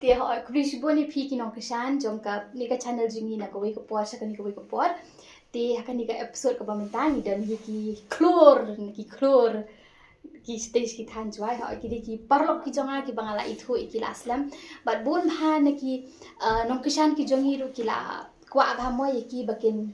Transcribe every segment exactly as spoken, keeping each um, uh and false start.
Te hooid, khublei shibun ïa phi ki nongkyrshan jong kane ka channel jong ngi na kawei ka por sha kane kawei ka por. Te ha kane ka episode kaba mynta ngi don ïa ki khlur, ki khlur, ki shatei ki than Jowai, hooid, ki dei ki paralok ki jong nga kiba nga la ithuh ïa ki la slem. Bad bun bha na ki, uh, nongkyrshan ki jong ngi ruh ki la kwah bha mo ïa ki ba kin,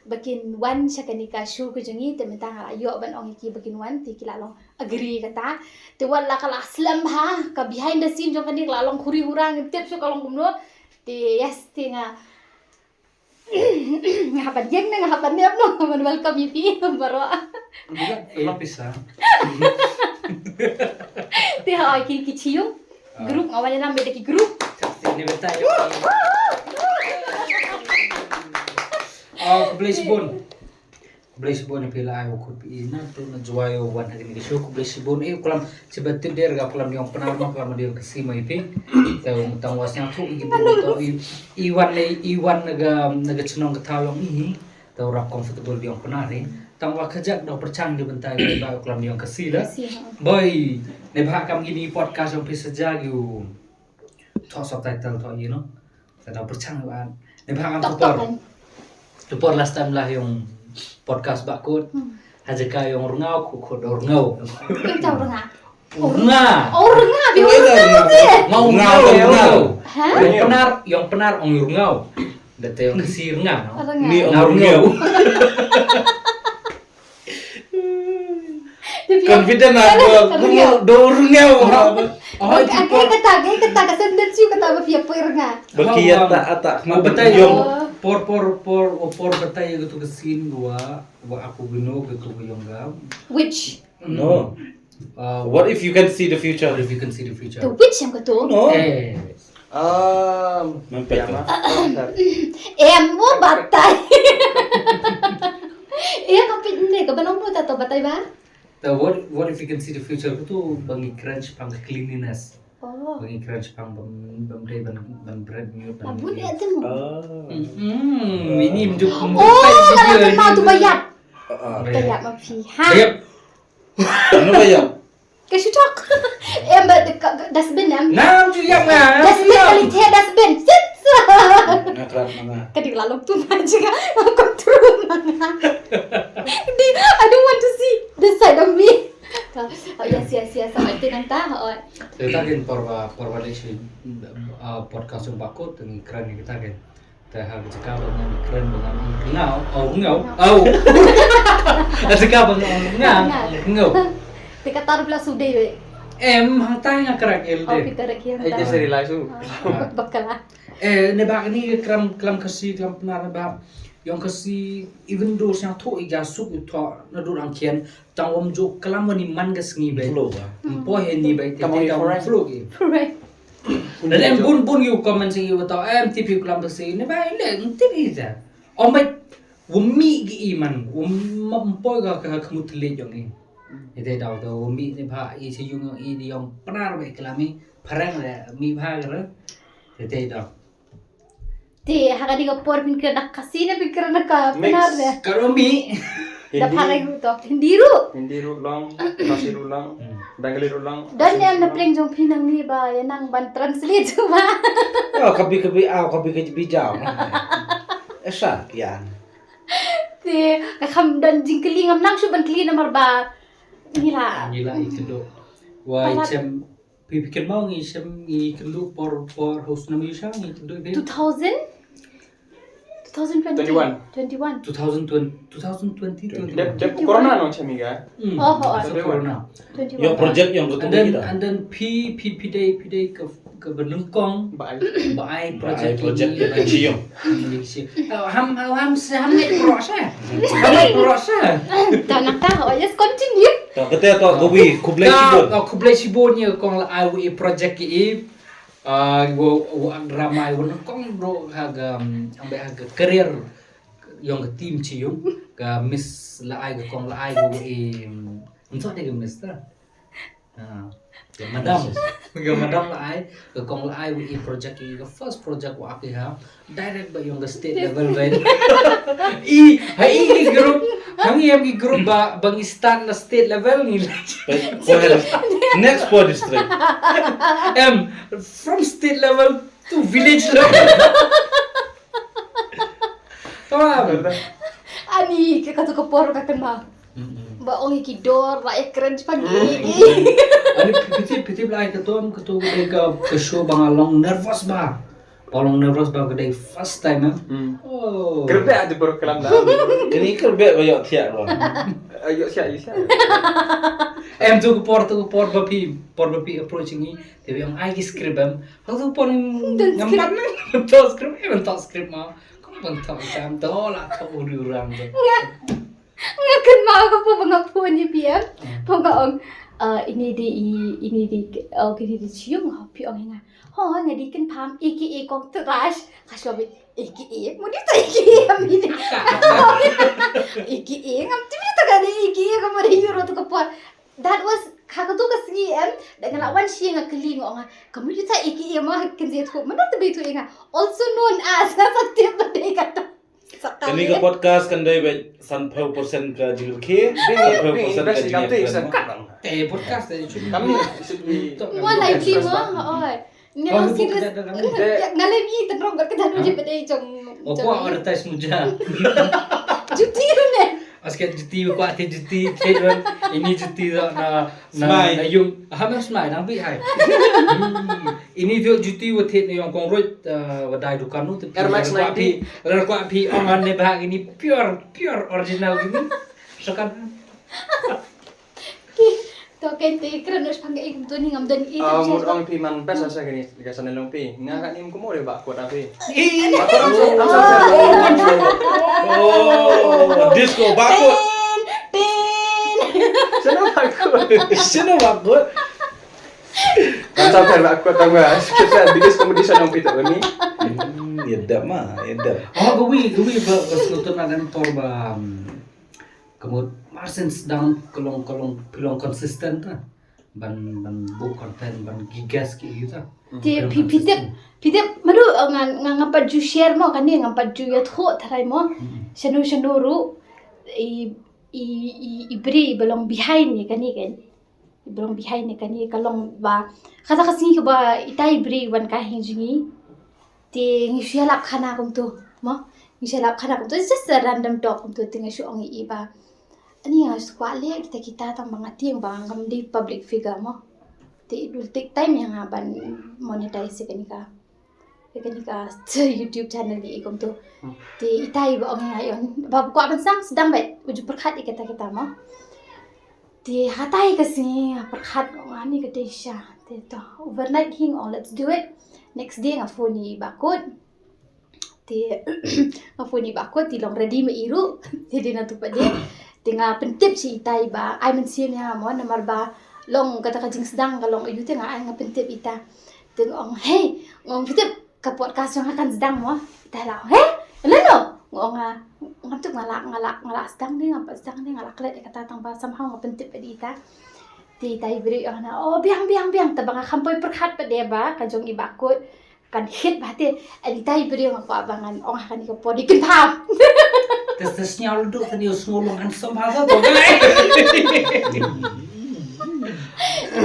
ba kin wan sha kane ka show ka jong ngi, te mynta nga la ïoh ban ong ïa ki ba kin wan, te ki la long agree kata. Te wat la ka la slem bha, ka behind the scene jong kane ka la long khuri hura, ngim tip shuh ka long kumno. Te yes, te nga, nga hap ban ïeng ne nga hap ban niam noh ban welcome ïa phi baroh. Ïa pisa. Te ha ki ki chiung. Group, nga wan ïa nam bad ki group. Te ni betai. Oh, khublei shibun. Khublei shibun ïa phi la ai wa khut phi na tu na Jowai wan ha kane ka show, khublei shibun. Eh, klam chiba tip der ga klam ïong Pnar ma, klam ïong Khasi ma ïa phi. Te tang wa sngewthuh ïa ki bru to i, i wan ne, i wan na ga, na ga chnong ka thaw ïong i. Te rap comfortable ïong Pnar i. Tang wa kajak da pyrchang di bynta ba klam ïong Khasi la. Khasi, ha. Boy, ne bha kam kini podcast ïong phi saja ïu. Thoh subtitle thoh, you know. Ka dang pyrchang ba. Ne bha kam tu por. Tu por last time la ïong podcast ba kut. Hmm. Ha jaka ïong Rngau, ku kut Rngau. Ïong Rngau. Rngau. Oh, Rngau, ïong Rngau. Ngau, ngau, ngau. Ha? Ïong Pnar, ïong Pnar ong Rngau. Da te ïong Khasi Rngau. Rngau. Ni ong Rngau. Confident ah, do Rngau. Oh, kata, kata ka sentence ïa kata ba phi ïa poi Rngau. Ba ki ïa ta, ata, ma batai ïong. Por, por, por, por batai ïa katu ka scene wa, wa aku gino katu ka ïong ga. Which? No. Uh, what if you can see the future? What if you can see the future? The which ïong katu? No. Eh. Um, Mempet. Em, mo batai. Em, ka pit ne, ka ba long mo ta to batai ba? The what, what if you can see the future? Katu ba ngi kren shaphang cleanliness. Oh. Ba ngi kren shaphang bam, bam dei ban, ban bread new, ban. Abun ya tu. Ah. Hmm, ini mjuk. Oh, kalau kenal tu bayar. Ah, ah. Bayar ma phi. Ha. Bayar. Ano bayar? Ka shu thok. Em, ba, ka, ka, dustbin em. Ngam ju ïap nga. Dustbin kali the dustbin. Sit. Nga krat ma nga. Ka dei la long tu ma jing nga. Ngam control ma nga. Di, I don't want to see this side of me. Oh, yes, yes, yes. Sa ïa te nangta. Oh. Te ta kin por ba, por ba leh shi, ah, podcast jong ba kut, te ngi kren ïa kita kin. Te ha ka jaka ba ngan kren ba ngan ong Rngau, oh, Rngau, oh. Ha jaka ba ngan ong Rngau, Rngau. Te kata ruh phi la shu dei wei. Em, hangtai nga kren el de. Oh, phi kren el de. Ai, te seri lai shu. Ah. Bakala. Eh, ne ba kani klam, klam Khasi, klam Pnar ne ba. Ïong Khasi, even though sngewthuh i ja suk i thoh naduh rangkien, tang wam ju klam wani man ka sngi ba. Flow ba. Ym poi he ni ba, te tang wam flow ki. Correct. Lada em bun bun ïa u comment sha ïa u tau, em tip ïa u klam Khasi, ne ba, le, em tip ïa u. Ong ba, u mih ki i man, u mih ym poi ka, ka khmut thylliej ïong i. Ite dau to, u mih ne ba, i sha ïung ïong i di ïong Pnar ba i klam i, phareng le, mih ba ka re. Ite dau. Te, ha ka dei ka por phin kren na Khasi ne phin kren na ka Pnar ne. Ka ro mih. Da phareng ruh to. Hindi ruh. Hindi ruh long, Khasi ruh long, hmm. Bengali ruh long. Dan ne na pyrshang jong phi nang ni ba, ïa nang ban translate tu ba. Oh, kabi kabi, ah, kabi kabi jaw. Esa, ïa. Te, ka kham don jingkylli ngam nang shu ban kylli namar ba. Ngi la. Ngi la i kynduh. Wai chem. Phi phi kynmaw ngi shem ngi kynduh por por hos na mi sha ngi kynduh phi. Two thousand? Two thousand twenty? Twenty-one. Twenty-one. Two thousand twenty, two thousand twenty, twenty-one. Dep, dep corona no chami ga. Hmm. Oh, oh, oh. Dep corona. Twenty-one. Ïa project ïa katu. And then, and then phi phi phi dei phi dei ka ka ba nyngkong. Ba ai. Ba ai project. Ba ai project ïa ka chi ïong. Ham ham ham ngai pro sha. Ham ngai pro sha. Ta nak ta, oh, just continue. Ta kata ta khublei shibun. Ta khublei shibun ïa kong la ai wi project ki i. Ah, wo wo drama wo kong bro ha ga, um, ambe ha ga career ïong ka team chi ïong ka Miss la ai ka kong la ai wi, um, ym sot de ka Miss ta. Ah, ka madam. Ka madam la ai, ka kong la ai, wa i project, i ka first project wa ki ha. Direct ba yong ka state level ba. I, ha i ki group, ha ngi em ki group ba, ba ngi start na state level ngi. Go ahead. Next four district. Em, from state level to village level. Tamam. Ani, ka katu ka por ka kynmaw. Mm-mm. Ba ong ki dor, ba e kren pa ngi. Ani, piti, piti, blai ka tom, ka tu ka dei ka, ka show ba nga long nervous ba. Ba long nervous ba ka dei first time, eh. Hmm. Oh. Kyrbe aja baru kelam dah. Ini kyrbe ba yok thiak lo. Ayo siap, ayo siap. Em tu ka por, tu ka por ba phi, por ba phi approach ngi. Te ba ong ai ki script em. Hau tu por ngam pat, ngam to script, em to script ma. Kong ban to jam to la to uri urang tu. Nga kynmaw ka por ba nga phone ïa phi em. Hmm. Phi nga ong, ah, ini dei i, ini dei, oh, kini dei Chiung, oh, phi ong ïa nga. Ho, nga dei Kynpham, A K A Kong Trash. Ka shu bit, A K A, mo dei ta A K A, mi dei. A K A, ngam tip ta ka dei A K A, ka mo dei Euro tu ka por. That was, ka ka tu ka sngi em, da nga la wan shi nga kylli nga ong nga, ka mo dei ta A K A ma, kynje tu, mana tu bit tu ïa nga. Also known as, nga sa tip ba dei ka tu. Kani ka podcast kan dei ba sanphew percent ka jingrkhie, sanphew percent ka jingrkhie. Eh, podcast dei should be. Kami should be. Mo lai ji mo, oi. Nga long serious. Nga lem i tynrong ka dan uji ba dei jong. Ko advertise muja. Juti ne. Asket juti ko ate juti te don. Ini juti na Na, na yung, ha, mem smai, nang bi hai. Hmm. Ini tu juti wa thied na yung kong ruit, uh, wa dai dukan nu, tu Air Max ninety. Lar kwa phi, ong an ne ba ini pure, pure original ini. Sekan. To ken te kren us pang ing tu ni ngam don i. Ah, mut ong phi man best asa kini, ka sana long phi. Nga ka nim kumore ba ko ta phi. Oh, disco bakut. Tin, tin. Sino bakut? Sino bakut? Kan sampai bakut tang ba. Kita biggest competition yang kita ni. Hmm, ya dah mah, ya dah. Oh, gawi, gawi ba, ba snoton agan tor ba. Kamu marsen sedang kelong kelong pelong consistent ta. Ban, ban buh content, ban gigas ki yu ta. Te phi, phi tip, phi tip, madu, uh, nga, nga, ngam pat ju share mo, kane, ngam pat ju ïathuh tharai mo. Hmm. Shano, shano ruh, i, i, i, i briew ba long behind ne kane, kan. I ba long behind ne kane, ka long ba. Kata ka sngi kaba, itai briew wan ka hing jong ngi. Te ngi shu ïalap khana kumtu, mo? Ngi shu ïalap khana kumtu, it's just a random talk kumtu, te ngi shu ong i ba. Ani nga shu kwah leh kita kita tang ba nga tieng ba ngam dei public figure mo. Te it will take time ïa nga ban monetize ïa kane ka. Ïa kane ka YouTube channel ni kumtu. Hmm. Te itai ba ong nga ïa ba kwah ban sang sdang ba u ju pyrkhat ïa kita kita mo. Te hatai ka sngi nga pyrkhat nga ni ka dei sha. Te to overnight hi nga ong let's do it. Next day nga phone i Bakut. Te nga phone i Bakut te long ready ma i ruh. Te dei na tu pat dei. Te nga pyntip sha itai ba ai mynsiem ïa nga mo namar ba long kata ka jingsdang ka long ayu te nga ai nga pyntip ita. Te nga ong hey, nga ong pyntip ka podcast jong nga kan sdang mo. Ita la, he? Lano? Nga ong nga, ngam tip nga la, nga la, nga la sdang ne, ngam pat sdang ne, nga la klet ïa kata tang ba somehow nga pyntip pat ïa ita. Te ita i briew ong na, oh, biang, biang, biang, te ba nga kham poi pyrkhat pat de ba, ka jong i Bakut, kan hit ba te, ita i briew nga kwah ba ngan ong ha kane ka por i Kynpham. Te sñiaw ladu tani u sngew long handsome bha sa to.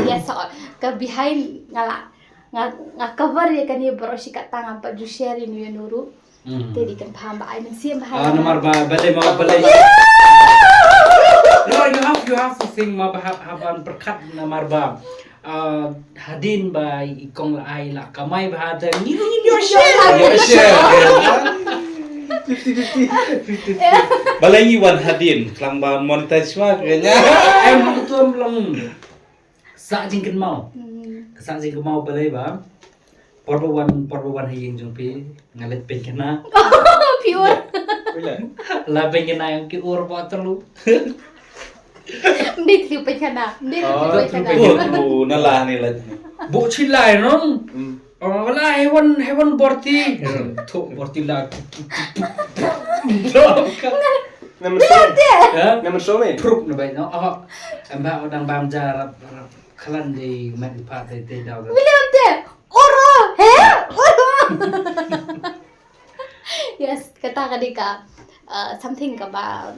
Yes, so, ka behind nga la Nga, nga cover ïa kane baroh shi katta ngam pat ju share ïa nu ïa nu ruh. Hmm. Te dei Kynpham ba ai mynsiem ba. Ah, namar ba, balei ma, balei. No, you have, you have to think ma ba hap, hap ban pyrkhat namar ba. Ah, hadien ba i kong la ai la kamai ba ha te ngi ngi ngi share. Ngi share. Fifty fifty. Balei ngi wan hadien, klang ba monetize ma kane. Em, tu em long. Sah jingkynmaw. Hmm. Ka sah jingkynmaw balei ba. Por ba wan, por ba wan ha ïing jong phi, nga leit pynkhana. Pure. La pynkhana ïa ki ur ba telu. Mdit ki pynkhana. Mdit ki pynkhana. Oh, na la ni la. Bu chi lai nong. Hmm. Oh, la hewan, hewan borti. Thok borti la. Number seven. Ya? Number seven. Prup na bai no. Oh. Amba odang bam jarap. Khlem dei met pat te te daw da. William te. Oro, he? Oro. Yes, kata ka dei ka uh, something kaba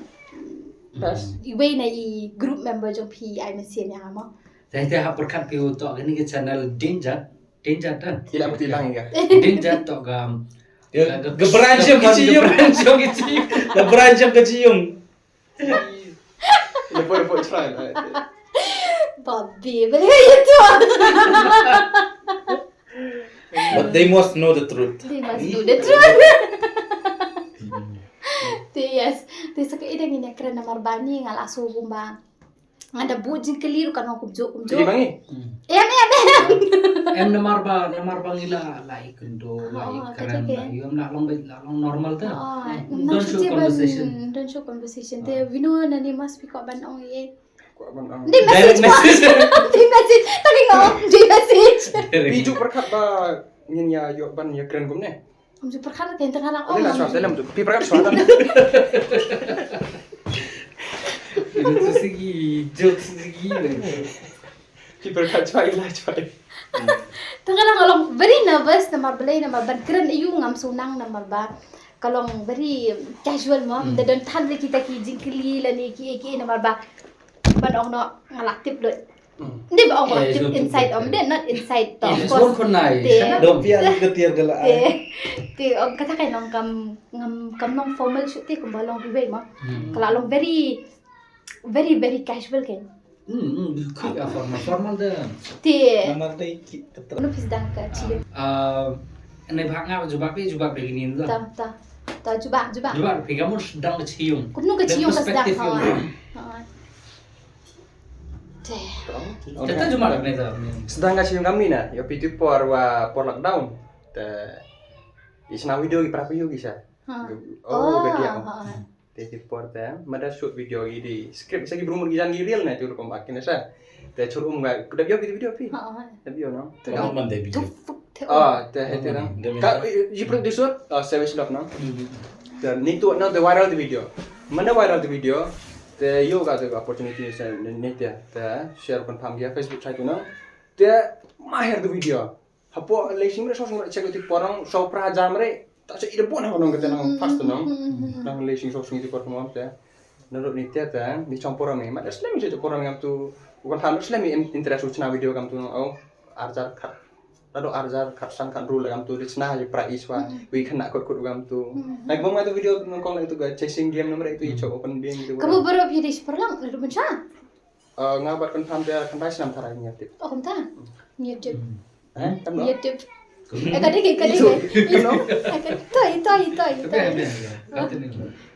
iwei na i group member jong phi ai mynsiem ïa nga mo. Te te ha pyrkhat phi u tok kane ka channel Danger. Danger dan. Ila mesti lang ya. Danger tok ga. Ka branch jong ka chi yung. Branch jong ka chi. Ka branch jong ka chi yung. Lepas lepas try lah. Babi, boleh kaya tu. But they must know the truth. They must do the truth. Te yes. Te sa ka ida ngin ïa kren namar ba ni nga la shu kumba. Nga da buh jingkylli ruh ka nong kumjuh kumjuh. Jadi bangi. Em em em. Em namar ba namar ba ngi la la i kynduh la i Oh, kren okay. La i em la long ba la long normal ta. Oh, Don't show conversation. Don't show conversation. Te vino na ni mas pi ko ban ong ye. Kuat bang ang. Di message. Di message. Tadi ngau. Di message. Pi ju perkat ba ngin ya yo ban ya kren gum ne. Om ju perkat ka tengah lang. Ini lah suara dalam tu. Pi perkat suara dalam. Itu segi, jokes segi. Pi perkat suara ilah suara. Tengah lang along very nervous namar belai namar ban kren ayu ngam sunang namar ba. Kalong very casual mo. Da don than kita ki jingkylli la ni ki ki namar ba. Ban ong no nga la tip lut. Ndi ba ong ba tip inside om de not inside to. Of course. Khun nai. Dong pia ni ka tiar ka la ai. Te ong kata kai nong kam ngam kam nong formal shoot te kumba long bi wei mo. Kala long very very very casual kan. Hmm, hmm, quick ah formal formal de. Te Namar dei ki ketra. Unu pis dang ka chi. Ah, ne bhag nga jubab pe jubab de gini tu. Ta ta ta jubab jubab. Jubab pe kamu sedang ke cium. Kumno ka chi yong ka sedang Perspective ha. yung. Ha. Te. Kita jubab ne tu. Sedang ka chi yung kami na. Yo pi tu por wa por lockdown. Te isna video ki prapi yo ki sa. Ha. Oh, gadi ha, aku. Ha. Te ki por te mada shoot video ki di script sa ki brumur ki jan ki reel na tu rukom akin sa. Te chur um ga kuda yo ki video pi. Ha. Ha. Te bio no. Tengah man dei Tu video. fuk te. Ah, te hai te dang. Ka you producer? Ah, service love no. Te ni tu no the viral the video. Mana viral the video? Te yo ga the opportunity sa ni te te share confirm ya Facebook chai tu no. Te mahir the video. Hapo le sing re so sing check ti porang so pra jam re. Ta se ida bon ha nong kete nang fast nang. Nang le sing so sing ti por mo te. Nang ni te te ni chong porang ni. Ma slem se porang ngam tu. Bukan han slem interest u chna video kam tu nang au. Arjar khat. Lado arjar khat san khat rule kam tu di chna ji pra iswa. Wi khana kot kot kam tu. Nang bom tu video nang kong nang tu ga chasing game nomor itu i chok open being tu. Kamu baru phi dei perlang lalu bencha. Nga bat confirm dia kan bai snam tharai ngi tip. Oh kumta. Ngi tip. Eh, kan no? Ngi tip. Eh kade ke kade ke. Toi toi toi toi.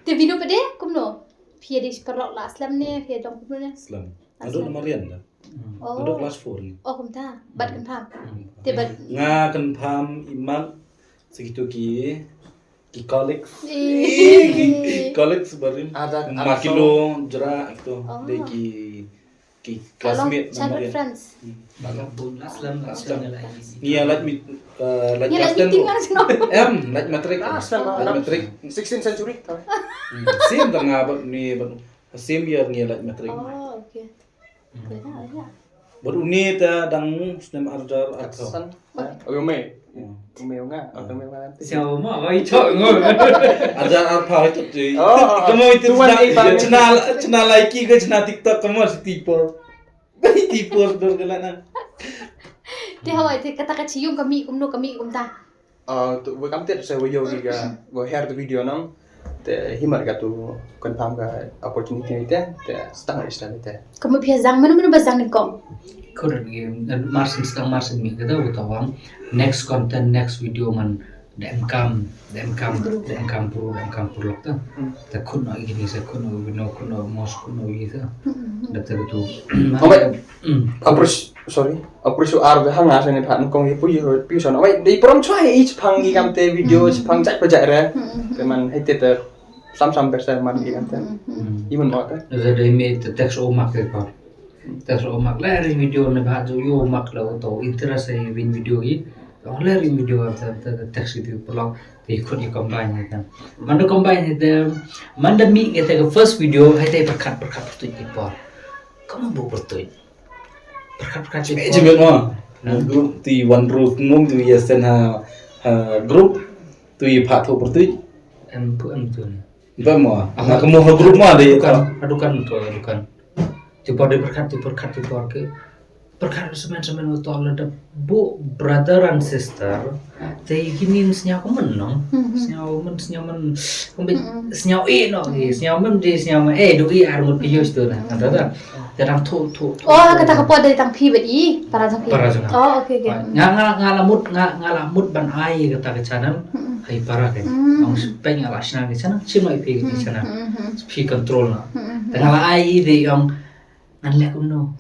Te vino pede kumno. Phi dei perlok la aslam ne phi dong kumno ne. Islam. Ado na Marian da. Oh. Ado class four ni. Oh kumta. Bat confirm. Te bat. Nga confirm imat segitu ki ki colleagues. Eh. Colleagues barin. Ada Makilo jera itu. Oh. Dei ki ki Along classmate na childhood Marian. Friends. Baga bun aslam aslam la isi. Ni ya laj mit uh, laj Ni class lagi ten. Tinggal sino. Em, laj matric. Ah, aslam, Laj aslam. Matric. Sixteenth century. Sim tanga bat ni bat same year ni laj matric. Oh okay. Kena ya. Bat uni ta dang snem arjar atau. San. Oh, yo me. Yo me nga. Oh, yo me nga. Siapa mau? Wai chok ngol. Arjar arpha itu tu. Oh, Kamu itu tuan china eh, bang. china china laiki ke china TikTok kamu si tipor. Tipor dor galana. Te hawai te kata ka chi yung kami kumno kami kumta. Ah, tu bukan tet saya video juga. Buat hair tu video nang. Te himat ka tu confirm ka opportunity ni te. Te setengah istilah ni te. Kamu pia zang mana mana bazang ni kong. Kau dah ni marsin setengah marsin ni kita udah tawang. Next content, next video man da em kam, da em kam, da em kam pur, da em kam pur lok ta. Ta khun no ini sa khun no vino khun no mos khun no ini sa. Da ta tu. Oh, baik. Appreciate, sorry. Appreciate ar be hanga sa ni phan kong ipu yu pi son. Wait, di prom chwa hi ich phang i kam te video ich phang jat pa jat re. Te man hai te te sam sam per sa man i kam te. I man mo te. Za dai me te text o mak te pa. Text o mak le ring video ne ba jo yo mak le o to interest ai ring video i. O le ring video ta ta text i pulak te khun i combine ta. Man da combine te man da mi ke te first video hai te perkat perkat tu i por. Kamu bu pertui. Pyrkhat pyrkhat. Jimit mo. Group tu One Roof ngum tu ya sen ha, ha group tu ya pha tho pertui. Em pu em tu ni. Ba mo. Nga kemo ha group mo de. Dukan, dukan tu dukan. Ti por de pyrkhat ti pyrkhat ti por ke. Pyrkhat semen semen tu la da bu brother and sister. Te kini sñiaw ko men no. Sñiaw men sñiaw men. Kumbi sñiaw e no. Sñiaw men de sñiaw men. Eh do i ar mut piyos tu na. Kata ta. Te dang thu thu. Oh kata ka por de tang phi bad i para jong phi. Para jong. Oh okay okay. Nga nga nga la mut nga nga la mut ban ai kata ka channel. Hai para ke. Ang speng nga la sna ke channel. Chim ai phi ke channel. Phi control na. Te nga la ai i de ong ngan leh kumno.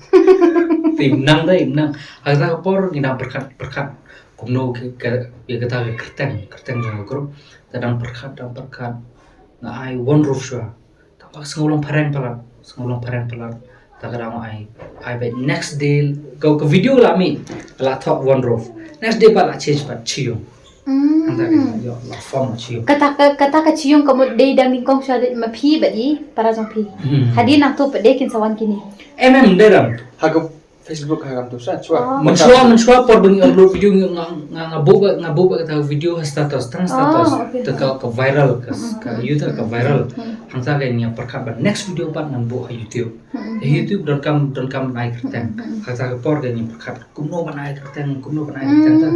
Te im nang da im nang. Ha kata ka por ngi dang pyrkhat pyrkhat kumno ka ka kata ka kyrteng kyrteng jong ka group. Te dang pyrkhat dang pyrkhat nga ai One Roof shuwa. Te ba sngew long phareng palat sngew long phareng palat. Te ka dang ai ai ba next day ka ka video la mi la thok One Roof. Next day ba la change pat Chiyung. Kata ka form Chiyung. Kata ka kata ka Chiyung ka mut dei dang nyngkong sha dei ma phi bad i para jong phi. Hadien nangtu pat dei kin sa wan kini. Em em dei dang. Ha ka Facebook ha kam tu sa chwa. Mynshwa mynshwa por ba ngi upload video ngi nga nga nga buh ba nga buh ba kata video ha status tang status. Te ka ka viral ka ka you ta ka viral. Hangta ka ngi pyrkhat ba next video pat ngan buh ha YouTube. Ha YouTube don kam don kam nai kyrteng. Hangta ka por ka ngi pyrkhat kumno ban ai kyrteng kumno ban ai kyrteng ta.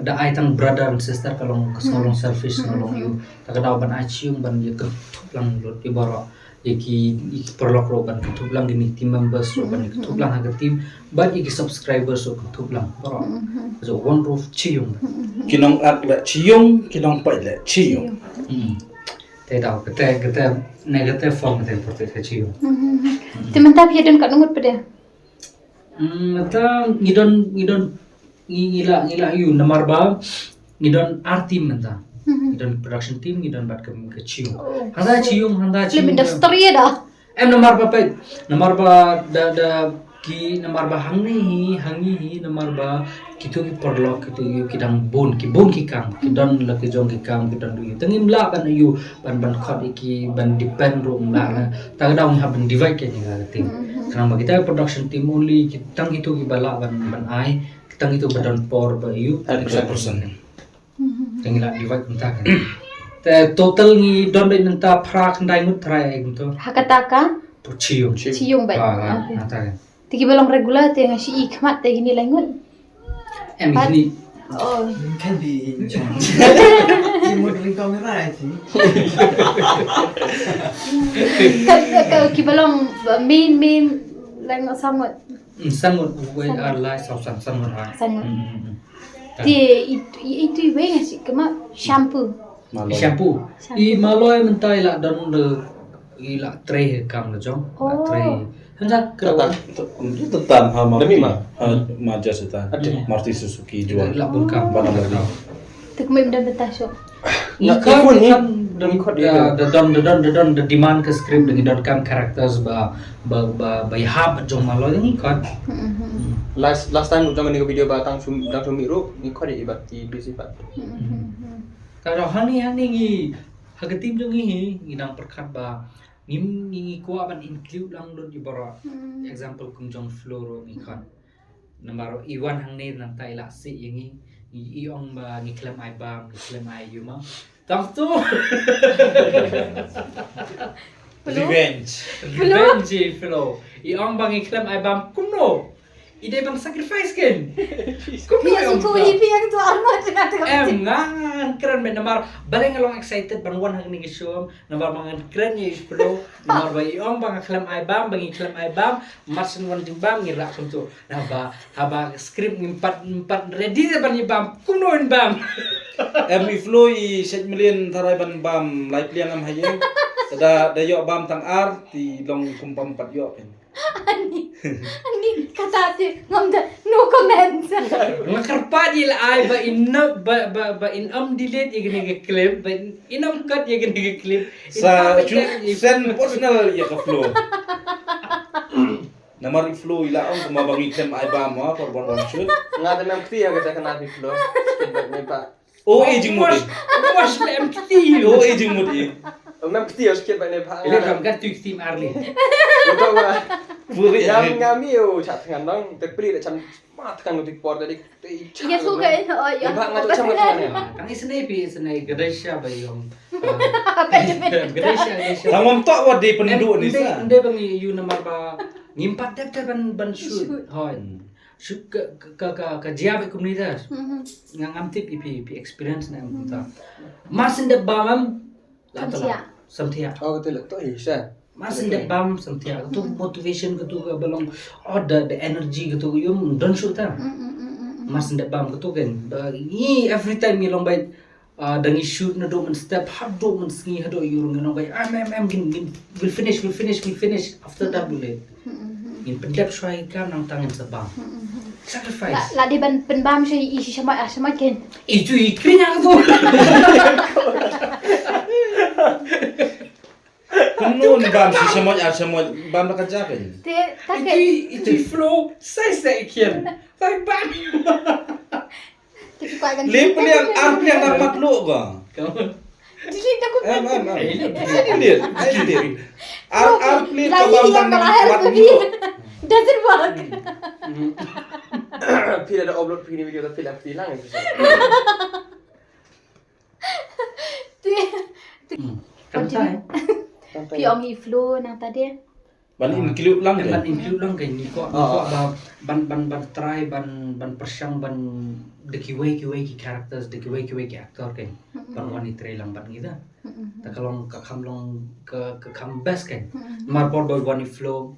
Da ai tang brother and sister ka long ka sngewlong selfish sngewlong you. Ta ka daw ban ai Chiyung ban ïa kynthup lang lut ïa baroh ïa ki ïa ki paralok ruh ban kynthup lang ïa ki team members ruh ban ïa kynthup lang ha ka team bad ïa ki subscribers ruh kynthup lang baroh. Ka jong One Roof Chiyung. Ki nong ak le Chiyung ki nong pait le Chiyung. Te daw kate kate ne kate form kate portrait ka Chiyung. Te mynta phi don ka ngut pade. Mynta ngi don ngi don ngi ngi la ngi la yu namar ba ngi don ar team mynta. Ngi don production team ngi don bad ka ka Chiyung. Hangta Chiyung hangta Chiyung. Film industry da. Em namar ba peit namar ba da da ki namar ba hangne hi hangne hi namar ba kito ki paralok kito yu ki dang bun ki bun ki kam ki don la ki jong ki kam ki don du yu tang im lah ban yu ban ban khot ïa ki ban depend ruh lah na ta ka dang hap ban divide ka ni ka team. Khnang ba kita production team only ki tang kito ki ba lah ban ban ai tang kito ba don por ba yu. Hundred percent. Tang ila divide mynta kan. Te total ngi don bad mynta phra khyndai ngut trai ai kumto. Ha kata ka? Chiyung. Chiyung bad. Mynta kan. Te ki ba long regular te nga shi i khmat te kini lai ngut. Em kini. Oh. Kan bi. Imut ring kamera ai si. Ka ka ki ba long main main lai ngut sangut. Sangut wei ar lai saw san sangut ai. Sangut. Te itu itu wei nga shi kema shampoo. Shampoo. I Maloi mynta i la don de i la trei kam la jong. La trei. Hanja kata tentang ha Maruti. Ha Mazda seta. Maruti Suzuki jual. La bun kam. Bana lagi. Te kemai benda betah syok. Ngi khot ngi khot da da don da don da don da demand ka script da ngi don kam characters ba ba ba ba i hap jong Maloi ngi khot. Last last time jong ni ka video ba tang sum tang sum miru ngi khot i ba i busy pat. Ka da hani hani ngi ha ka team jong ngi hi ngi dang pyrkhat ba ngi ngi ngi kwah ban include lang lut i baroh. Example kum jong Flo ro ngi khot. Namar i wan hangne nangta i la sih ïa ngi i ong ba ngi khlem ai bam ngi khlem ai yuma. Tang tu. Revenge. Revenge i Flo. I ong ba ngi khlem ai bam kumno. I dei ban sacrifice ken. Kumno i ong tu. Em nga ngan kren me namar baleng long excited ban wan hangne ngi shum. Namar ba ngan kren ïa i Flo. Namar ba i ong ba nga khlem ai bam ba ngi khlem ai bam. Mar shen wan jing bam ngi rak kumtu. Haba haba script ngim pat ngim pat ready de ban i bam kumno in bam. Em i Flo i set million tharai ban bam lai pliang am haye. Da da ïoh bam tang ar ti long kum bam pat ïoh pen. Ani ani kata te ngam da no comment. Nga kyrpad i la ai ba in ba ba ba in am delete i gni ke clip ba in am cut i gni ke clip. Sa chu sen personal ïa ka Flo. Namar i Flo i la ong kumba ba ngi khlem ai bam ma por bon wan shoot. Nga da nam kti ya kata kana i Flo. Skip back me pa. O e jingmut i. Mas me em kti. O e jingmut i. Ym nam kti ïa u skit ba ne pha. Ile dam kan tu kti arli. Uto ba. Puri. Ngam ngam ïa u cha thngan nong te pli da cham ma thngan tu por da dik. Ïa tu ka ïa. Ba nga tu cham thngan. Kan isne pi isne gadai sha ba yong. Gadai sha gadai sha. Tang wam tok wa de pendu ni sa. Nde bang yu namar ba ngim pat dep te ban ban shoot. Hoi. Shoot ka ka ka ka jia ba kumni da. Nga ngam tip ipi ipi experience na em ta. Mas ndep ba mam. Samthiah. Samthiah. Oh, kata le to hi sha. Mas ndep bam samthiah. Katu motivation katu ka balong. Oh, the the energy katu yung don shu ta. Mas ndep bam katu kan. Ba ngi every time ngi long bai. Ah, da ngi shoot na do man step, ha do man sngi, ha do yur ngi long bai. Am am am gin gin. We'll finish, we'll finish, we'll finish. After that we'll. Ngin pyndep shwa ïa ka nangta ngin sa bam. Sacrifice. La, la dei ban pynbam shwa i shi shamoit, ah, shamoit ken. I tu i kring aku tu. Kumno ni bam shi shamoit, ah, shamoit, bam la ka ja ken. Te, ta ken. I tu i flow, sai sai ken. Sai bam. Te ki kwah kan. Le pliang, ar pliang nang mat lo ka. Delete aku. Em, em, em. Delete, delete. Ar, ar pliang ka bam nang mat lo. Doesn't work. Phi la da upload phi ni video ta phi la phi lang. Te, te. Continue. Phi ong i flow nangta de. Ban include lang kan. Ban include lang kan ni ko ni ko ba ban ban ban try ban ban pyrshang ban da kiwei kiwei ki characters da kiwei kiwei ki actor kan. Ban wan i try lang ban kita. Ta ka long ka kham long ka ka kham best kan. Mar por ba wan i flow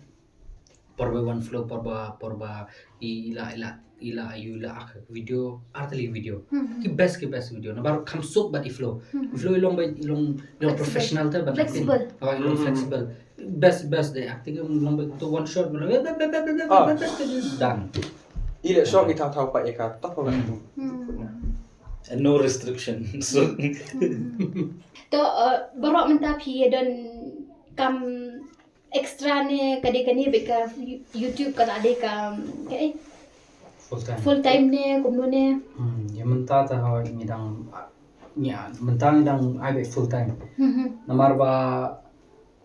por ba wan flow por ba por ba i la i la i la yu la ak video artali video. Ki best ki best video na bar kham suk bat i flow. I flow i long ba i long i long professional ta ban flexible. Oh, i long flexible. Best best de acting em long ba tu one shot ba done. Ile shot i thaw thaw pa eka tap pa. And no restriction. So to barok mynta phi don kam extra ne ka dei kane bad ka YouTube ka la dei ka, ka eh, full time ne kumno ne. Hmm, ïa mynta ta ha ngi dang ïa mynta ngi dang ai bad full time. Namar ba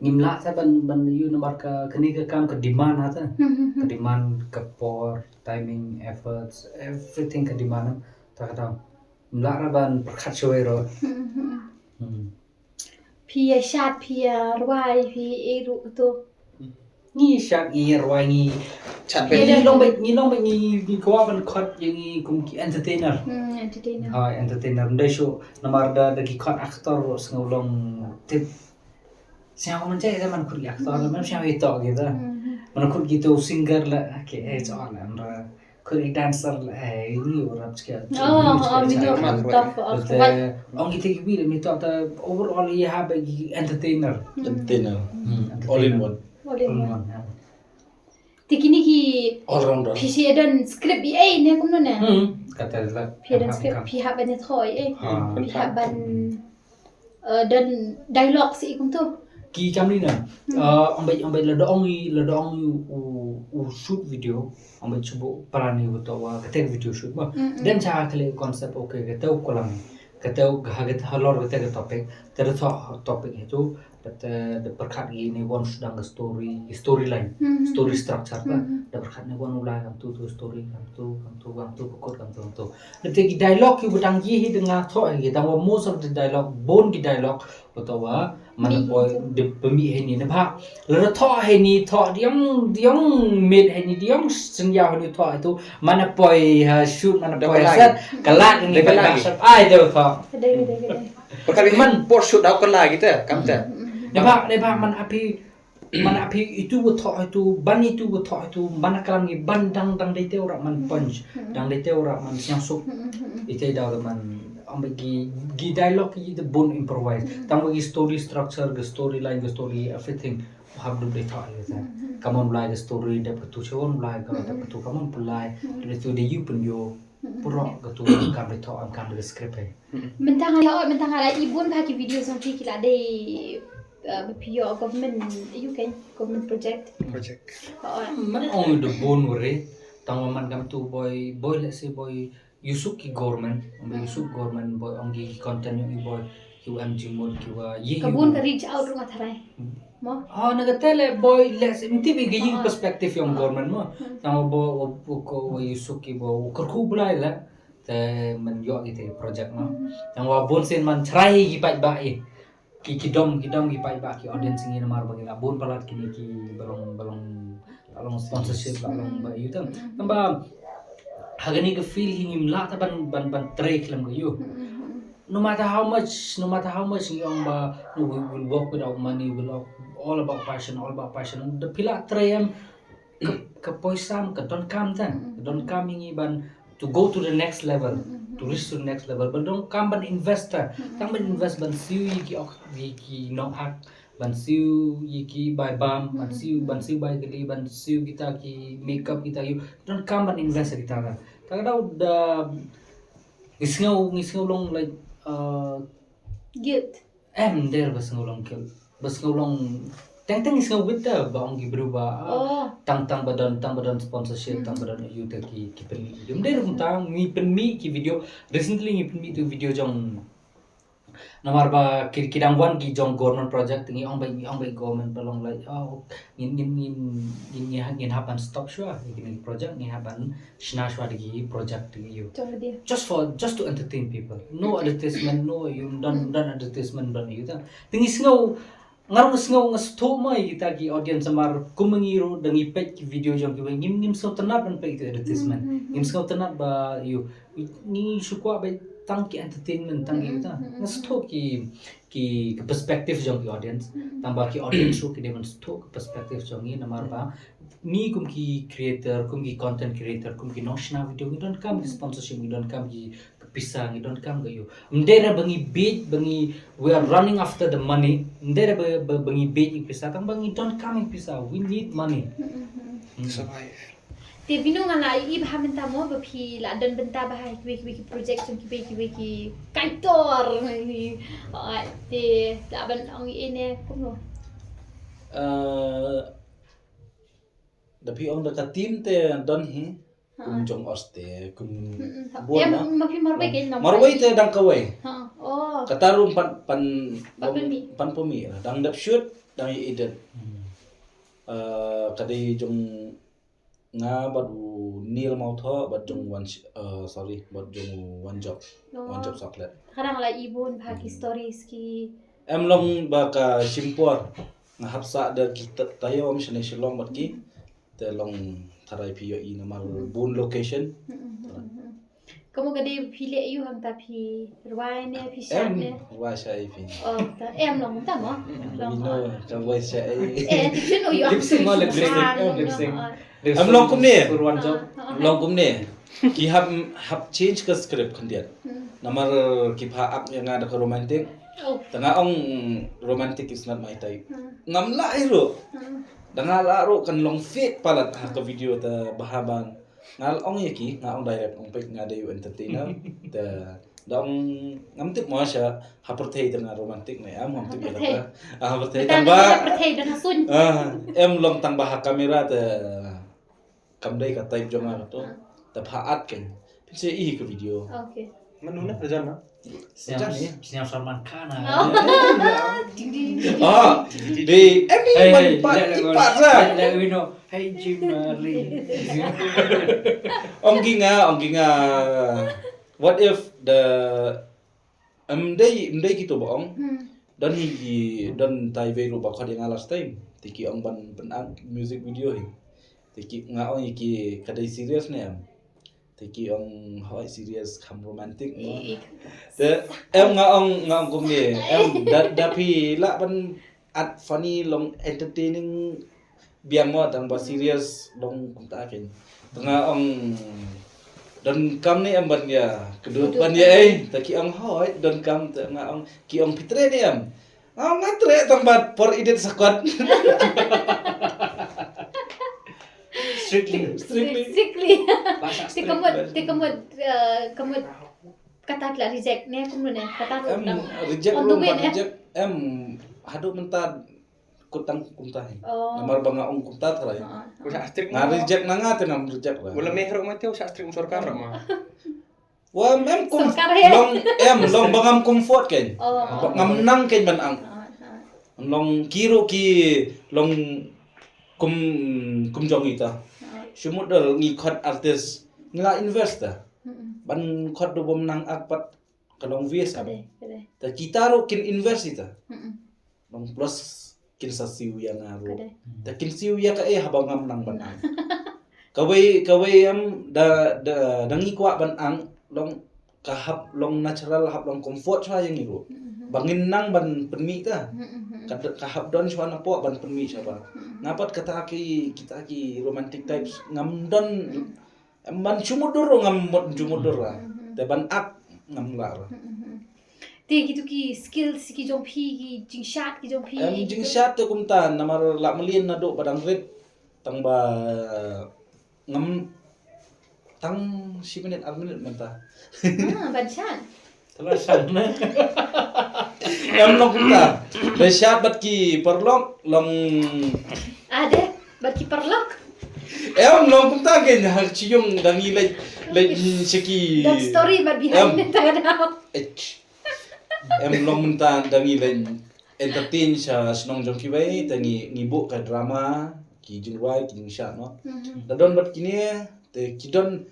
ngim lah ta ban ban ïa namar ka kane ka kam ka demand ha ta. Ka demand ka por, timing, efforts, everything ka demand ta ka dang. Ngim lah ra ban pyrkhat shawei ro. Hmm. Phi ïa shad, phi ïa rwai, phi ïa ruh tu. Ngi shad ngi ïa rwai ngi. Shad ngi long bad ngi long bad ngi ngi kwah ban khot ïa ngi kum ki entertainer. Hmm, entertainer. Ha, entertainer. Ndai shu namar da da ki khot actor ruh sngew long tip. Siang man jai da man khot ki actor man siang ito kita. Man khot ki tu singer la ke eh so la. Khot i dancer la, eh, ini urap sikit. Oh, oh, mito tough. Ong kita ki wi mito ta overall i ha ba ki entertainer. Entertainer. All in one. All in one. Te kini ki all rounder. Phi shi don script i ei ne kumno ne? Kata la. Phi don script phi ha ban thoi ei. Phi ha ban eh, don dialogue si kumtu. Ki kamni na. Eh, ambai ambai la dong i la dong i u u shoot video. Ambai chubu parani beto wa kete video shoot ba. Dem cha kale concept okay kete u kolang. Kete u ha kete halor kete ke topic. Kete to topic itu kete de perkat gi ni wan sudang ke story storyline. Story structure ba. De perkat ni wan ulai kam tu tu story kam tu kam tu kam tu pekot kam tu kam tu. Lete ki dialogue ki bedang ki hi denga tho hi dang wa most of the dialogue bun ki dialogue beto wa mana poi de pemi hi ni ne ba. Lada tho hi ni tho diong diong mid hi ni diong senja hi ni tho itu mana poi ha shoot mana poi set kalat ni kalat ai de tho. Kede kede kede. Bakal man por shoot dau kala kita kam ta. Ne ba ne ba man api Mana phi itu betok itu ban itu betok itu mana kalam ngi ban dang dang dei te ora man punch dang dei te ora man siang suk. Ite da ora man ambe gi gi dialogue gi de bun improvise tang gi story structure gi story line gi story everything hab du dei ta ite. Kamon lai gi story dep tu chon lai ga dep tu kamon pulai. Dep tu de yu pun yo pura ga tu kam dei ta am kam de script hai. Mentang ala mentang ala ibun ka ki video song ki la dei. Uh, ba phi ïoh government, ïoh kan government project. Project. Oh, man ong de bun wari tang wa man kam tu boi boi let's say boi ïusuk ki government, boi ïusuk government boi ong ki content ïoh boi ki wa em jingmut ki wa yi Ka bun ka reach out ruh nga tharai. Mo? Oh, na kata le boy le sim ti bi ka yi perspective yong Ah. Government mo. Tang ba ba ko wa yu suk ki ba u kyrkhu blai le. Te man yoh ki te project mo. Tang wa bun sin man chrai ki paid ba i. Ki ki dom ki dom ki paid ba ki audience ngi namar ba ngi la bun palat kini ki balong balong balong sponsorship balong ba yu tang. Tang ba hagani ka feel hi ngim la ta ban ban ban trai klam ka yu. No matter how much, no matter how much ngi ong ba no, we will work without money, we'll all, all about passion, all about passion. The pila trem ka, ka poisa ka don kam tan, ka don kam ngi ban to go to the next level, to reach to the next level. Ban don kam ban investor, kam ban invest ban siu yi ki ok yi ki no hak, ban siu yi ki bai bam, ban siu ban siu bai kali, ban siu kita ki makeup kita yu. Don kam ban invest kita ka. Ta ka dau da ngi sngew ngi sngew long like uh, Guilt. Em der ba sngew long kil ba sngew long teng teng sngew wit da ba ong ki bru ba ah, Oh. tang tang ba don tang ba don sponsorship tang ba don yu ta ki ki pen dem der kum tang ngi pen mi ki video recently ngi pen mi tu video jong namar ba ki ki dang wan ki jong government project ngi ong ba ngi ong ba government ba long like oh ngin ngin ngin ngin ngin hap ban stop shwa ki project ngi hap ban shna shwa ki project ki yu Jong dia. Just for just to entertain people. No advertisement, no you don't don't advertisement don't you ta. Tingi sngew ngar ngi sngew ngi stop mai kita ki audience mar kum ngi ru da ngi pet ki video jong ki ngim ngim sngew tenat ban pet ki advertisement. Ngim sngew tenat ba you ngi shukwa ba tang ki entertainment tang ki ta. Ngi stop ki ki ki perspective jong ki audience. Tang ba ki audience ru ki demen stop ki perspective jong ngi namar ba ngi kum ki creator, kum ki content creator, kum ki nongshna video ngi don kam ki sponsorship ngi don kam ki pisa ngi don kam ka yu. Mdera ba ngi bej ba ngi we are running after the money. Mdera ba ba ba ngi bej ngi pisa tang ba ngi don kam ngi pisa. We need money. Survive. Te bino nga la i bha mynta mo ba phi la don bynta bha kiwi kiwi ki project jong kiwi kiwi ki kaitor ni. Te la ban ong i ne kumno. Uh, da phi ong da ka team te don hi kum jong os te kum Em ma phi marwei ke nong. Marwei te dang kawei. Ha. Oh. Kata rum pan pan Pan pynmih. Pan pynmih la dang dap shoot dang i edit. Uh, ka dei jong nga bad u Neil Mautho bad jong wan uh, sorry bad jong wan job wan job chocolate. Kadang la i bun bha ki stories ki. Em long ba ka shimpor nga hap sa da ki tayo am shane shilong bad ki te long tharai phi yo i namar bun location. Kamu ka dei phi le yu hang ta phi rwai ne phi shat ne. Rwai sha ai phi. Oh, ta em long ta mo. Long. Ka rwai sha ai. Eh, ti shin u yu. Lip sync mo, lip sync. Lip sync. Am long kumne. Purwan job. Long kumne. Ki hap hap change ka script khyndiat. Namar ki pha ak ya nga da ka romantic. Oh. Tanga ong romantic is not my type. Ngam la iru. Da nga la ru kan long fit palat ha ka video ta bahaban. Nga ong ya ki nga ong direct ong pek nga dei entertainer. Ta da ong ngam tip mo sha ha pyrthei tanga romantic ne am ngam tip ya kata. Ah ha pyrthei tang ba. Pyrthei dan sun. Ah em long tang ba ha kamera ta kam dei ka type jong nga to. Ta pha at ken. Pynse i ka video. Okay. Manu na rajan na. Sejak ni. Senior Salman Khan. Oh. Ah, dei em ni Hey, man hey, pat let, let, i go- pat sa. Let, let we know. Hey, Jim Marie. Ong ki nga, ong ki nga. What if the em dei em dei ki to ba ong. Don hi ki don tai ve ru ba khot ya nga last time. Ti ki ong ban ban ang music video hi. Ti ki nga ong ki ka dei serious ne em. Te ki ong hoi serious kham romantic mo. Te em nga ong nga ong kumne em da da phi la ban at funny long entertaining biang mo tang ba serious long kumta ken. Te nga ong don kam ne em ban ya kedu ban ya eh te ki ong hoi don kam te nga ong ki ong pitre ne em. Nga ong nga tre tang ba por idit sakot. Strictly. Strictly. Strictly. Bahasa Te strict. Kamut te kamut uh, kamut kata la reject ne kumno ne kata ru Em dang. Reject On the ru way ban ne. Reject em hadu mynta kutang kumta hi. Oh. Namar ba nga ong kumta tharai. Ah, ah. Usa strict Nga reject na nga te ngam reject la. Wala meh ro mate usa strict sorkar ma. Wa em kum long em long ba ngam comfort kein. Ba ngam nang kein ban ang. Long ki ruh ki long kum kum jong ita. Shu mut dal ngi khot artist ngi la invest ta. Ban khot do bom nang ak pat ka long vies. Te kita ruh kin invest ita. Long plus kin sa siew ïa nga ruh. Te kin siew ïa ka eh haba ngam nang ban ang. Kawei kawei em da da da ngi kwah ban ang long ka hap long natural hap long comfort shuwa ïa ngi ruh. Ba ngin nang ban pynmih ta. Ka hap don shuwa na pok ban pynmih shuwa ba. Nga pat kata ki kita ki romantic types ngam don. Em ban shu mutdur ruh ngam mut shu mutdur ruh. Te ban ak ngam lah ruh. Te kitu ki skills ki jong phi ki jingshad ki jong phi. Em jingshad te kumta namar la mlien naduh ba dang rit tang ba ngam tang shi minit ar minit mynta. Ban shad. Em long kumta. Ba shad bad ki paralok long. Ade bad ki paralok. Em long kumta kein ha chi yung da ngi leit leit sha ki. That story but behind it. Em long mynta da ngi leit entertain sha shnong jong kiwei te ngi ngi buh ka drama ki jingrwai ki jingshad no. Da don bad kine te ki don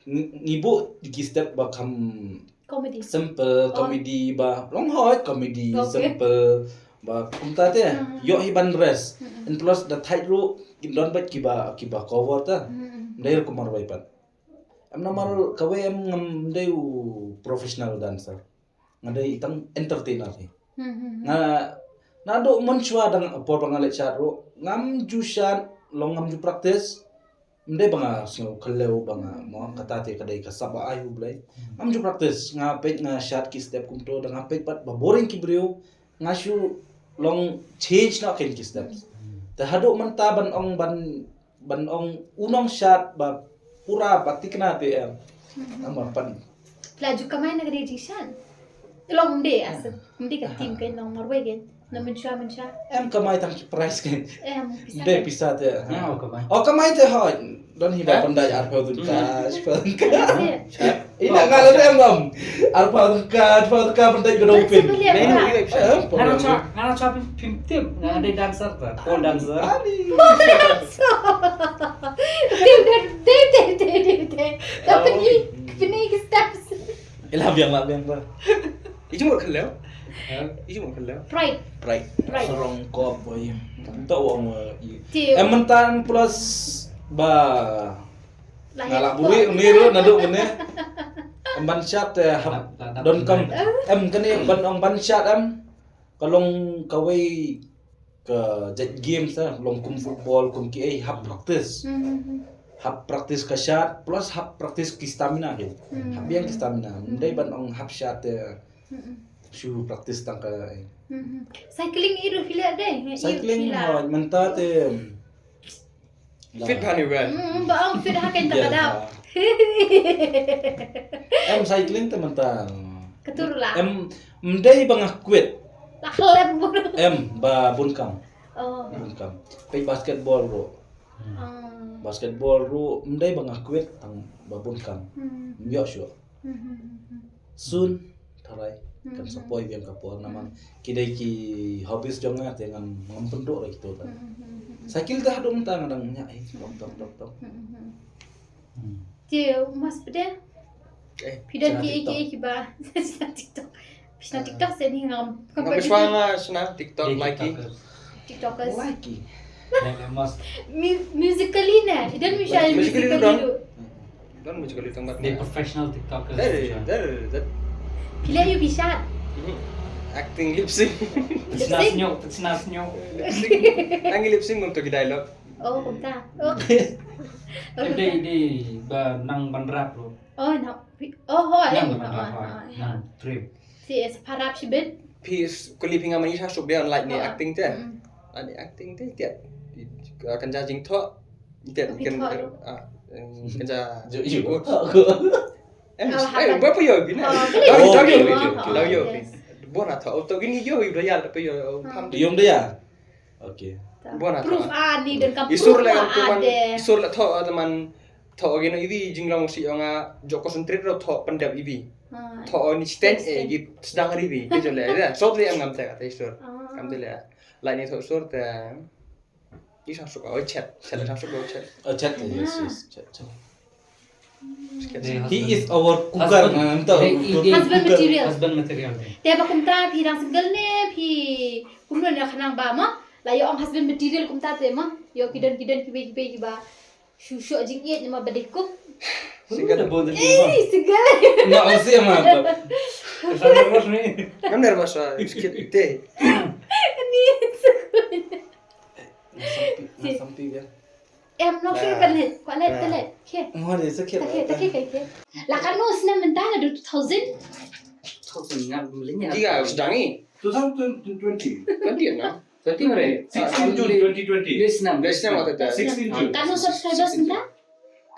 ngi buh ki step ba kham simple comedy ba long hoi comedy simple ba kumta te yoh hi ban rest. And plus da thait ruh kin don bad kiba kiba cover ta. Dei ruh kumar wai pat. Em namar kawei em ngam dei u professional dancer. Nga dei tang entertainer hi. Nga naduh mynshuwa dang por ba nga leit shad ruh ngam ju shad long ngam ju practice. Mdei ba nga sngew khlem ba nga mo kata te ka dei ka sap ba ai u Blei. Ngam ju practice nga peit nga shad ki step kumto da nga peit pat ba boring ki briew nga shu long change na ken ki step. Te haduh mynta ban ong ban ban ong u nongshad ba pura ba tikna te em. Namar pan. Pla ju kamai na ka dei jingshan. Long mde as mde ka team ka long marwei gen. Na mynsha mynsha. Em kamai tang ki price gen. Em pisa. Mde pisa te. O kamai te ho. Don hi ba pandai arphew tyngka, arphew tyngka. Ina nga la em ngam. Arphew tyngka, arphew tyngka ban dei ka dong pin. Ngana cha, ngana cha pin pin tip, ngana dei dancer ta, pole dancer. Pole dancer. Dei dei dei dei dei dei. Tapi ni pini ke steps. Ila biang la biang ta. Ijum khaleu. Ijum khaleu. Pride. Pride. Pride. Sarong kop boy. Tau wa mo. Em mentan plus ba. Nga la buri ni ro nadu mene. Em ban shat te hap don kam. Em kane ban ong ban shat em. Ka long kawei ka jait game sa long kum football kum ki ei hap practice. Hap practice ka shat plus hap practice ki stamina ke. Hap biang ki stamina. Ndai ban ong hap shat te shu practice tang ka ei. Cycling iru hila dai. Cycling hoi menta te. Fit hani wen. Hmm, ba ong fit ha ken ta kadap. Em cycling te mynta. Ketur la. Em mdei ba nga quit. La khlem bun. Em ba bun kam. Oh. Bun kam. Pei basketball ro. Basketball ro mdei ba nga quit tang ba bun kam. Myo shu. Soon tharai kan sa poi biang ka por namar ki dei ki hobbies jong nga te ngam ngam pynduh lagi tu ta. Cycle dah dong ta ngadang nya eh tok tok tok tok. Te mas pede. Pidon ki ki ki ba. TikTok. Pishna TikTok se ni ngam. Ngam pishwa nga shna TikTok like. TikTokers. Like mas. Musically ne. Idan mi shai musically. Don musically tang mat. They professional TikTokers. That is that is that. Pila yu bishat. Acting lip sync. Snas nyok, snas nyok. Lip sync. Ang lip sync untuk dialogue. Oh, kumta. Oh. Dei dei ba nang ban rap lo. Oh, no. Oh, hoi. Nang ban rap. Nang trip. Si es parap shibit. Pis kuli pinga mani sa suk dia like ni acting te. Ani acting te tiat. Kan jajing tho. Tiat kan ah kan ja. Em, eh, berapa yo bina? Dah yo bina. Dah yo bina. Bona tho. Auto gini yo bina ya tapi yo. Yo dia. Okay. Bona tho. Proof ani dan kam. Isur la teman. Isur la tho teman. Thoh ïa no iwi jinglong shi ong a jok concentrate ro thoh pyndep iwi. Thoh ni sten e gi sdang ri wi. Ki jole ya. So te em ngam te ka te sur. Ngam te le. Lai ni thoh sur te. Ni sa suk o chat. Chat sa suk o chat. Oh, chat, yes, yes, chat, chat. He is our cooker. Husband, husband material. Husband material. Te ba kumta phi dang single ne phi kumno ne khnang ba ma. La ïa ong husband material kumta te ma. Ïa ki don ki don ki bei ki bei ki ba. Shu shu jingïeit namar ba dei cook. Single da bon da. Eh, single. Nga ong si ma. Ngam nervous wa. Skit te. Ni. Nga sampi, nga sampi biang. Em no ke kan le, ko le te le. Ke. Mo de se ke. Ta ke, ta ke ke ke. La kan no snem mynta la two thousand. Two thousand nga melinya. Tiga sedang ni. Two thousand twenty. Twenty na. Twenty mare. Sixteen June twenty twenty. This number. This number. Sixteen June. Kan no subscribers mynta?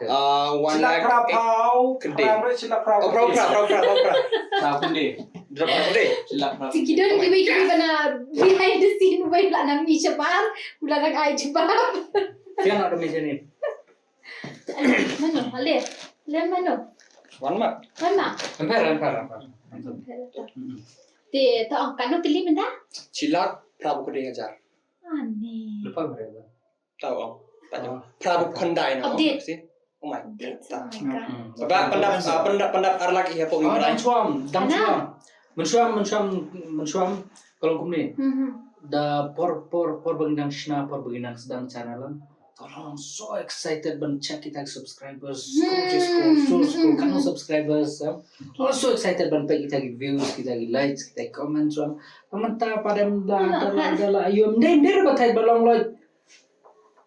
Ah, one lakh. Sila prapau. Kede. Prapau, sila prapau. Oh, prapau, prapau, prapau, prapau. Sa kunde. Drop kunde. Sila prapau. Si kidon kiwi kiwi bana behind the scene wei la nang mi shabar, la nang ai shabar. Siang nak demi sini. Mano, ale. Le mano. Wan ma. Wan ma. Emper, emper, emper. Emper. Te to ang kanu tili mynta? Shi lak prapau kede hajar. Ani. Lupa berapa? Tahu, oh. Tanya. Prapau khyndai na. Update. Si. Oh my God. Update, oh my God. Ba pyndap, ah, pyndap, pyndap ar lak ïa pok. Ah, dang shuam, dang shuam. Mynshuam, mynshuam, mynshuam ka long kumne. Da por, por, por ba ngi dang shna, por ba ngi dang sdang channel. Ka long so excited ban check kita ki subscribers. Ko just ko, so, so, kano subscribers, eh. Ka long so excited ban peit kita ki views, kita ki likes, kita ki comments, eh. Mynta pat em da, da la, da la, ïa, ym dei, ym dei ba thait ba long like.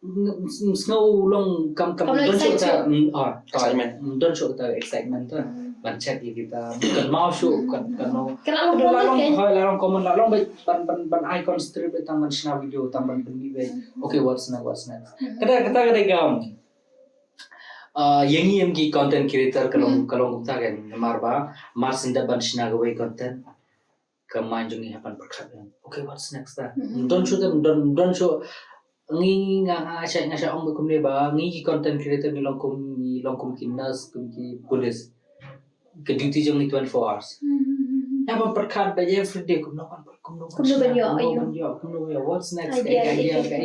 Sngew long kam, kam don shuh ta, ah, excitement. Don shuh ta excitement ta. Ban check ïa kita, kynmaw shuh, kan, kan no. Ka la long comment, hoi, la long comment, la long ban, ban, ban icon strip tang ban shna video, tang ban pynmih ba. Okay, what's next, what's next? Kata, kata, kata kam. Ah, ïa ngi em ki content creator ka long, ka long kumta kan, namar ba, mar shen da ban shna kawei content. Ka mind jong ngi hap ban pyrkhat. Okay, what's next ta? Don shuh ta, don, don shuh. Ngi nga, nga shah, nga shah ong kumne ba, ngi ki content creator ngi long kum, ngi long kum ki nurse, kum ki police. Ka duty jong ngi twenty-four hours. Hap ban pyrkhat ba every day kumno ban, kumno ban ïoh, kumno ban ïoh, what's next, ka idea, ka,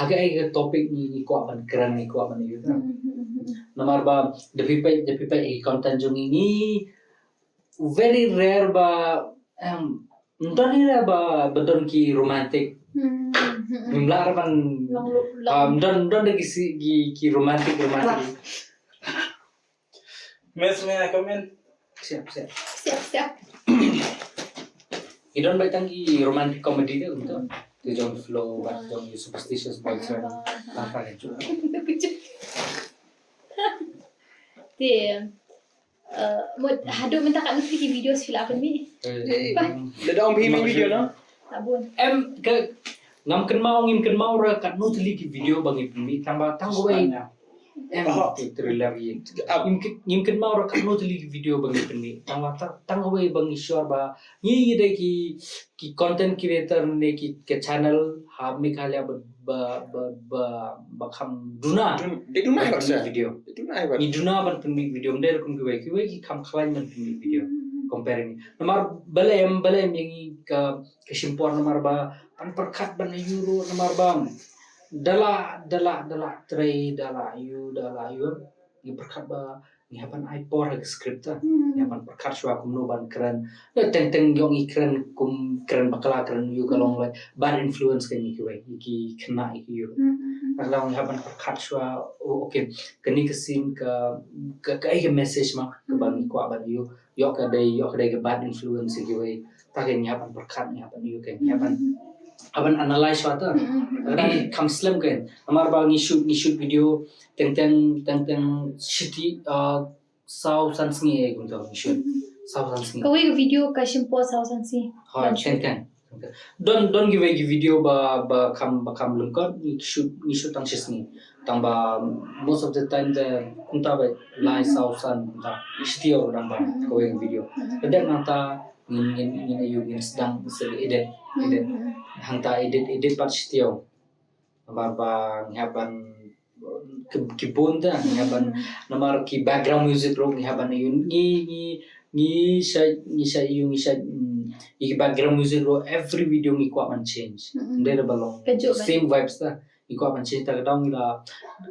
ha ka topic ngi, ngi kwah ban kren, ngi kwah ban ïoh. Namar ba, da phi peit, da phi peit content jong ngi, very rare ba, em, don hi re ba, ba don ki romantic. Ngim lah re ban, em, don, don da ki si, ki, ki romantic, romantic. Mes me comment. Siap, siap. Siap, siap. Ki don ba tang ki romantic comedy de kumto. Te jong Flow, ba jong Superstitious Boyfriend. Apa lagi juga. Te, eh, mut haduh mynta katno tylli ki videos phi la pynmih? Eh, da dang pynmih video no? Em, ka ngam kynmaw, ngim kynmaw re katno tylli ki video ba ngi pynmih, tang ba tang kawei. Em, ki trailer ïa. Ngim kyn-, ngim kynmaw re katno tylli ki video ba ngi pynmih, tang ba tang, tang kawei ba ngi sure ba ngi, ngi dei ki, ki content creator ne ki, ki channel ha Meghalaya ba, ba, ba, ba, ba kham duna. Dun-, dei duna ban pynmih video. Dei duna ban. Ngi duna ban pynmih video. Ym dei rukom kiwei, kiwei ki kham khlaiñ ban pynmih video. Compare ngi. Namar balei em, balei em ïa ngi ka, ka shim por namar ba ban pyrkhat ban ïoh ruh namar ba da la, da la, da la trei, da la ïoh, da la ïoh. Ngi pyrkhat ba ngi hap ban ai por ha ka script ta. Ngi hap ban pyrkhat shuwa kumno ban kren. Teng teng ïoh ngi kren kum kren bakla kren ïoh ka long like bad influence ka ngi kiwei, ki khynnah ki ïoh. Ka long ngi hap ban pyrkhat shuwa, oh, okay. Kane ka scene ka, ka, ka ai ka message ma, ka ban ngi kwah ban ïoh. Ïoh ka dei, ïoh ka dei ka bad influence kiwei. Ta ka ngi hap ban pyrkhat, ngi hap ban ïoh ka, ngi hap ban, hap ban analyze shuwa ta. Ka dang kham slem ka. Namar ba ngi shoot, ngi shoot video, teng teng, teng teng, shiti, ah, saw san sngi eh kumta ngi shoot. Saw san sngi. Kawei ka video ka shim por saw san sngi. Ha, teng teng. Don, don kiwei ki video ba, ba kham, ba kham lyngkot, ngi shoot, ngi shoot tang shi sngi. Tang ba, most of the time the, kumta ba, lai saw san, kumta. Shiti ïa u dang ba, kawei ki video. Ka dep nangta, ngin, ngin, ngin ïoh, ngin sdang, sdang edit, edit. Hangta edit, edit pat shiti ïa u. Namar ba ngi hap ban ki, ki bun te ngi hap ban, namar ki background music ruh ngi hap ban ïoh, ngi, ngi, ngi shait, ngi shait ïoh, ngi shait, mm, ïa ki background music ruh every video ngi kwah ban change. Ym dei da ba long same vibes te. Ngi kwah ban change te ka dang la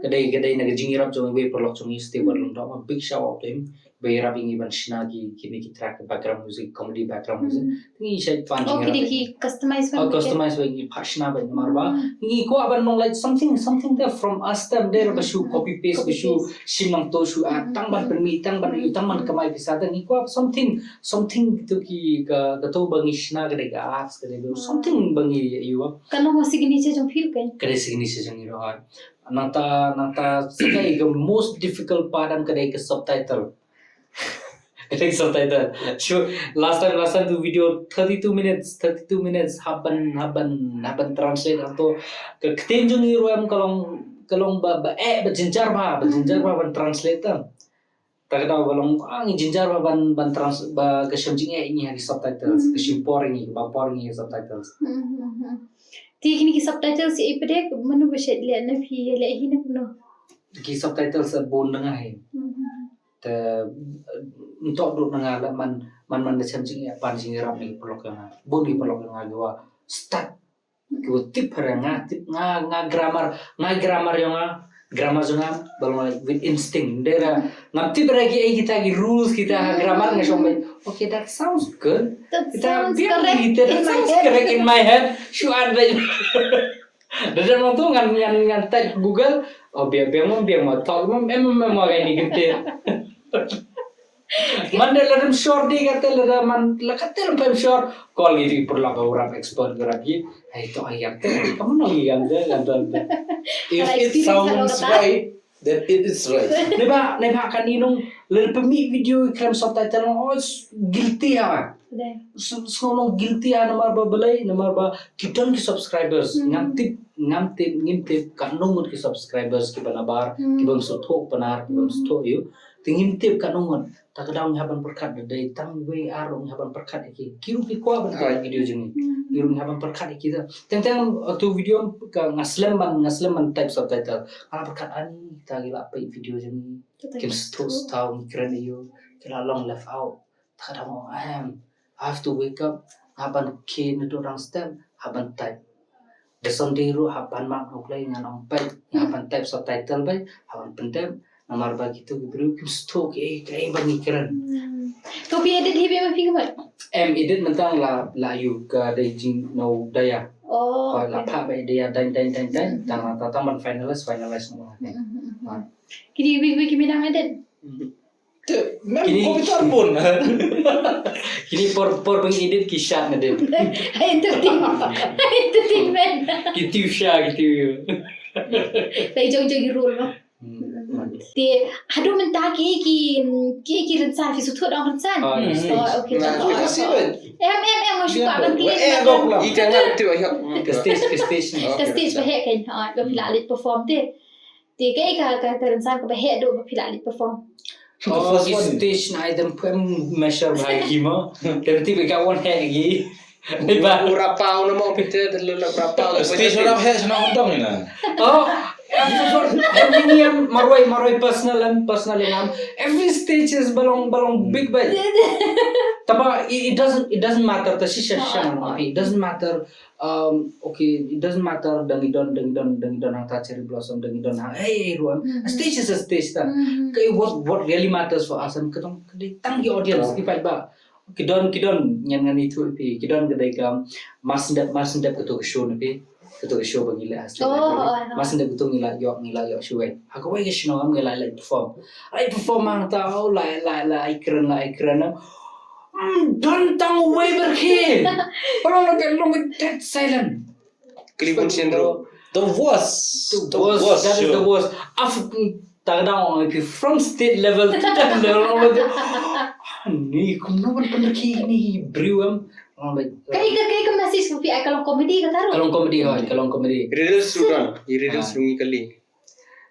ka dei, ka dei na ka jingïarap jong iwei paralok jong ngi, Stewart Lyngdoh, a big shout out to him. Ba ïarap ïa ngi ban shna ki, kine ki track background music, comedy background music. Ngi shait pan jingïarap. Oh, ki dei ki customize ba. Oh, customize ba, ngi phah shna ba namar ba ngi kwah ban long like something, something there from us te, ym dei ba shu copy paste, ba shu shim nangto shu add, tang ban pynmih, tang ban ïoh, tang ban kamai pisa te. Ngi kwah something, something to ki ka, kato ba ngi shna ka dei ka arts, ka dei ka something ba ngi ïoh. Ka long signature jong phi ruh kein. Ka dei signature jong ngi ruh. Nangta, nangta sa ka dei ka most difficult part em ka dei ka subtitle. Ka dei subtitle. Shu, last time, last time tu video thirty-two minutes, thirty-two minutes hap ban, hap ban, hap ban translate ato. Ka ktien jong ngi ruh em ka long, ka long ba, ba eh, ba jynjar ba, ba jynjar ba ban translate te. Ta ka daw ba long, ah, ngi jynjar ba ban, ban trans, ba ka shem jingeh ngi ha ki subtitles, ka shem por ngi, ba por ngi ha subtitles. Te kine ki subtitles ïa i pdek, mano ba shait leh, na phi leh hi ne kumno? Ki subtitles bun na nga hi. Te, eh, ntok duk na nga la man, man, man da shem jingeh pan jingïarap na ki paralok ïa nga. Bun ki paralok ïa nga ki wa start. Ki wa tip phareng, nga tip, nga, nga grammar, nga grammar jong nga, grammar jong nga ba long like with instinct. Dei ra ngam tip ra ki ei kita ki rules kita ha grammar, nga shong ba, okay, that sounds good. That sounds correct in my head. That sounds correct in my head. Shu add ba. Da dang nangto ngan, ngan, ngan type Google. Oh, biang, biang mo, biang mo, thok mo, em, em, em, mo, kaei ni kynthei. Man da la dam shor di kata, la da man la kata la pem shor. Call ngi di paralok ka urap expert urap ki. Ai to ai yak te. Kamu nong ngi kan te kan te. If it sounds right, then it is right. Neba, neba kan inung la pemi video khlem subtitle, oh, guilty ha. Sngew long guilty ha namar ba balei, namar ba ki don ki subscribers. Ngam tip, ngam tip, ngim tip katno ngut ki subscribers ki ba nabar, ki bym sngewthuh Pnar, ki bym sngewthuh ïa u. Te ngim tip katno ngut. Ta ka daw ngi hap ban pyrkhat da dei tang wei ar ngi hap ban pyrkhat ïa ki. Ki ruh ki kwah ban tip video jong ngi. Ki ruh ngi hap ban pyrkhat ïa ki da. Teng teng tu video ka nga slem ban, nga slem ban type subtitle. Nga la pyrkhat ani ta ki la peit video jong ngi. Kim sngewthuh, sngewthuh ngi kren ïa u. Ki la long left out. Ta ka daw, em, I have to wake up. Hap ban khie naduh rang step, hap ban type. Da Sunday ruh hap ban map ruh klei ngan ong peit, hap ban type subtitle bai, hap ban pyndep. Namar ba kito ki briew kim sngewthuh kiei kiei ba ngi kren. To phi edit hi ba phi kumno? Em edit mynta la, la ïoh ka dei jingno daya. Oh, la phah ba daya dang dang dang dang. Tang ta tang ban finalize, finalize mo. Kini week week ki midang edit. Te mem computer pun. Kini por, por peng edit ki shat na din. Hai entertain. Hai entertainment. Ki tiu sha, ki tiu. Lai jong jong ki rule mo. Te haduh mynta ki, ki, ki, ki rynsan, ki sngewthuh dang rynsan. Oh, okay. Em, em, em, nga shu kwah ban clear. Ka stage, ka stage. Ka stage ba heh kan. Ha, ba phi la leit perform te. Te kaei ka, ka, ka rynsan kaba heh duh ba phi la leit perform? Oh, ki stage na item phem measure ba ki mo. Te ti ba ka wan heh ki. Ba u rapau na mo pite te lo la rapau. Stage rap heh sna undong ina. Oh, every, every ni am marwai, marwai personal am, personal am. Every stage is ba long, ba long big ba. Taba it, it doesn't, it doesn't matter ta shisha shisha. It doesn't matter. Um, okay, it doesn't matter dang i don, dang i don, dang i don hangta cherry blossom, dang i don hang, hey, ruan. A stage is a stage ta. Ka what, what really matters for us, em, ka dong, ka dei tang ki audience, ki paidbah. Ki don, ki don, ngan, ngan ithuh ïa phi, ki don ka dei ka Marsendep, Marsendep kato ka show na phi. Kato ka show ba ngi leh ha stage library. Marsendep kato ngi la ïoh, ngi la ïoh shuwei. Ha kawei ka shnong ngi la leh perform. Ai perform hangta, oh, la, la, la, ai kren, la, ai kren. Mm, don tang uwei ba rkhie. Paralok la long dead silent. Kali pun sien ruh. The worst. The worst. That is the worst. Af, ta ka dang ong ïa phi from state level to that level. Ni kumno ban pynrkhie ni briew em. Kaei ka, kaei ka message ba phi ai, ka long comedy kata ruh? Ka long comedy, hooid, ka long comedy. Riddles ruh don. I riddles ruh ngi kali.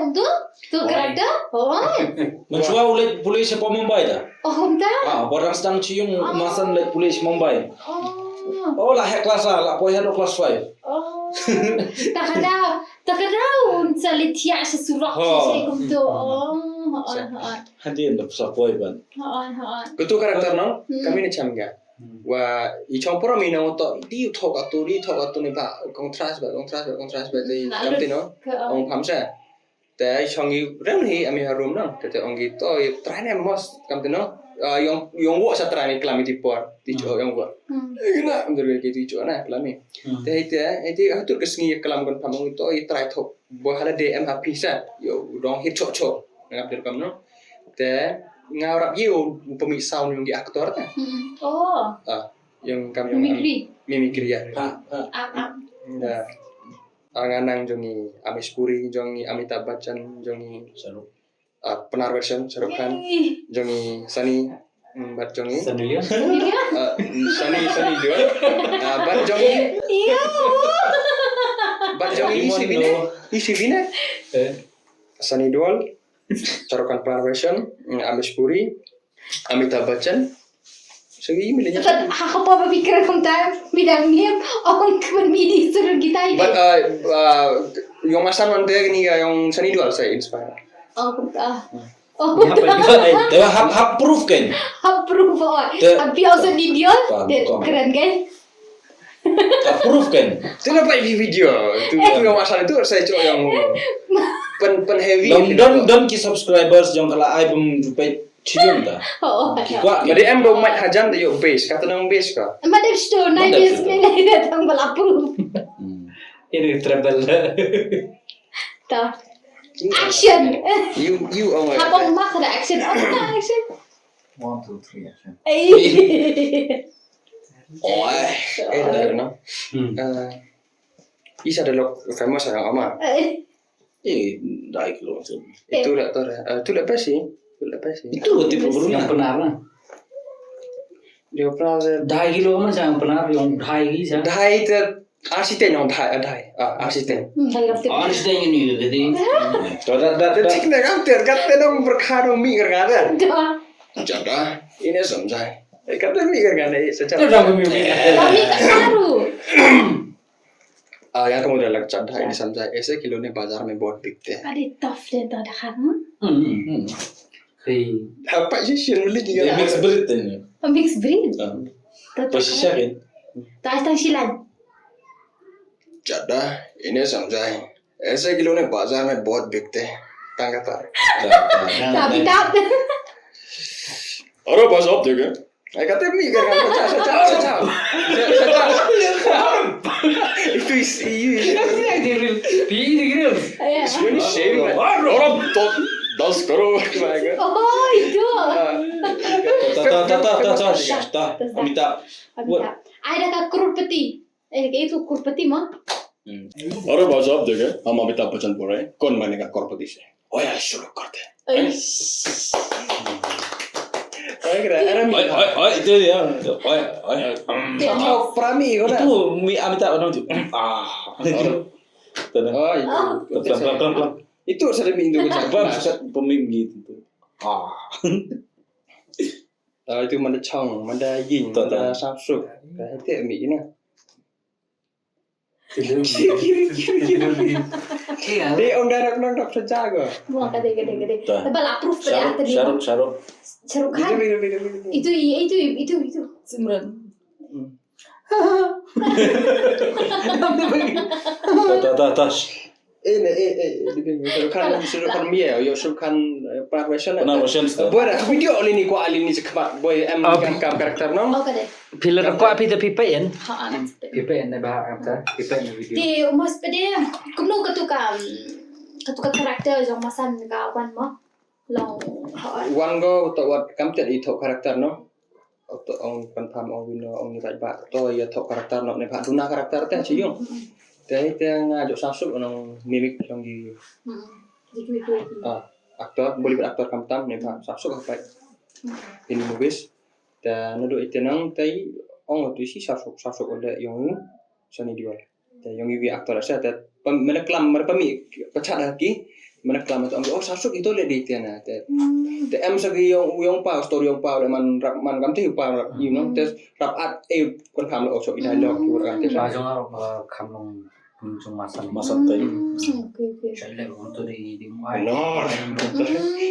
kumtu? Tu character? Oh. Mynshuwa u leit pule sha Mumbai da. Oh, kumta? Ah, ba dang sdang sha ïung, masan leit pule sha Mumbai. Oh. Oh, la heh klas, la poi haduh klas five. Oh. Ta ka daw, ta ka daw un sa leit thiah sha surok sha kumtu. Oh, oh, oh. Hadien da sa poi ban. Oh, oh. Kumtu character no? Hmm. Kami ne cham ga. Wa i chong poro mi no to di thok atu di thok atu ni ba contrast ba contrast ba contrast ba di kam ti no. Ong pam sa. Te shong i rem hi ami harum nang. Te te ong ki to i trai ne mos kam te no. Ah, yong yong wo sa trai ni klam i ti por. Ti cho yong wo. Hmm. Ina amdur ki ti cho na klam i. Hmm. Te hi te hi te ha tur ke sngi klam kon pam ong to i trai thok. Bo hala de em ha pisa. Yo dong hit cho cho. Ngap der kam no. Te nga rap ye u pemi sound yong ki aktor te. Hmm. Oh. Ah, yong kam yong mimicry. Mimicry ya. Ha, ha. Ap ap. Ya. Ah, nga nang jong i Amish Puri, jong i Amitabh Bachchan, jong i Shahrukh. Ah, Pnar version Shahrukh Khan, jong i Sunny, mm, bad jong i Sunny Leon. Ah, Sunny, Sunny Deol. Ah, bad jong i, bad jong i isi bine, isi bine. Eh. Sunny Deol, Shahrukh Khan Pnar version, mm, Amish Puri, Amitabh Bachchan. Sagi mi le. Tad ha ko pa ba bikra kum ta mi dang niam ong kmen mi di surun kita i. But uh, uh, yong masan wan te ni ga yong Sunny Deol sa inspire. Oh kum ta. Oh. Te hap hap proof kan. Hap proof oh. Hap bi ong Sunny Deol. Keren kan. Approve kan? Tu na play di video. Tu tu yang masalah tu saya cakap yang pen pen heavy. Don don don ki subscribers yang kalau ai pun rupai cium ta. Oh. Ki kuat. Jadi em do mic hajan da yo bass kata nang bass ka. Madam sto nai bass me nai datang bal approve. Ini treble. Ta. Action. You you oh. Apa mak ada action? Apa action? One two three action. Eh. Oi. Eh, dah no. Hmm. Eh, isa da lok famous orang ama. Eh. Eh, dai kilo tu. Itu lah tu lah. Eh, tu lah pasi. Tu lah pasi. Itu tipe baru yang benar lah. Dia pernah ada. Dai kilo ama yang benar yang dai gitu. Dai tu Arsiteng nong thai adai. Ah, arsiteng. Arsiteng ini gitu. Dah dah dah. Cik nak kan ter kat tenong berkado mi kerana. Jada, ini samjai. Eh, kata mi kerana eh secara. Dah mi mi. Kami tak tahu. Ah, yang kamu dah lak jada ini samjai. Ese kilo ni bazar mein bahut bikte. Ada tough deh dah dah kan. Hmm. Hei. Apa sih sih beli dia? Mix breed ni. Mix breed. Pasisha kan. Tang tang silan. Jada, ini samjai. Aise kilo ne bazar mein bahut bikte hain. Tang kata. Tapi tak. Aro bas op jage. Ai kata mi kan kan cha cha cha cha. Itu isi. Pi di grill. Aro to das karo. Oh itu. Ta ta ta ta ta ta. Amitabh. Amitabh. Ai da ka crorepati. Eh, kayak itu crorepati mah. अरे भाई साहब देखे, हम अमिताभ बच्चन बोल रहे हैं, कौन बनेगा करोड़पति से? ओए, शुरू करते हैं। Oi, kira, era mi. Oi, oi, oi, itu ya. Oi, oi. Sama prami ko na. Itu mi Amitabh Bachchan tu. Ah. Oh, itu. Pelan, pelan, pelan, pelan. Itu sering mi Indo. Pelan, pelan, pelan gitu. Ah. Ah, itu manda chong, manda yin, manda samsuk. Ka hete mi ina. Dei ong direct nang dok saja ko. Buang kade kade kade. Tebal approve pada tadi. Shahrukh, Shahrukh. Shahrukh Khan. Itu itu itu itu. Simran. Ta ta ta. Eh ne eh eh di bin Shahrukh Khan Shahrukh Khan mia yo Shahrukh Khan Pnar version. Pnar version. Boy da video oli ni ko ali ni sekmat boy em kam kam karakter nong. Phi la kwah phi te phi peit ïa. Ha, ha, let's peit. Phi peit ne ba kam ta, phi peit ne video. Te u mas pede kumno katu ka, katu ka character jong masan ka wan mo. Long ha. Wan go to wat kam te i to character no. To ong pan pam ong wino ong ni ba to ïa to character no ne ba duna character te chi yung. Te te nga jo sasuk nong mimic jong gi. Hmm. Di kwi kwi. Ah, actor, Bollywood actor kam tam ne ba sasuk ha peit. Hmm. In movies. Te naduh ite nang te ong tu si sasuk sasuk ole yong Sunny Deol. Te yong iwi actor sa te mynta klam mynta pami pachat ha ki mynta klam te ong oh sasuk ito le di te na te te em sa ki yong yong pa story yong pa le man rap man kam te pa rap you know te rap at e kon kam lo so ida lo ki kan te. Pa jong aro kam long jong masan masan te. Oke oke. Chale untuk di di mai. No.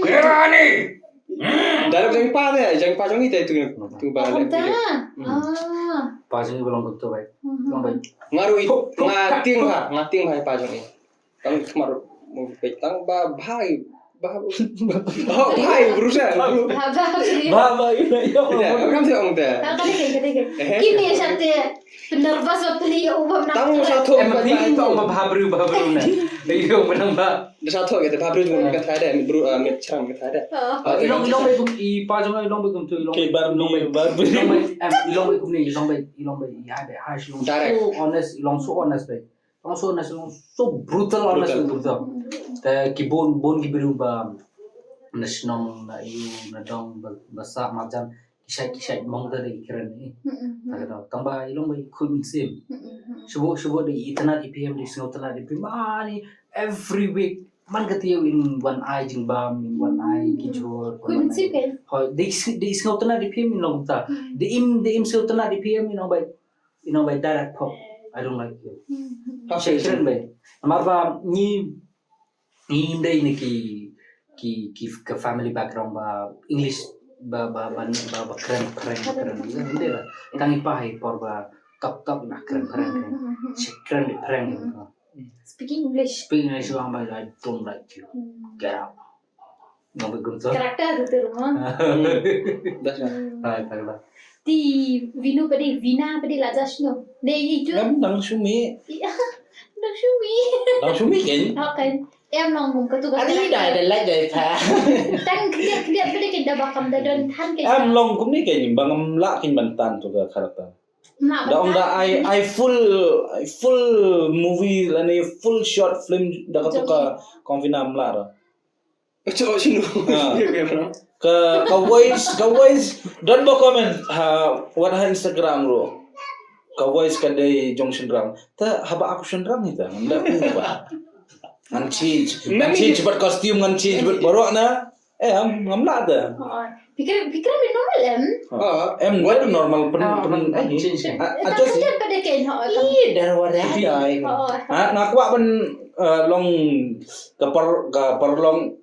Kerani. Direct jong i pa de, jong i pa jong i te tu tu ba le. Ah. Pa jong i ba long tu bai. Long bai. Nga ruh i nga tieng bha, nga tieng bha i pa jong i. Tang khmat ruh. Mo peit tang ba bha, ba, oh, bha, bru sa. Bha, bha, bru. Ba, ba, ïa, ïa, ïa. Ïa, kam se ong te. Ka, ka dei, ka dei, ka dei. Eh. Kine sa te penervas ba peli u bam na. Tang sa thoh. Em, ba, peli ba, tang ba bha bru, bha bru na. Ïa, menang ba. Da sa thoh kata bha bru jong ka thada, bru, ah, mit cham ka thada. Oh. Ah, i long, i long bai kum, i pa jong i long bai kumtu, i long bai, i long bai, i long bai, em, i long bai kum ne, i long bai, i long bai, i hai bai, hai, i long so honest, i long so honest bai. Long so honest, long so brutal honest. Brutal. Brutal. Te ki bun, bun ki briew ba na shnong, na ïew, na dong, ba, ba sah marjan, ki shait, ki shait mong da dei kren ni. Mm, mm, mm. Ta ka daw. Tang ba i long ba i khuid mynsiem. Mm, mm, mm. Shuh, shuh da i itynnad i P M, da i sngewtynnad i P M. Mani, every week. Man ka taïew in wan ai jingbam, in wan ai ki jhur. Khuid mynsiem kan? Hooid, da i s-, da i sngewtynnad i P M in long ta. Mm. Da im, da im sngewtynnad i P M in long ba i, you know, bai direct pop. I don't like you. Hmm. Shait kren bai. Namar ba ngi, ngi dei na ki, ki, ki ka family background ba English ba, ba, ba, ba, ba kren, kren, kren. Ngi dei la. Tang i pa i por ba kap, kap na kren, kren, kren. Shait kren, kren. Speaking English. Speaking English, ba, I don't like you. Hmm. Get out. Ngam kum tu. Karakter tu tu rumah. Hmm. Dah sah. Hmm. Hai, tak lah. Ti Vinu padi, Vina padi la jas no. Ne itu. Ngam dang sumi. Iya, dang sumi. Dang sumi kan? Oh, kan. Em long kum katu ka karakter. Adi dah, dah like dah pa. Tang keliat, keliat padi kita bakam dah don than kita. Em long kum ni kan, bang em lah kin ban tan tu ka karakter. Em lah ban tan. Dah ong dah I, I full, I full movie lane full short film dah katu ka kong Vina em lah dah. Cok sinu. Ha. Ka, ka voice, ka voice. Don ba comment. Ha, wat ha Instagram ruh. Ka voice ka dei jong shynrang. Ta haba aku shynrang ita. Nda ku ba. Ngan change. Ngan change bad costume, ngan change bad baroh na. Eh, em, ngam lah ta. Oh, pikir, pikir em normal em. Ha. Em, what normal pen, pen, eh, change. Ah, adjust. Dah wada. Ha, nga kwah ban, eh, long ka par, ka parlong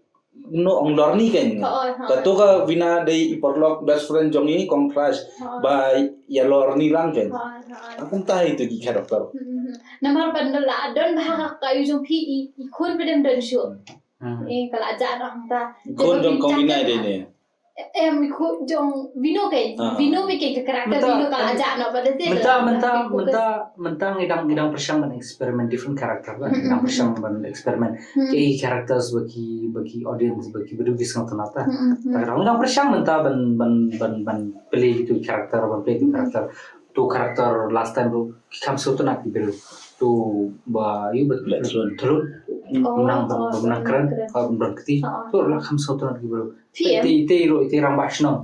no ong lorni kan. Oh, oh, oh. Katu ka Vina dei i paralok best friend jong i kong Thras ba ïa lorni lang kan. Oh, oh, oh. Aku mynta itu ki karakter. Hmm, hmm, hmm. Namar ban la don ba ha ka ïew jong phi i, i khun pdem don shuh. Hmm. Eh, ka la jah noh mynta. I khun jong kong Vina dei ne. Em, i khun jong Vino kan. Ah. Vino me kan ka karakter Vino ka la jah noh ba dei. Mynta, mynta, mynta, mynta ngi dang, ngi dang pyrshang ban experiment different character ba. Ngi dang pyrshang ban experiment. Hmm. Ki characters ba ki, ba ki audience, ba ki ba dei ki sngewtynnat ta. Hmm, hmm. Ta ka dang, ngi dang pyrshang mynta ban, ban, ban, ban play kitu character, ban play kitu character. Tu character last time tu ki kham sngewtynnat ki briew. Tu ba, ïa ba Black Swan. Thlut. Oh, ba nang, oh, ba nang kren, ba nang kren. Oh, ba nang kti. Oh, oh. Tu la kham sngewtynnat ki briew. Phi em? Ite, ite ruh, ite rangbah shnong.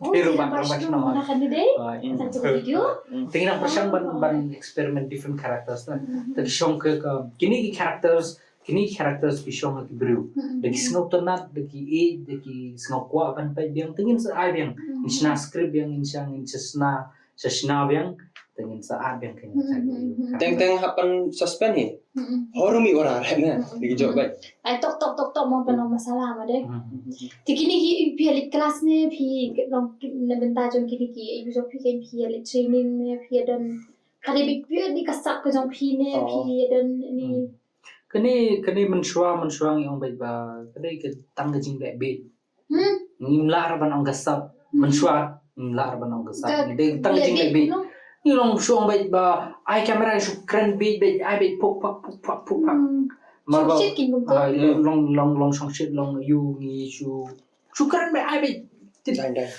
Oh, ite ruh rangbah shnong. Ite rangbah shnong. Mana kan dei? Ah, iya. Satu video. Hmm. Te ngi dang pyrshang ban, ban experiment different characters ta. Hmm. Te ki shong ka, ka, kine ki characters, kine ki characters ki shong ha ki briew. Hmm. Da ki sngewtynnat, da ki ïeit, da ki sngewkwah ban peit biang. Te ngin sa ai biang. Hmm. Ngin shna script biang, ngin shna, ngin sa shna, sa shna biang. Te ngin sa ai biang ka, hmm, sa, hmm, hmm. Teng teng hap ban suspend hi. Hmm. Horror mi ora reh na. Hmm. Dei ki jok bad. Ai tok, tok, tok, tok, mo pynlong masalah ma dei. Hmm. Te kine ki phi ïa leit class ne, phi long na bynta jong kine ki, ïa jong phi kan phi ïa leit training ne, phi ïa don ka dei bit phi ïa di ka sap ka jong phi ne, phi ïa don ni. Hmm. Kane, kane mynshuwa, mynshuwa ngi ong beit ba, ka dei ka tang ka jingleh bieit. Hmm. Ngim lah ruh ban ong ka sap. Hmm. Mynshuwa ngim lah ruh ban ong ka sap. Ngi dei tang ka jingleh bieit. Ngi long shu ong beit ba ai camera shu kren bieit beit, ai beit puk pak, puk pak, puk pak. Hmm. Mar ba, shongshit kin kumta. Ah, long, long, long shongshit long ïa ngi shu, shu kren beit, ai beit. Tip. Dang, dang.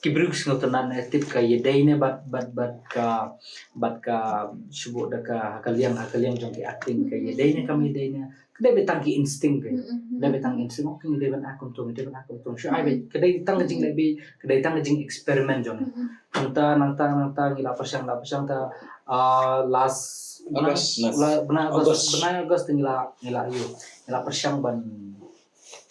Ki briew ki sngewtynnat ne tip ka ïadei ne bad, bad, bad ka, bad ka shu buh da ka, ka liang, ka liang jong ki acting ka ïadei ne kam ïadei ne. Ka dei beit tang ki instinct ka. Mm, mm, mm. Ka dei beit tang instinct. Oh, ngi dei ban act kumto, ngi dei ban act kumto. Shu ai beit, ka dei tang ka jingleh bieit, ka dei tang ka jing experiment jong ngi. Mm, mm. Nangta, nangta, nangta ngi la pyrshang, la pyrshang ta, ah, last, August. Bnai, la, bnai August, August. Bnai August ngi la, ngi la ïoh. Ngi la pyrshang ban,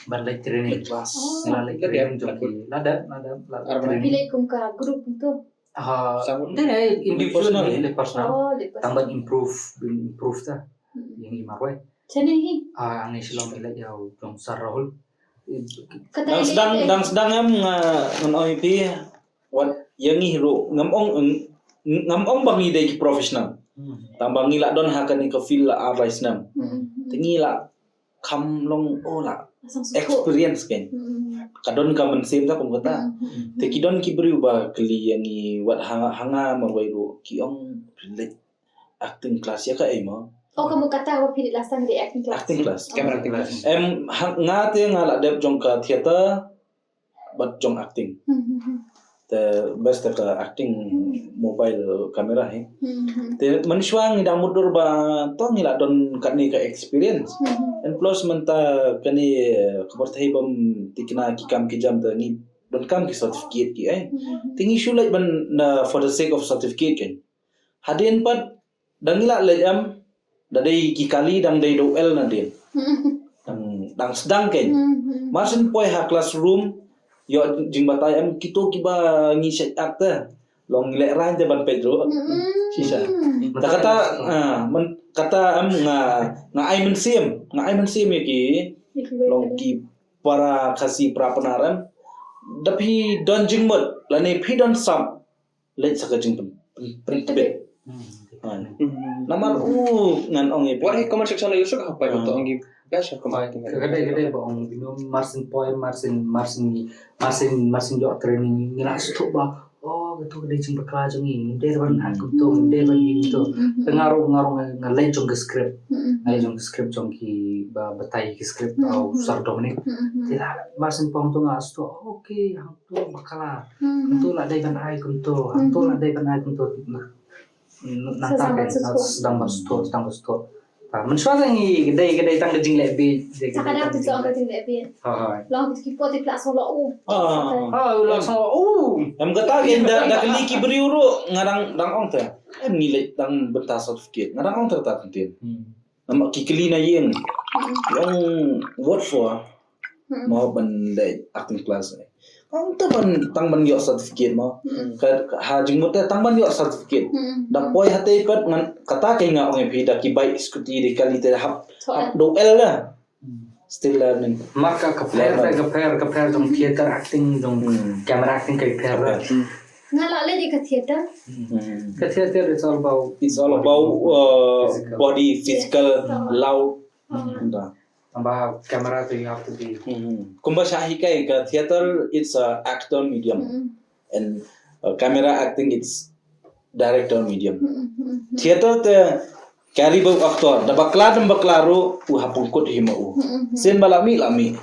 ban leit training. Leit class. Oh. Ngi la leit training jong ki. La dep, la dep, la training. Phi leit kum ka group tu? Ah, individual. Personal, eh? Leit personal. Oh, leit personal. Tang ban improve, ban improve ta. Hmm. Ïa ngi marwei. Sha ne hi? Ah, ngi Shillong ngi leit ïa u Dr. Sir Rahul. Dang sdang, dang sdang em nga, ngan ong ïa phi. Wat ïa ngi ruh ngam ong, ngam ong ba ngi dei ki professional. Hmm. Tang ba ngi la don ha kane ka field la ar lai snem. Hmm. Te ngi la kham long, oh, la experience kein. Ka don ka mynsiem ta kum kata. Te ki don ki briew ba kylli ïa ngi wat ha, ha nga marwei ruh ki ong leit acting class ïa kaei mo. Oh, ka mut kata ba phi leit last time dei acting class. Acting class. Camera acting class. Em, ha, nga te nga la dep jong ka theater bad jong acting. Te best ka acting mobile camera hi. Te mynshuwa ngi dang mutdur ba to ngi la don katne ka experience. And plus mynta kane ka pyrthei bym thikna ki kam ki jam te ngi donkam ki certificate ki ai. Te ngi shu leit ban na for the sake of certificate kein. Hadien pat dang la leit em, da dei ki kali dang dei do el nadien. Dang, dang sdang kein. Marsien poi ha classroom, ïoh jingbatai em kito kiba ngi shait actor. Long ngi leh rain te ban peit ruh. Shisha. Ta kata, ah, man, kata em nga, nga ai mynsiem, nga ai mynsiem ïa ki, long ki para Khasi para Pnar em. Da phi don jingmut, lane phi don sap, leit sa ka jingpyn, pyn, pyntbit. Namar u ngan ong ïa phi. Wat hi comment section la ïusuk ha pai to ong ki best comment. Ka dei, ka dei ba ong bino marsien poi, marsien, marsien, marsien, marsien ïoh training ngi la sdang ba. Oh, ka to ka dei jingbakla jong ngi. Ngi dei ban hat kumto, ngi dei ban ïa kumto. Te nga ruh, nga ruh nga, nga leit jong ka script. Nga leit jong ka script jong ki ba batai ki script ba u Sir Dominic. Te la marsien poi to nga sdang. Okay, hangto bakla. Hangto la dei ban ai kumto, hangto la dei ban ai kumto. Nangta ka sdang ban sdang, sdang ban sdang. Ta mynshuwa ngi ka dei, ka dei tang ka jingleh bit. Sa ka dang tu ka jingleh bit. Ha ha. Long tu ki pot ti pla solo u. Ha, long solo u. Em kata kein da, da kylli ki briew ruh nga dang, dang ong te. Em ngi leit dang bynta certificate. Nga dang ong te ta kyntien. Namar ki kylli na ïing. Ki ong what for? Mo ban leit acting class. Ong te ban tang ban ïoh certificate mo. Ka, ka ha jingmut te tang ban ïoh certificate. Da poi hate pat ngan kata kein nga ong ïa phi da ki bike scooty da kali te hap, hap do el da. Still learning. Mar ka ka pher, ka pher, ka pher jong theater acting jong camera acting ka pher. Nga la leh di ka theater. Ka theater it's all about, it's all about, uh, physical, body, physical, loud. Tang ba camera tu you have to be. Kumba sha hikai ka theater it's a actor medium. And, uh, camera acting it's director medium. Theater te carry ba u actor, da bakla da bakla ruh u ha pungkut hi ma u. Sien ba la mih la mih.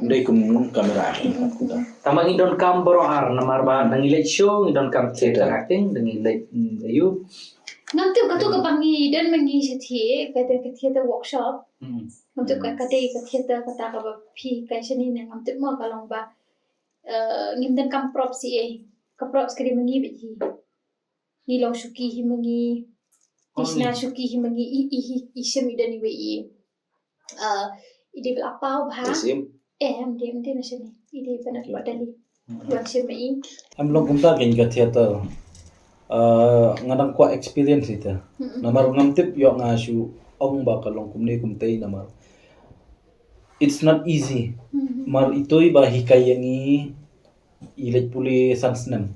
Dei kum camera. Tang ba ngi donkam baroh ar namar ba da ngi leit show ngi donkam theater acting, da ngi leit, mm, ayu. Ngam tip katu ka ba ngi don ma ngi sha thie, ka theater workshop. Ngam tip ka, ka dei ka theater kata ka ba phi kai shane ne ngam tip mo ka long ba. Eh, ngim donkam props ei. Ka props ka dei ma ngi beit hi. Ngi long shuki hi ma ngi. Ngi shna shuki hi ma ngi. I, i, i, i shem i don iwei i. Eh, i dei ba la paw bha. Eh, em dei, em dei na shane. I dei ba na ba dali. Wan shem ma i. Em long kumta kein ka theater. Eh, nga dang kwah experience ita. Namar ngam tip ïoh nga shu ong ba ka long kumne kumtei namar. It's not easy. Mar itoi ba hikai ïa ngi i leit pule san snem.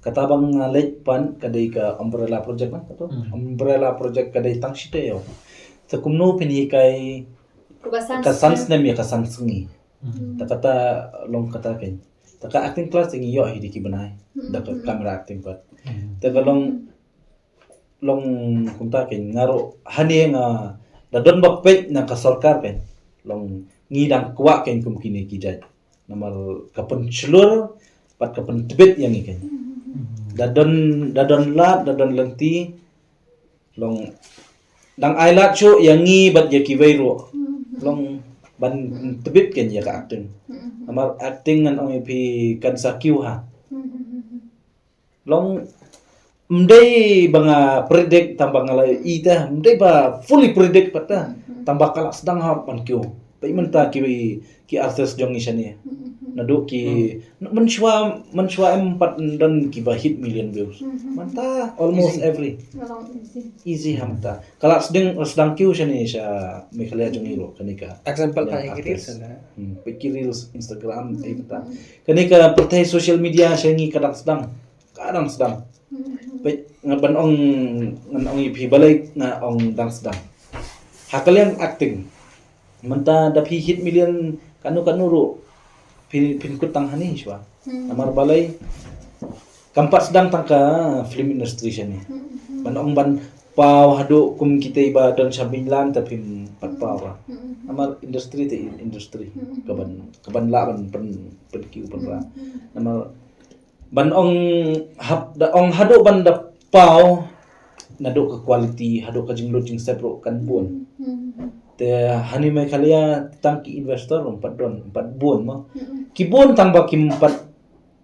Kata ba nga leit pan ka dei ka umbrella project na kato. Umbrella project ka dei tang shiteng ïa. Te kumno phin hikai ka san snem ïa ka san sngi. Ta kata long kata kein. Ta ka acting class te ngi ïoh hi dei ki bnai. Da ka camera acting pat. Te ka long long kumta kein nga ruh hane nga da don ba peit na ka sorkar kein. Long ngi dang kwah kein kum kine ki jait. Namar ka pynshlur pat ka pyntbit ïa ngi kein. Da don, da don lad, da don lynti. Long dang ai lad shuh ïa ngi bad ïa kiwei ruh. Long ban tbit kein ïa ka acting. Namar acting ngan ong ïa phi kan sa kiew ha. Long mdei ba nga predict tang ba nga la i ta, mdei ba fully predict pat ta. Tang ba ka la sdang ha ban kiew. Peit mynta ki, ki artist jong ngi shane. Naduh ki, mynshuwa, mynshuwa em pat don ki ba hit million views. Mynta almost every. Easy ha mynta. Ka la sdang, sdang kiew shane sha Meghalaya jong ngi ruh kane ka. Example ka ki reels. Peit ki reels Instagram, eh, mynta. Kane ka pyrthei social media sha ngi ka dang sdang. Ka dang sdang. Peit nga ban ong, ngan ong ïa phi balei nga ong dang sdang. Ha ka liang acting. Mynta da phi hit million kano kano ruh phin, phin kut tang hani shwa. Namar balei kam pat sdang tang ka film industry shane. Ban ong ban paw haduh kum kita ba don sha Binland ta phim pat paw ba. Namar industry te industry. Kaban, kaban lah ban pen, pen kiu pen ra. Namar ban ong hap da ong haduh ban da paw naduh ka quality, haduh ka jinglut jingsep ruh kan bun. Te hani Meghalaya tang ki investor ruh pat don, pat bun mo. Ki bun tang ba kim pat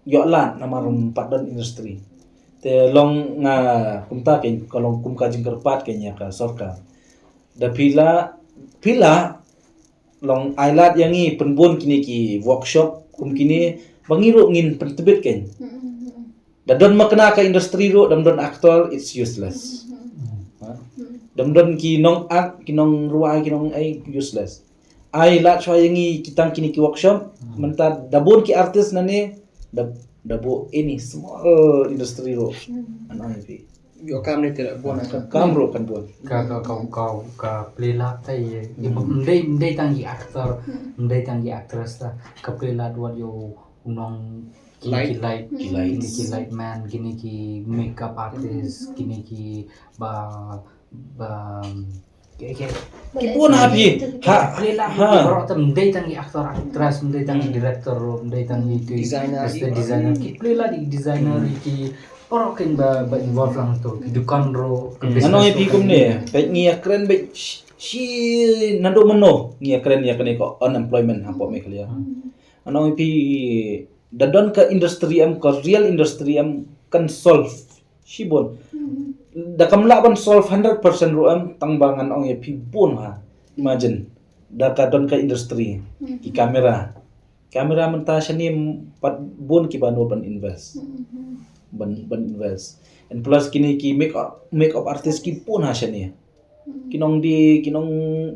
ïoh lad namar ruh pat don industry. Te long nga kumta ke ka long kum ka jingkyrpad ke ïa ka sorkar. Da phi lah, phi lah long ai lad ïa ngi pynbun kine ki workshop kum kine ba ngi ruh ngin pyntbit kein. Da don makna ka industry ruh dam don actor, it's useless. Ha? Dam don ki nong act, ki nong ruwai, ki nong ai, useless. Ai lad shwa ïa ngi ki tang kine ki workshop. Mynta da bun ki artist nane da, da bu any small industry ruh. An ai pi. Yo kam ni tira bon ka. Kam ruh kan bun. Ka, ka, ka, ka, ka plie lad ta ye. Ye ba mdei, mdei tang ki actor, mdei tang ki actress ta. Ka plie lad wat yo u nong ki, light, ki light, ki light, kine ki light man, kine ki makeup artist, kine ki ba, ba, ke, ke. Ki bun ha phi. Ha, plie lad ha. Baroh ta mdei tang ki actor, actress, mdei tang ki director, mdei tang ki, ki designer, ki designer, ki plie lad ki designer, ki baroh kin ba, ba involve lang to, ki dukan ruh, ki business. Ngan ong ïa phi kumne, peit ngi ïa kren beit shi, shi naduh mynno ngi ïa kren ïa kane ka unemployment hapoh Meghalaya. Ngan ong ïa phi da don ka industry em, ka real industry em kan solve shibun. Da kam lah ban solve hundred percent ruh em tang ba ngan ong ïa phi bun ha. Imagine da ka don ka industry, ki camera. Camera mynta shane pat bun ki ba no ban invest. Ban, ban invest. And plus kine ki make up, make up artist ki bun ha shane. Ki nong di, ki nong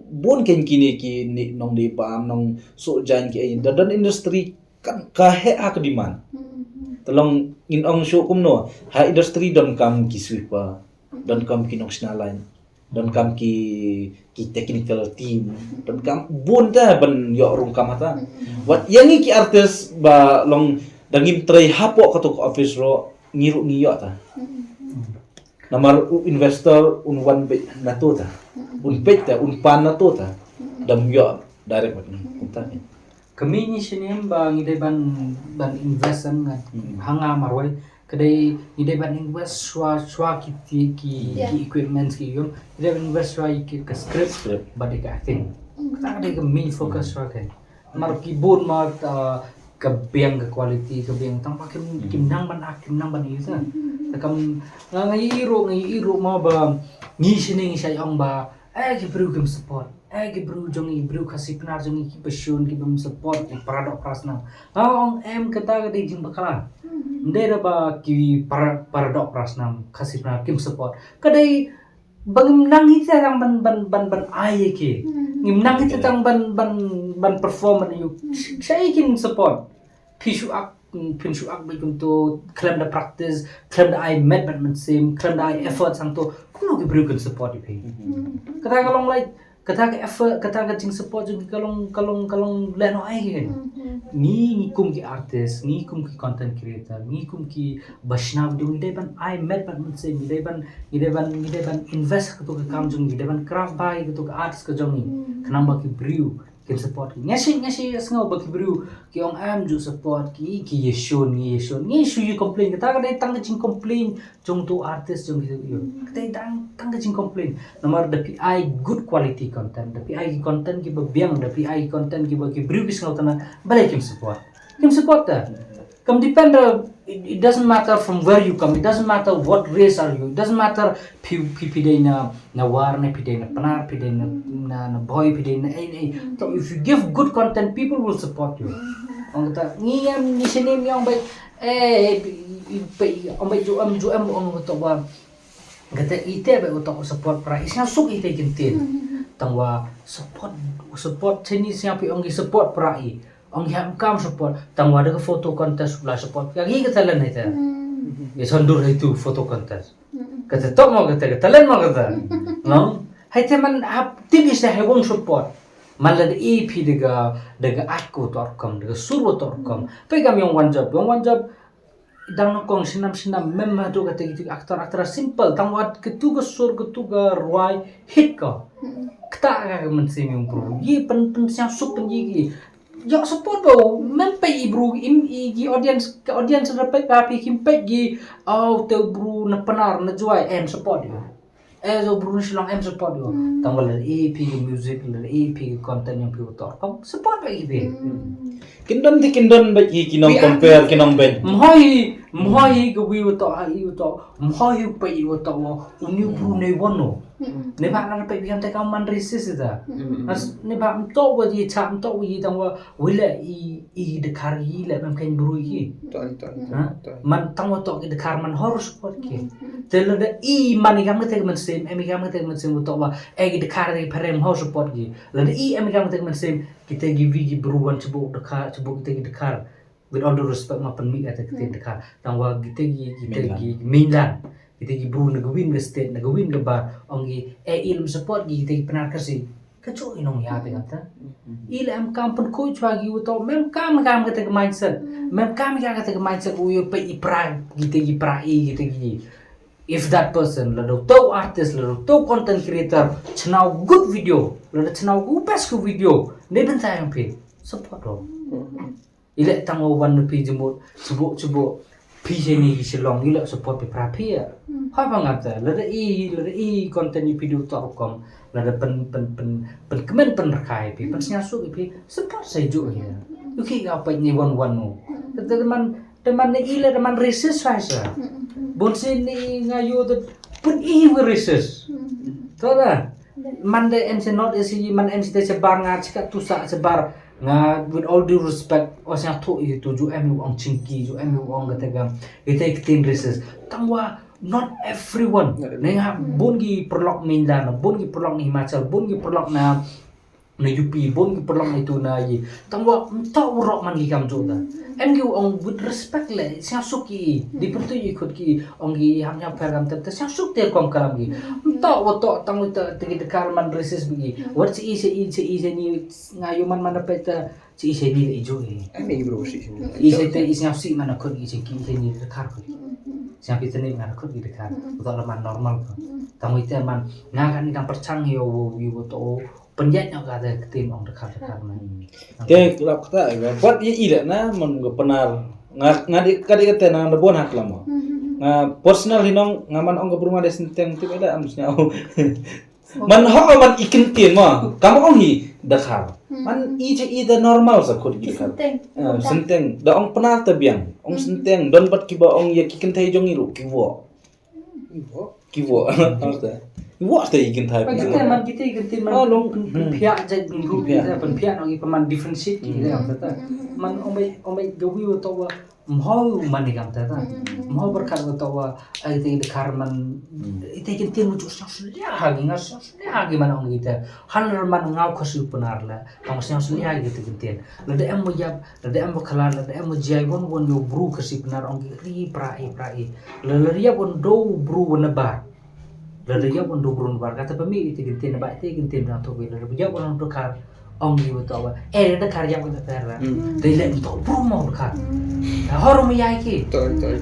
bun kein kine ki ni nong di bam, nong suh jaiñ ki ai. Da don industry kan ka heh ha ka demand. Te long ngin ong shuh kumno, ha industry don kam ki sweeper, don kam ki nong shna line, don kam ki, ki technical team, don kam bun ta ban ïoh rung kam hata. Wat ïa ngi ki artist ba long da ngim trei hapoh kato ka office ruh, ngi ruh ngi ïoh ta. Namar u investor un wan beit na to ta. Un peit ta, un pan na to ta. Dam ïoh direct bad ngi. Kumta ni. Kami ngi shim ba ngi dei ban, ban invest em nga. Ha nga marwei. Ka dei ngi dei ban invest shwa, shwa ki, ki, ki, ki equipments ki ïoh. Ngi dei ban invest shwa ki, ka script. Script. Bad ka acting. Kata ka dei ka main focus shwa ka. Mar ki bun ma, ah, ka biang ka quality, ka biang tang ba kim, kim nang ban ak, kim nang ban ïa sa. Ta kam, nga, nga ïohi ruh, nga ïohi ruh ma ba ngi shane ngi shait ong ba, eh, ki briew kim support, eh, ki briew jong ngi, briew Khasi Pnar jong ngi ki bashun, ki bym support ki para doh para snam. Nga ong em, kata ka dei jingbakla. Ym dei da ba ki para, para doh para snam Khasi Pnar kim support. Ka dei ba ngim nang ïa tang ban, ban, ban, ban ai ïa ki. Ngim nang ïa tang ban, ban, ban perform ban ïa. Shaei kin support. Phi shu ak, phin shu ak bad kumto, khlem da practice, khlem da ai met bad mynsiem, khlem da ai effort sangto. Kumno ki briew kin support ïa phi. Kata ka long, like, kata ka effort, kata ka jing support jong ki ka long, ka long, ka long lehnoh ei ki. Ngi, ngi kum ki artist, ngi kum ki content creator, ngi kum ki ba shna video, ngi dei ban ai met bad mynsiem, ngi dei ban, ngi dei ban, ngi dei ban invest ha kato ka kam jong ngi, ngi dei ban craft bha ïa kato ka arts ka jong ngi. Khnang ba ki briew kin support ki. Nga shi, nga shi sngew ba ki briew ki ong em ju support ki, ki ïa shun, ngi ïa shun, ngi shu ïa complain. Kata ka dei tang ka jing complain jong to artist jong ki, ïa. Kata dang tang ka jing complain. Namar da phi ai good quality content, da phi ai ki content ki ba biang, da phi ai ki content ki ba ki briew ki sngew tana, balei kim support. Kim support ta. Kam depend da, it, it doesn't matter from where you come, it doesn't matter what race are you, it doesn't matter phi, phi, phi dei na, na War ne, phi dei na Pnar, phi dei na, na, na Bhoi, phi dei na ei, ei. So if you give good content, people will support you. Ong kata, ngi em, ngi shane ngi ong bai, eh, eh, ong bai ju em, ju em, ong kata ba. Kata ite ba utok support para i, sngewsuk ite kin tin. Tang wa support, support sini siang pi ong i support para i. Ong i ham kam support. Tang wa da ka photo contest la support. Ka ngi ka talent ite. Ya sandur itu photo contest. Kata tok mo kata, ka talent mo kata. Long. Hai te man hap tibis da hai wong support. Man la da i phi da ka, da ka act ko to rukom, da ka sur ko to rukom. Phi kam yong wan jab, yong wan jab. Dang na kong shnam shnam mem ma do kata ki actor actor simple tang wat ketu ka sur ketu ka ruai hit ko. Kata ka mynsiem yong bru. Ye pen pen siang sup pen ye ki. Yok support bo mem pe i bru im i ki audience ka audience da pe ba pi kim pe gi. Au te bru na Pnar na Jowai em support yo. Eh, so bru ni Shillong em support yo. Tang wala e pi ki music, la e pi ki content yong pi utor. Kom support ba i pi. Kin don ti kin don ba i ki nong compare ki nong ben. Mhoi, mhoi ka wi utor ha i utor. Mhoi u pa i utor wa uni bru ne wono. Ne ba na pe bi kan te ka man racist da. As ne ba mto wa di cha mto wi tang wa wila i i dkhar i le mem ken bru i. Man tang wa to ki dkhar man hor support ki. Te la da i man i gam kate man sim em i gam kate man sim to wa e ki dkhar i pharem hor support ki. La da i em i gam kate man sim kite ki wi ki bru wan chubuk dkhar chubuk kite ki dkhar. With all due respect ma pen mi kate kite dkhar. Tang wa kite ki kite ki mindan kite ki bru na gawin ga state na gawin ga bar ong ki e ilm support ki kite ki Pnar Khasi. Ka chu i nong ya te kata. I le em kam pen ko chwa gi uto mem kam kam kata ka mindset. Mem kam kam kata ka mindset u yo pe i pra gi te gi pra i gi te gi. If that person la do to artist la do to content creator chnaw good video la do chnaw good best good video ne ben ta yang pe support ro. Ile tang o wan phi jemut chubuk chubuk phi je ni Shillong ile support phi pra phi ya. Ha ba ngam ta la da i la da i content i video to kom la da pen pen pen pen kemen pen rakai phi pen snya su phi support sa ju ya. Yu ki ga pa ni wan wan no. Te man te man ni ile te man racist sa sa. Bon si ni nga yo de pun i racist. To da. Man de M C not isi man M C te sebar nga chika tu sa sebar. Nga with all due respect o sñiawthooh i tu ju em u ong chingki ju em u ong kata ka ite ktin races tang wa not everyone ne nga bun ki perlok Minda na bun ki perlok na Himachal bun ki perlok na na U P bun ki perlok na itu na yi tang wa mta u rok man ki kam ju da em ki u ong with respect le sñiawsuk ki di pertu i khut ki ong ki ham ñiaw pher kam te sñiawsuk te kom kalam ki mta wa to tang wa te ki dekar man races bi ki wat si i si i si i si ni Nga yu man man da peta ci i se ni i ju i. Ani bro si sini. I se te i sñiaw si man khut i se ki i se ni da khar khut. Sñiaw ki te ni man khut i da khar. Ko to la man normal ko. Tang i te man nga kan ni kan perchang yo wo yu wo to. Penjat nyok ka te tim ong da khar da khar na. Te lap kata ya. Buat ye i da na man ga penar. Nga nga di ka di ka te na da bon hak lama. Nga personal hinong nga man ong ga bruma de senteng tip ada am sñiaw. Man ho man i kyntien ma kam ong hi da khar. Man i je i da normal sa khut i da khar. Senteng. Senteng da ong pnar ta biang ong senteng don bat kiba ong ya ki kynthei jong i ruh ki wo. Ki wo. Ki wo ta i kynthei. Kita man kita i kyntien man. Pynpia je pynpia pynpia nong i paman differentiate ki da ta. Man ong bai ong bai gawi wa to wa Mhau man i kam ta ta. Mhau berkat wa to wa ai te de kar man ite kin tin mutu sñiaw sñiaw ha gi nga sñiaw sñiaw ha gi man ong ite. Han man ngaw ka su penar la. Ong sñiaw sñiaw ha gi te kin tin. La de em wa yap, la de em wa khala, la de em wa jai won won yo bru ka si penar ong gi ri pra i pra i. La la yap won do bru won ba. Lada yap un du brun bar kata pami ite kin tin ba ite kin tin na to bi lada yap un du kar ong yu to ba eh da kar yap da per la. Dei le to bru mo da kar. Hor mo yai ki.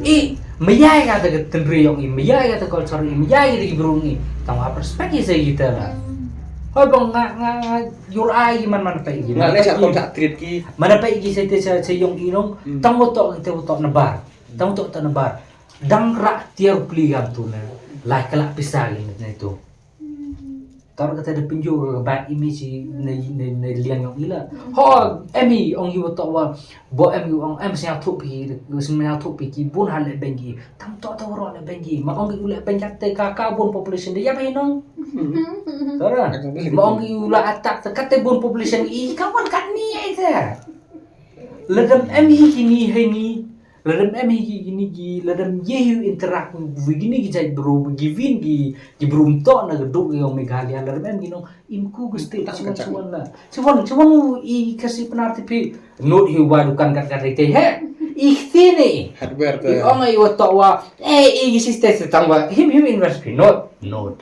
I mo yai kata ka tendri yong i mo yai kata culture i mo yai kata ki bru i. Tang ha perspective se ite la. Hoi bong nga nga nga yur ai ki man man pe ki. Nga le sa kon sa treat ki. Man pe ki se te sa se yong i nong. Tang mo to ite mo to na bar. Tang mo to na bar. Dang rak tiar pli gam tu na lai kelak pisa gi na tu. Tar kata da pinju ka bad imi si na na na liang yong ila. Ho emi ong yu to wa bo em yu ong em sñiaw thup pi sñiaw thup pi ki bun ha le bengi. Tam to to ro le bengi ma ong yu le bengi te ka ka bun population de ya be nong. Tara ma ong yu la atak te kate bun population i ka wan kat ni ai te. Ladam em hi ki ni hai ni. Ladam em hi ki ni ki ladam ye hi interact with gini ki jait bro givin ki ki bro mto na ga duk yo Meghalaya ladam em gino im ku ga state chuan chuan la chuan chuan i kasi penar tipi not hi wa dukan kat kat rite he i tini hardware te i ong ai wa to wa eh i siste tang wa him him invest pi not not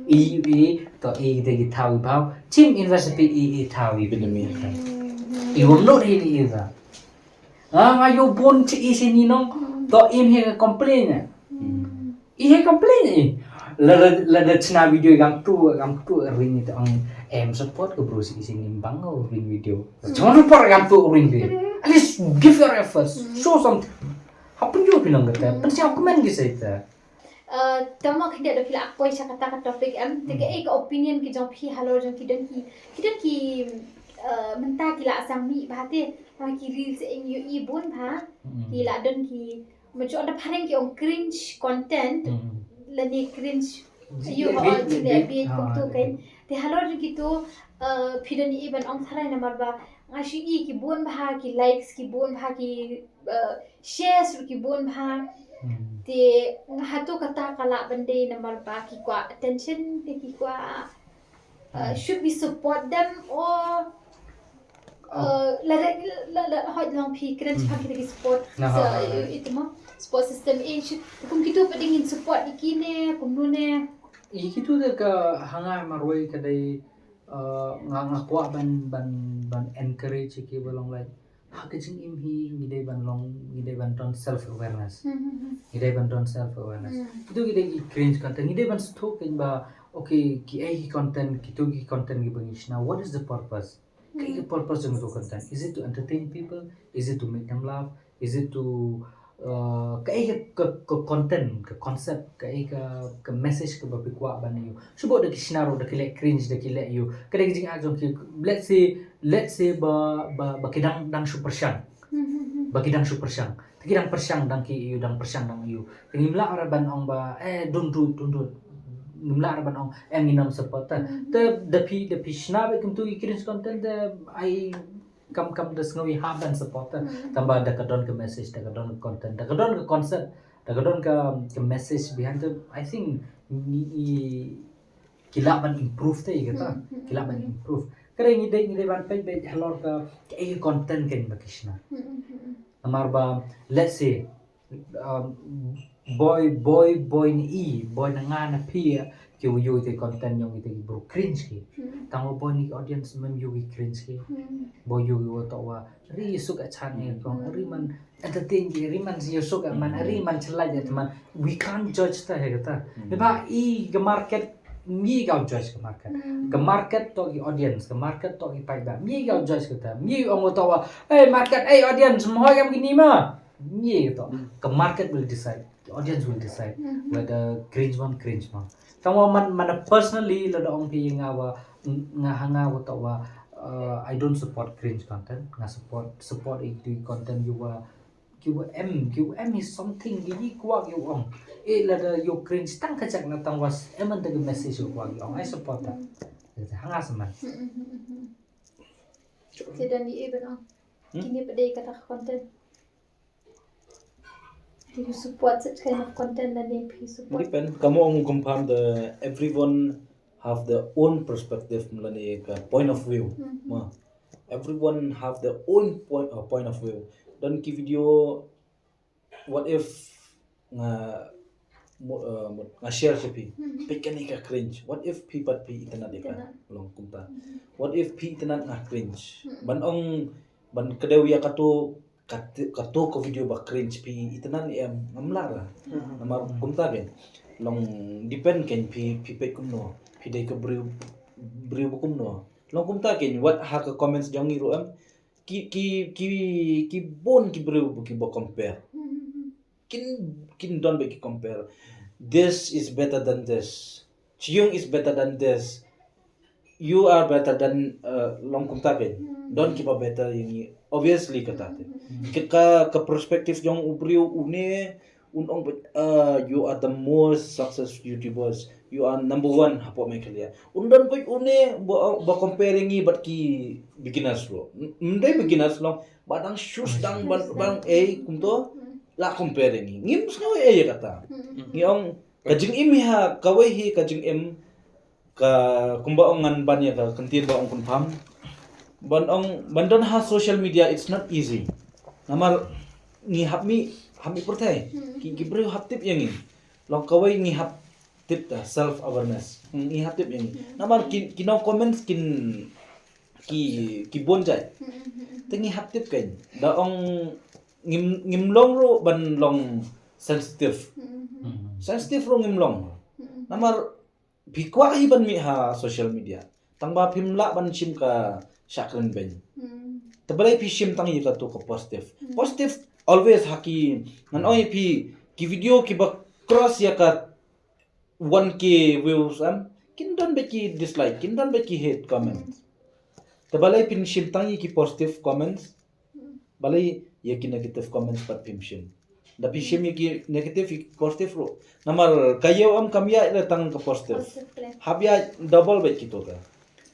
I, i, to i de ki thaw i baw. Chim invest pi i, i thaw i bini mi. I wam no de i da. Ah, nga ïoh bun chi i sini nong. To im he complain. I he complain i. La la la da chna video gam tu gam tu ring it ong em support ko bro si sini bang ko ring video. Chon por gam tu ring video. At least give your efforts. Show something. Happen you pinang kata. Pensi aku main kisah itu. Uh, tama khyndiat da phi la poi sha kata ka topic em te ka ei ka opinion ki jong phi halor jong ki don ki ki don ki uh, mynta ki la sang mih bha te ha ki reels eng yu i bun bha ki la don ki ma jong da phareng ki ong cringe content lane cringe yu ha ol ki ne bi kum tu kan te halor jong ki tu uh, phi don i ban ong tharai namar ba nga shu i ki bun bha ki likes ki bun bha ki uh, shares ruh ki bun bha. Te nga hatu kata ka lah ban dei namar ba ki kwah attention te ki kwah uh, should we support them or uh, la la la la hoi long phi kren pha ki ki support. So itu mo support system eh should kum kitu pa dingin support iki ne kum nu ne. Iki tu de ka hanga marwai ka dei uh, nga nga kwah ban ban ban encourage ki ba long like ha ka jingim hi ngi dei ban long ngi dei ban don self awareness. Ngi dei ban don self awareness. Kitu ngi dei ki cringe content ngi dei ban sthok kin ba okay ki ei ki content kitu ki content ki ba ngi shna what is the purpose? Ka ei ka purpose jong kitu content? Is it to entertain people? Is it to make them laugh? Is it to uh, ka ei ka, ka, ka content ka concept ka ei ka, ka message ka ba phi kwah ban ïoh shu bok da ki shna ruh da ki leh cringe da ki leh ïoh ka da ki jingak jong ki let's say let's say ba ba ba ki dang dang shu pyrshang ba ki dang shu pyrshang ta ki dang pyrshang dang ki ïoh dang pyrshang dang ïoh ta ngim lah ra ban ong ba eh don't do don't do ngim lah ra ban ong eh ngin ym support ta ta da phi da phi shna ba kumtu ki cringe content da ai kam kam da sngew i hap ban support ta tamba da ka don ka message da ka don ka content da ka don ka concept da ka don ka ka message behind the I think ngi i ki lah ban improve te i kata ki lah ban improve ka dei ngi dei ngi dei ban peit beit halor ka ka ei content ka ba ki shna namar ba let's say um, boy boy boy ni i boy na nga na phi ki u yu te content yong ite ki bro cringe ki tang wa boy ni audience mem yu ki cringe ki boy yu ki wa to wa ri suk a chan ni kong ri man entertain ki ri man yu suk a man ri man chelai ya man we can't judge ta he kata ne ba i ga market mi ga judge ka market ka market to ki audience ka market to ki paida mi ga judge kata mi ong to wa eh market eh audience mo ga ki ni ma Ngi to ka market will decide, the audience will decide whether cringe bang cringe bang. Tang wa man man personally la da ong phi nga wa nga ha nga wa to wa uh, I don't support cringe content. Nga support support i tu content you wa ki wa em ki wa em is something ki ni kwa ki ong. E la da yo cringe tang ka chak na tang was em an da message yo kwa ki ong. I support that. Ha nga saman. Te dan di e ba ong. Kini pa dei kata content. Do you support such kind of content na ne phi support? Depend. Kamo ong confirm the everyone have their own perspective mlane ka point of view. Mm -hmm. Ma. Everyone have their own point uh, point of view. Dan ki video what if nga uh, nga share sa phi. Mm -hmm. Phi kane ka cringe. What if phi pat phi internet ya ka long kumta. Mm -hmm. What if phi internet nga cringe. Mm -hmm. Ban ong ban kdew ya ka tu Kato ka video ba cringe phi itynnad ne em ngam lah ra. Namar kumta ken long depend ken phi phi peit kumno phi dei ka briew briew ba kumno. Long kumta ken wat ha ka comments jong ngi ruh em ki ki ki ki bun ki briew ba ki ba compare. Kin kin don ba ki compare. This is better than this. Chiung is better than this. You are better than uh, long kumta ken. Don kiba better yang ni. Obviously kata te. Ka ka perspective jong u briew une un ong uh, you are the most success youtubers. You are number one hapo Meghalaya. Un don poi une ba ba compare yang ni bat ki beginners lo. Mdai beginners lo. Ba dang shoes dang ban bang eh kumto la compare yang ni. Ngim sngew eh kata. Ngi ong Ka jingim hi ha kawei hi ka jingim ka kumba ong ngan ban ïa ka kyntien ba ong confirm. Ban ong ban don ha social media it's not easy. Namar ngi hap mih hap mih pyrthei ki ki briew hap tip ïa ngi. Long kawei ngi hap tip ta self awareness. Ngi hap tip ïa ngi. Namar ki, ki nong comments kin ki, ki bun jait. Te ngi hap tip kein. Da ong ngim, ngim long ruh ban long sensitive. Sensitive ruh ngim long. Namar phi kwah hi ban mih ha social media. Tang ba phim lah ban shim ka shakren beiñ. Te balei phi shim tang ïa ka tu ka positive. Positive always ha ki ngan ong ïa phi ki video ki ba cross ïa ka one K views am. Kin don bad ki dislike, kin don bad ki hate comments. Te balei phin shim tang ïa ki positive comments. Balei ïa ki negative comments pat phim shim. Da phi shim ïa ki negative ïa ki positive ruh. Namar ka ïew am kam ïaid la tang ka positive. Positive khlem. Hap ïaid double bad ki tu ka.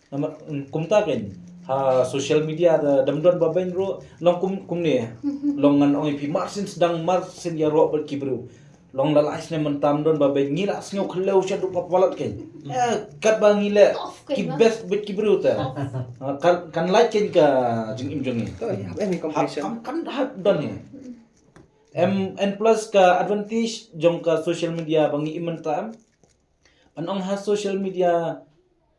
Namar, mm, kumta kein. Ha social media da dam don ba beiñ ruh. Long kum, kumne. Long ngan ong ïa phi mar sien sdang mar sien ïaroh bad ki briew. Long la lai snem mynta ym don ba beiñ ngi la sngew khlem sha duk palat kein. Eh, kat ba ngi leh ki best bad ki briew ta. Ah, kan, kan lait kein ka jingim jong ngi. To, hap em hi competition. Hap, kan hap don hi. Em, and plus ka advantage jong ka social media ba ngi im mynta em. An ong ha social media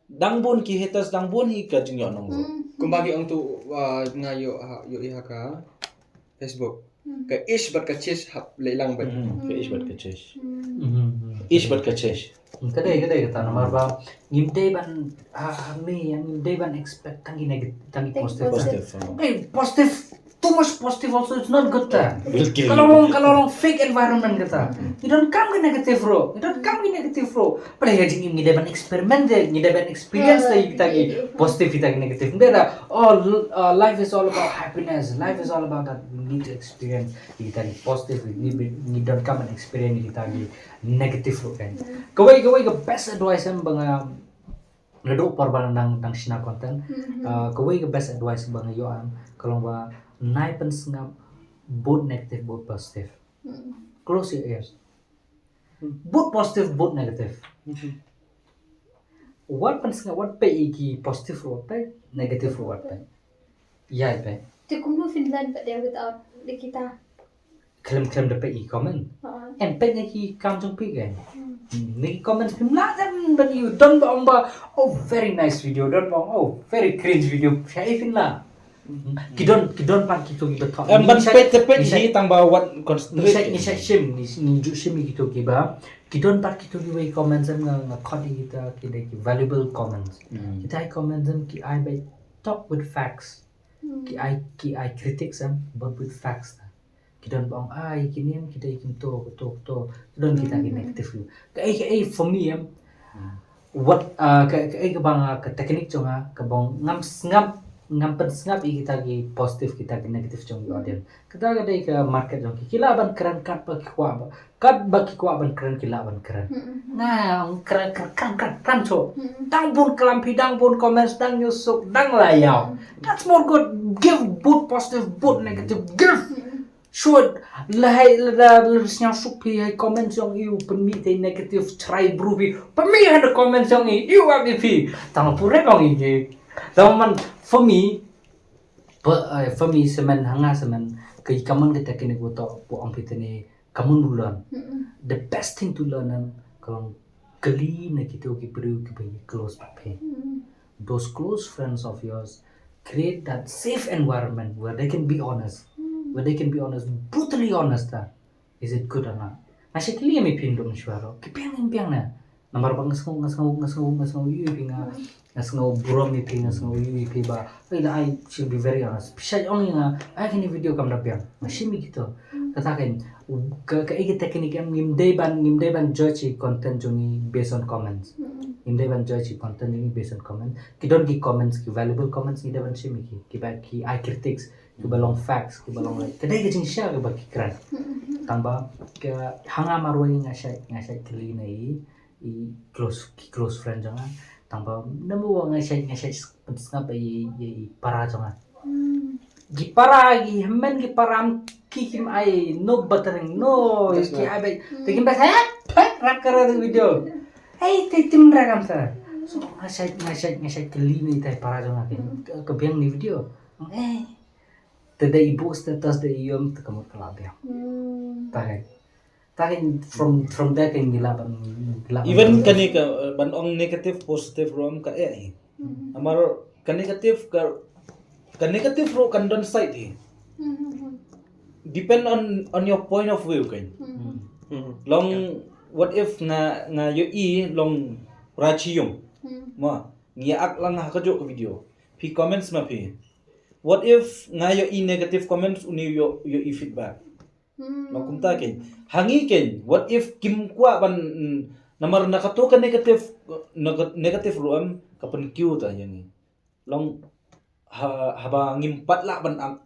dang bun ki haters dang bun hi ka jingïoh nong. Kumba ki ong tu, uh, nga ïoh ha, ïoh i ha ka Facebook. Ka ish bad ka chish hap leh lang bad. Ka ish bad ka chish. Ish bad ka chish. Ka dei, ka dei kata namar ba ngim dei ban, ah, ah, me, ngim dei ban expect tang ki neg-, tang ki positive. Positive. Hey, positive. Too much positive also, it's not good ta. Ka long, ka long fake environment kata. Ngi donkam ki negative ruh. Ngi donkam ki negative ruh. Pale ha jingim ngi dei ban experiment de, ngi dei ban experience de kita ki positive, kita ki negative. Ngi dei da, oh, l-, uh, life is all about happiness. Life is all about that. We need to experience kita ki positive. Ngi, ngi donkam ban experience kita ki negative ruh kan. Kawei, kawei ka best advice em ba nga naduh por ba nga dang, dang shna content. Ah, kawei ka best advice ba nga ïoh em ka long ba nai pynsngap both negative both positive. Close your ears. Both positive both negative. Wat pynsngap, wat peit ïa ki positive ruh wat peit, negative ruh wat peit. Ïa peit. Te kumno phin len pat de without de kita. Khlem, khlem da peit ïa ki comment. Em peit ïa ki kam jong phi kein. Ïa ki comment phim lah em ban ïa don ba ong ba, oh, very nice video, don ba ong, oh, very cringe video. Shai phin lah. Ki don, ki don pat kito ki ba thok. Em ban peit te peit hi tang ba wat concentrate. Ngi shai, ngi shai shim, ngi, ngi ju shim ïa kito ki ba. Ki don pat kito ki wei comments em nga, nga khot ïa kita ki dei ki valuable comments. Kita ki comments em ki ai ba talk with facts. Ki ai, ki ai critics em but with facts. Ki don ba ong ai ki nim ki dei kim to, to, to. Ki don kita ki negative view. Ka ei, ka ei for me em. Wat, ah, ka, ka ei ka bang, ah, ka technique jong nga, ka bang ngam sngap, ngam pynsngap ïa kita ki positive, kita ki negative jong ki audience. Kata ka dei ka market jong ki. Ki lah ban kren kat ba ki kwah ba. Kat ba ki kwah ban kren ki lah ban kren. Nga ong kren, kren, kren, kren, kren so. Dang bun klam phi, dang bun comments, dang ïoh suk, dang la ïaw. That's more good. Give both positive, both negative. Give. Shuh, lehai lada, lada sñiawsuk phi ha i comment jong i u pynmih te i negative, try bru phi. Pynmih ha i comment jong i, i u ap i phi. Tang pure kong i ki. Tang man, for me, pa, eh, for me, semen, ha nga semen, ka i kaman ka technique u to, pu ong phi te ne, kaman u learn. The best thing to learn em, ka long kylli na kito ki briew ki ba i close bad phi. Those close friends of yours, create that safe environment where they can be honest, where they can be honest, brutally honest, ah, is it good or not? Nga shait kylli ïa me phin dum shuwa ro, ki biang ne, biang ne. Namar ba nga sngew, nga sngew, nga sngew, nga sngew ïohi phi nga, nga sngew burom ïa phi, nga sngew ïohi phi ba, ai la ai, she'll be very honest. Phi shait ong ïa nga, ai kine video kam da biang. Nga shim ïa kito. Kata kein, ka, ka, ka technique em ngim dei ban, ngim dei ban judge i content jong i based on comments. Ngim dei ban judge i content jong i based on comments. Ki don ki comments, ki valuable comments, ngi dei ban shim ïa ki, ki ba ki ai critics, ki ba long facts, ki ba long like. Ka dei ka jingshisha ka ba ki kren. Tang ba, ka ha nga marwei nga shait, nga shait kylli na i, i close, ki close friend jong nga. Tang ba, number one nga shait, nga shait pynsngap ïa i, i para jong nga. Ki para, ki hynmen ki para, ki kim ai, no buttering, no, ki ai bai. Te kim bai, heh, heh, rap kara tu video. Hey, te tim rap kam sa. So, nga shait, nga shait, nga shait kylli na i tai para jong nga ki, ka biang ni video. Eh, te da i buh status da i ïom, te ka mut ka la biang. Tai. Ta kan from from there kan gila ban gila ban. Even kane ka, uh, ban ong negative positive ruh em ka eh hi. Namar ka negative ka, ka negative ruh kan don side hi. Depend on on your point of view kan. Long what if nga nga ïohi long rachium. Ma ngi ak lang ha ka jok video. Phi comments ma phi. What if nga ïohi negative comments, uni ïoh ïohi feedback. Long kumta kein. Hangi kein. What if kim kwah ban, mm, namar na kato ka negative, neg- negative ruh em ka pynkiew ta ïa ngi. Long ha haba ngim pat lah ban ak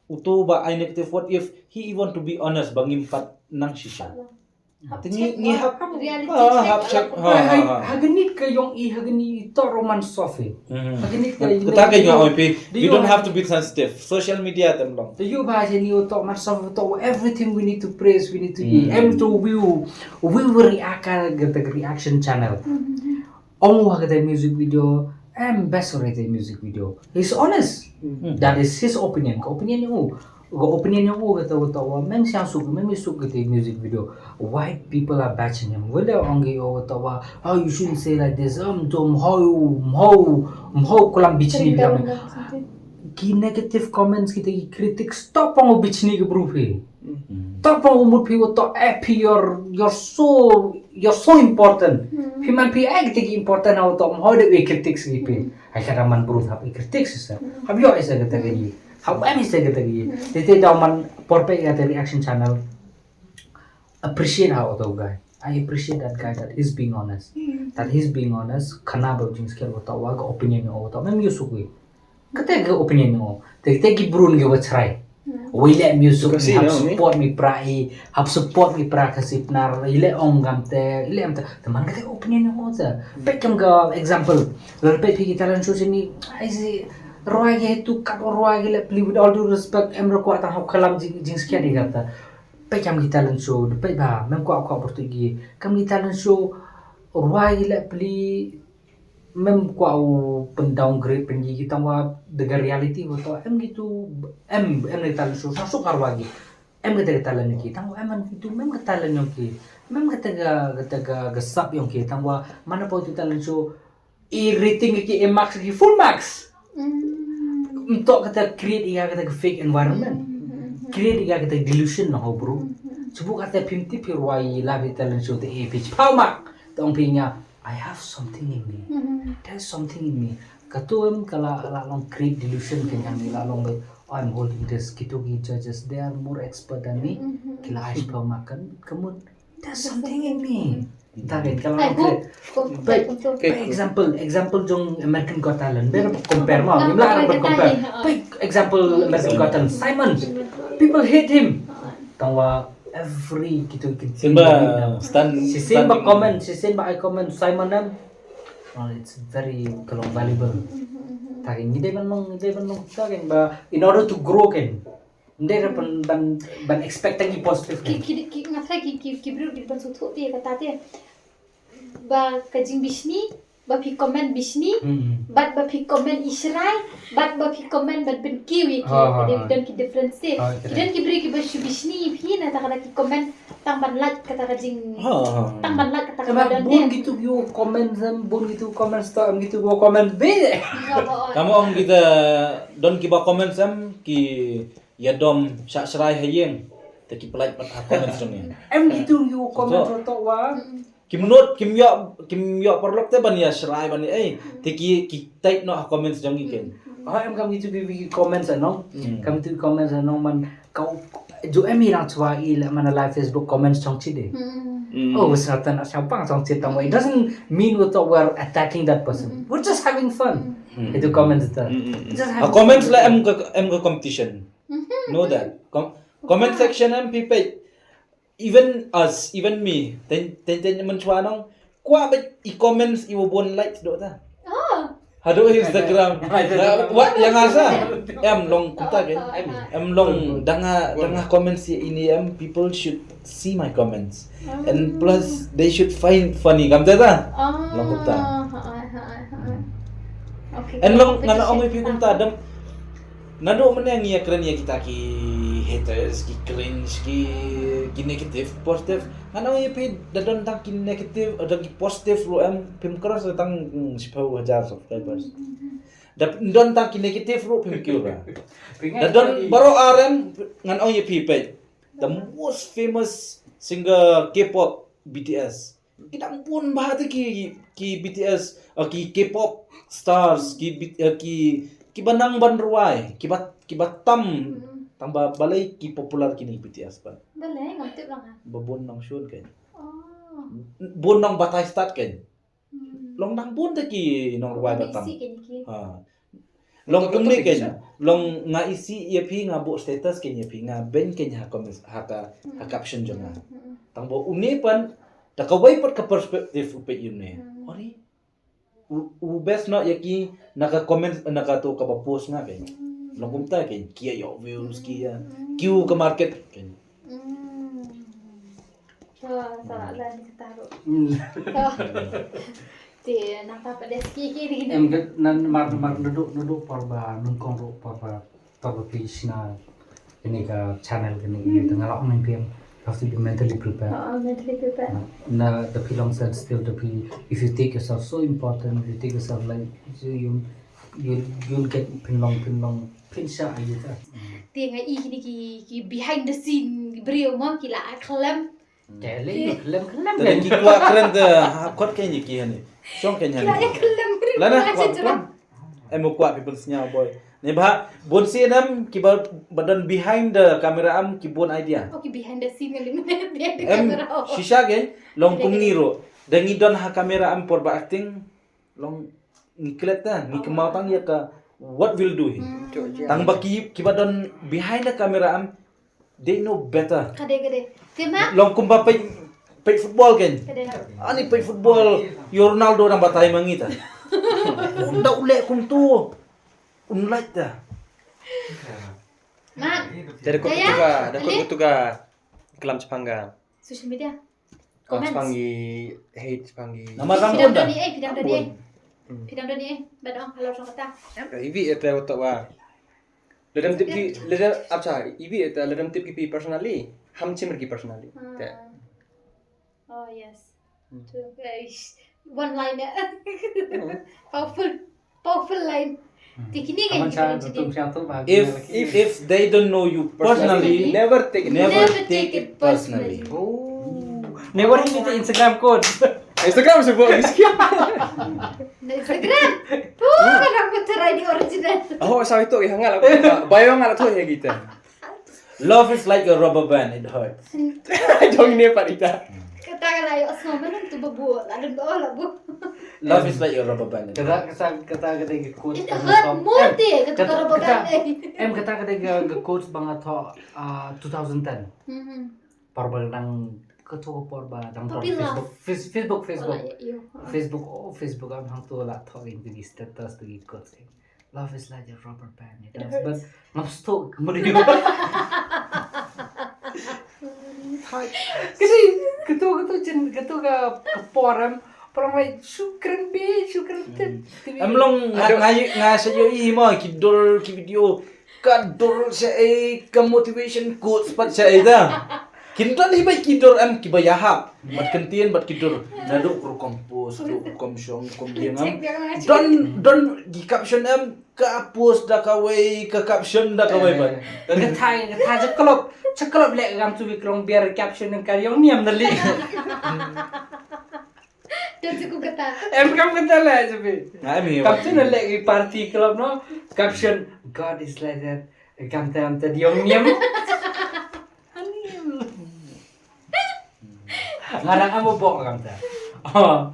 uto ba ai negative, what if he want to be honest ba ngim pat nang shisha. Te ngi ngi hap reality check. Hap check. Ha ha ha. Ha ganit ka ïong i ha ganit i to roman sofi. Ha ganit ka. Kata ka ïong i pi. You don't have to be sensitive. Social media tem long. Te ïoh ba je ni to man sofi to everything we need to praise, we need to be. Em to we we will react ka the reaction channel. Ong wa kata music video, em best already music video. He's honest. That is his opinion. Ka opinion ïong u. Ka opinion ïong u kata kata wa mem siang suk mem suk kata music video. Why people are bashing him? Wala ong ki o kata wa, oh, you shouldn't say like this. Um, to mho mho mho kulam bichni bilam. Ki negative comments kita ki critics stop ong bichni ki bru phi. Stop ong mut phi wa to eh phi you're you're so you're so important. Phi man phi eh kita ki important au to mho de we critics ki phi. Ai kata man bru hap i critics sa. Hap yo isa kata ki. Hap em isa kata ki. Tete da man por pe kata reaction channel. Appreciate how the guy. I appreciate that guy that he's being honest. That he's being honest. Kana ba jing skill wa to wa ka opinion o to mem yu suk wi. Kata ka opinion o. Te te ki brun ki wa chrai. Wi le music hap support mi pra i hap support mi pra ka sip nar i le ong gam te i le am te te man kata opinion o te. Pek kam ka example. Lor pek phi ki talent show sini ai si roi ki tu kat roi ki le pli with all due respect em ro kwa ta hap kalam jing jing skia di kata. Pek kam ki talent show de pek ba mem kwa kwa bertu gi kam ki talent show roi ki le pli mem kwa u pen downgrade pen gi ki tang wa de ga reality wa to em gitu em em ne talent show sa suk har wa gi em kata ka talent ki tang wa em an gitu mem ka talent yong ki mem kata ga kata ga ga sap yong ki tang wa mana po tu talent show i rating ki e marks ki full marks. Mto kata create iga kata fake environment. Create iga kata delusion na ho bro. Chubu kata pimti pirwai la bi talent show te e pitch pau mak tong pinya. I have something in me. There's something in me. Katu em kala la long create delusion kenyang ni la long bai. Oh, I'm holding this. Kitu ki judges, they are more expert than me. Kila ice pau makan kamun. There's something in me. Ta kan kalau I hope. By example, example jong American Got Talent. Ber compare ma, ngim lah compare. By example American Got Talent. Simon, people hate him. Tangwa every gitu gitu. Simba stan. Si Simba comment, si Simba I comment Simon em. Well, it's very kalau valuable. Ta kan ngide ban long, ngide ban long ta kan ba in order to grow kan. Ndai ra ban ban ban expect tang ki positive. Ki ki ki nga thrai ki ki ki briew ki ban sngewthuh te kata te. Ba ka jingbishni ba phi comment bishni. Bad ba phi comment ishrai bad ba phi comment ban pynkiew ïa ki. Ki don ki difference te. Ki don ki briew ki ba shu bishni ïa phi na ta kata ki comment tang ban lait kata ka jing. Tang ban lait kata ka don te. Bun gitu ki comment em bun gitu comment sta em gitu ki comment be. Kamu ong kita don ki ba comment em ki Ïa dom shah shrai ha ïing. Te ki pynlait pat ha comments jong ngi. Em ki tu ïu comment to to wa. Kim not kim ïoh kim ïoh paralok te ban ïa shrai ban ïa ei. Te ki ki type noh ha comments jong ngi ken. Ha em kam ki tu ki comments anong. Kam tu comments anong man kau ju em i rang chwa i le man live Facebook comments jong chi de. Oh, was not an shah pang jong chi tang wa. It doesn't mean we thought we're attacking that person. We're just having fun. Itu comments ta. Just having fun. Comments la em ka em ka competition. Know that. Com comment section em phi peit. Even us, even me. Ten ten ten mynchwa nong. Kwah beit i comments i wa bun likes doh ta. Haduh Instagram. Wat yang asa. Em long kuta kan. Em long danga danga comments i ini em people should see my comments. And plus they should find funny. Kam ta ta. Long kuta. And long ngan ong i phi kumta dam. Naduh mynne ngi ïa kren ïa kita ki Haters, ki cringe, ki, ki negative, positive. Ngan ong ïa phi, da don tang ki negative, da ki positive ruh em, phim cross da tang, hmm, shiphew hajar subscribers. Da don tang ki negative ruh phim kiew ra. Da don baroh ar em, ngan ong ïa phi peit. The most famous singer K-pop, B T S. Ki dang bun bha te ki, ki B T S, uh, ki K-pop stars, ki, B- uh, ki, ki ba nang ban rwai, ki ba, ki ba tam, tang ba balei ki popular kine B T S ba. Balei ngam tip lang ha. Ba bun nongshun kein. Oh. Bun nongbatai stad kein. Hmm. Long dang bun te ki nongrwai ba tam. Isi kein ki. Ha. Long kumne kein, long nga isi ïa phi, nga buh status kein ïa phi, nga beiñ kein ha comment, ha ka, ha caption jong nga. Tang ba une pan, da kawei pat ka perspective u peit ïa une. Ori. U, u best na ïa ki, na ka comment, na ka to ka ba post nga kein. Long kumta kein, ki ïa ïoh views, ki ïa, ki u ka market kein. Hmm. To, sa la ni kata ruh. Hmm. To. Te nangta pat de ski ki ni. Em, ke- nan mar mar nuduk nuduk por ba nungkong ruh por ba tor ba phi shna ini ka channel kini, ïa te nga la ong ïa phi em, you have to be mentally prepared. Oh, mentally prepared. Na da phi long sensitive, da phi, if you take yourself so important, if you take yourself like, you you you'll get pynlong pynlong pynshah ïa ka. Te nga i kini ki, ki behind the scene briew mo ki la khlem. Te lei khlem khlem. Te ki kwah kren te ha kot kein ki hani. Shong kein hani. Ki la khlem briew. Lana kwah khlem. Em kwah people sñiaw boy. Ne ba bun sien em ki ba, ba don behind the camera em ki bun idea. Oh, ki behind the scene ngan di behind the camera. Shisha kein long kum ngi ruh. Da ngi don ha camera em por ba acting. Long ngi klet ta, ngi kynmaw tang ïa ka what we'll do hi. Tang ba ki, ki ba don behind the camera em, they know better. Kade kade. Te ma? Long kumba peit, peit football kein. Kade. Ani peit football, ïa Ronaldo nang batai ma ngi ta. Unda u leh kumtu. Un lait ta. Ma. Dari kut kutuga, dari kut kutuga. Kelam chapanga. Social media. Comments. Chapang i hate chapang i. Namar phi dang don i eh, phi dang don i eh. Phi dang don i eh, ba dang halor song kata. Ibi ete utok wa. Ledam tip ki, ledam apsa, ibi ete ledam tip ki pi personally. Ham chimr ki personally. Te. Oh yes. True. One liner. Powerful. Powerful line. Te kine kan kita jadi. If, if they don't know you personally, never take it, never take it personally. Oh. Never ini tu Instagram quote. Instagram sebut miskin. Instagram. Tuh kan aku cerai di original. Oh, sawi tu yang ngalap. Bayo ngalap tu ya kita. Love is like a rubber band, it hurts. Jong ne parita. Kata ka la ïoh sngew mynta tu ba buh la dun ba la buh. Love is like a rubber band. Kata kata kata kata ka quote. It hurt more te kata ka rubber band. Em kata kata ka quote ba nga thoh two thousand ten. Por ba dang ka thoh por ba dang por Facebook Facebook Facebook. Facebook, oh Facebook am hang tu la thoh in ki status tu ki quote. Love is like a rubber band. It hurts. But ngam stok kemudi. Kasi ketu ketu jen ketu ka poram poram lai shukran be shukran tip. Em long nga nga sa yo i ma ki dur ki video ka dur sa e ka motivation quotes pat sa e da. Kin don hi ba ki dur em ki ba ïahap. Bad kyntien bad ki dur. Naduh rukom post, rukom shong, rukom dieng em. Don don ki caption em ka post da kawei ka caption da kawei bad. Ka thai ka thai chaklop chaklop leh kam tu bi krong biar caption ka yong niam na li. Don si ku kata. Em kam kata leh jabi. Nga em hi. Kam tu na leh ki party club no. Caption God is like that. Kam tam ta diong niam. Ngarang amo bok kam ta. Oh.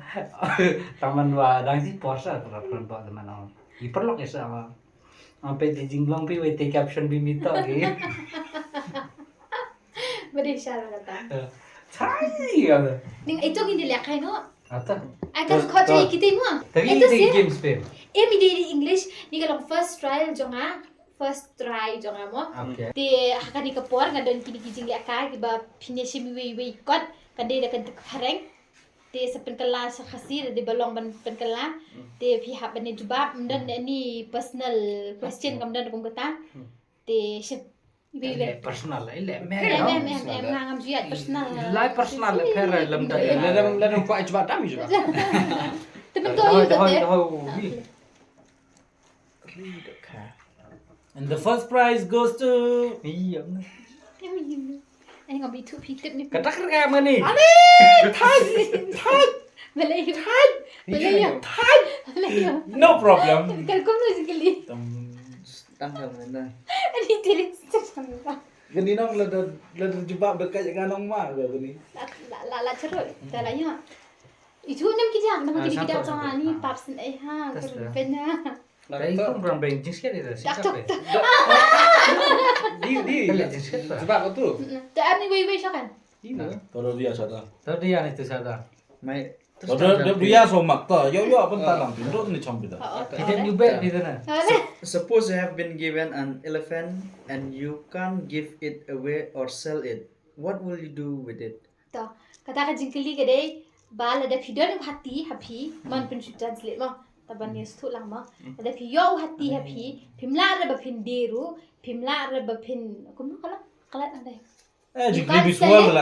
Taman wa dang si porsa tu kan bok teman. Di perlok ya sa. Ampe di jinglong pi wei te caption bi mito ki. Bade shar kata. Chai kata. Ning itu gini lihat kai no. Ata. Ai kan kau cai kita mo. Tapi itu sih games pe. Em di English ni kalau first trial jonga, first try jonga mo. Te haka ni ka por nga don kini ki jingleh kai ki ba pine shi mi wei wei kot kan dei da kan tek hareng. Te sa pynkylla sa Khasi da dei ba long ban pynkylla. Te phi hap ban jubab, ym don any personal question kam don kum kata. Te shi Ibe, ibe. Personal, eh, leh meh. Em, em, em, em, nga ngam jiat personal. Lai personal, eh, pher, eh, lem da. Leh lem, leh lem, kwah jubab tam jubab. Te mynta dahoi, dahoi, dahoi, wi. Read the card. And the first prize goes to, iya. Em, em. Eh, ngam ithuh phi tip ni. Kata ka ka mani. Ale, thaj, thaj. Balei? Thaj. Balei? Thaj. Balei? No problem. Kal kum no jingkali. Tam, tam, tam, tam. Ani tilik. Gani nong la da, la da jubab da ka jaka nong ma ga gani. La, la, la, la cherut. Da la nya. Itu nem ki jang, nem ki jang jong ani pap sen eh ha. Penya. Dai kum rang beng jingsiat ida. Dak tok tok. Di, di. Jubab tu. Ta ani wei wei syakan. Ina. Toro dia sada. Toro dia ni tu sada. Mai. Toro dia so mak ta. Yo yo apa talang tu. Ni chom bida. Kita ni bet di sana. Suppose you have been given an elephant and you can't give it away or sell it. What will you do with it? To, kata ka jingkylli ka dei ba lada phi don u hati ha phi, man pyn shu translate mo. Ta ban ïa sdang lang mo. Lada phi ïoh u hati ha phi, phim lah re ba phin die ruh, phim lah re ba phin, kumno ka long? Klet na dei. Eh, you can't sell it.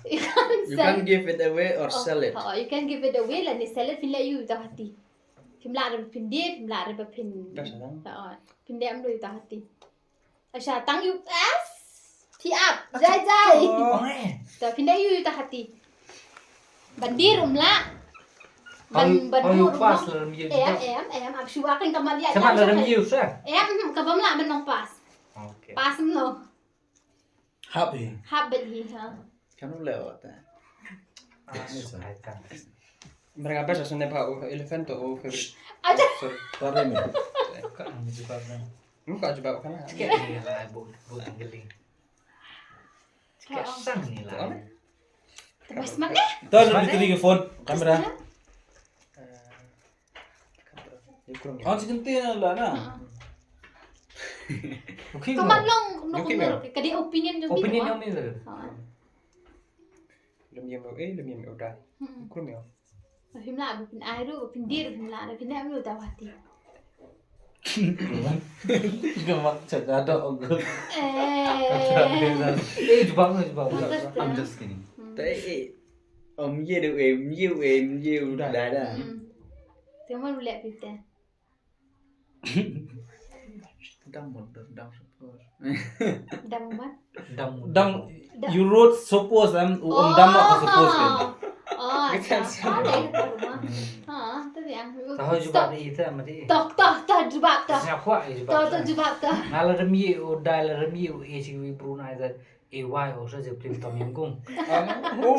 You can't sell. You can't give it away or sell it. Oh, you can't give it away lane sell it, phin leh aïu ïa uta u hati? Phim lah re ba phin die, phim lah re ba phin. Phin leh aïu ïa uta u hati? Asha tang ïa u S. Phi ap. Jai jai. To phin leh aïu ïa uta u hati? Ban die ruh ym lah. Ban, ban die ruh ym lah. Em, em, em, ap shu wa kan ka ma liat. Em, em, ka bym lah ban long pass. Pass em no. Hap hi. Hap bet hi ha. Kam leh wat. Mereka best asal ne ba elephant to favorite. Aja. Sorry. Sorry ni. Ka jubab na. Muka jubab kan. Sikit. Ai bu bu tenggeling. Sikit sang ni lah. Terus mak eh. Tuan lebih kering ke phone kamera. Kan si kenti na lah na. Okay. Kamat long no kumno ka dei opinion jong opinion jong ni. Lem yem eh lem yem udah. Krum ya. Phim lah ba phin ai ruh, ba phin die ruh phim lah, ba phin leh aïu ïa uta u hati? Ka mak cha ka dok. Eh. Eh, jubab, jubab. I'm just kidding. Te eh, om ye du eh, om ye eh, om ye u da da. Te mon u leh phi te. Dang mo, dang suppose. Dang mat? Dang mo. Dang, you wrote suppose, em, u ong dang mo ka suppose kan. Oh, acha. Ha, dei ka rumah. Ha, tu yang. Tahu jubab ni ita mati. Toh, toh, toh jubab toh. Siapa jubab? Toh, toh jubab toh. Nga la rem ye u dai la rem ye u e chi wi Brunei da. E wai o sa je plim tom yong kung. Oh,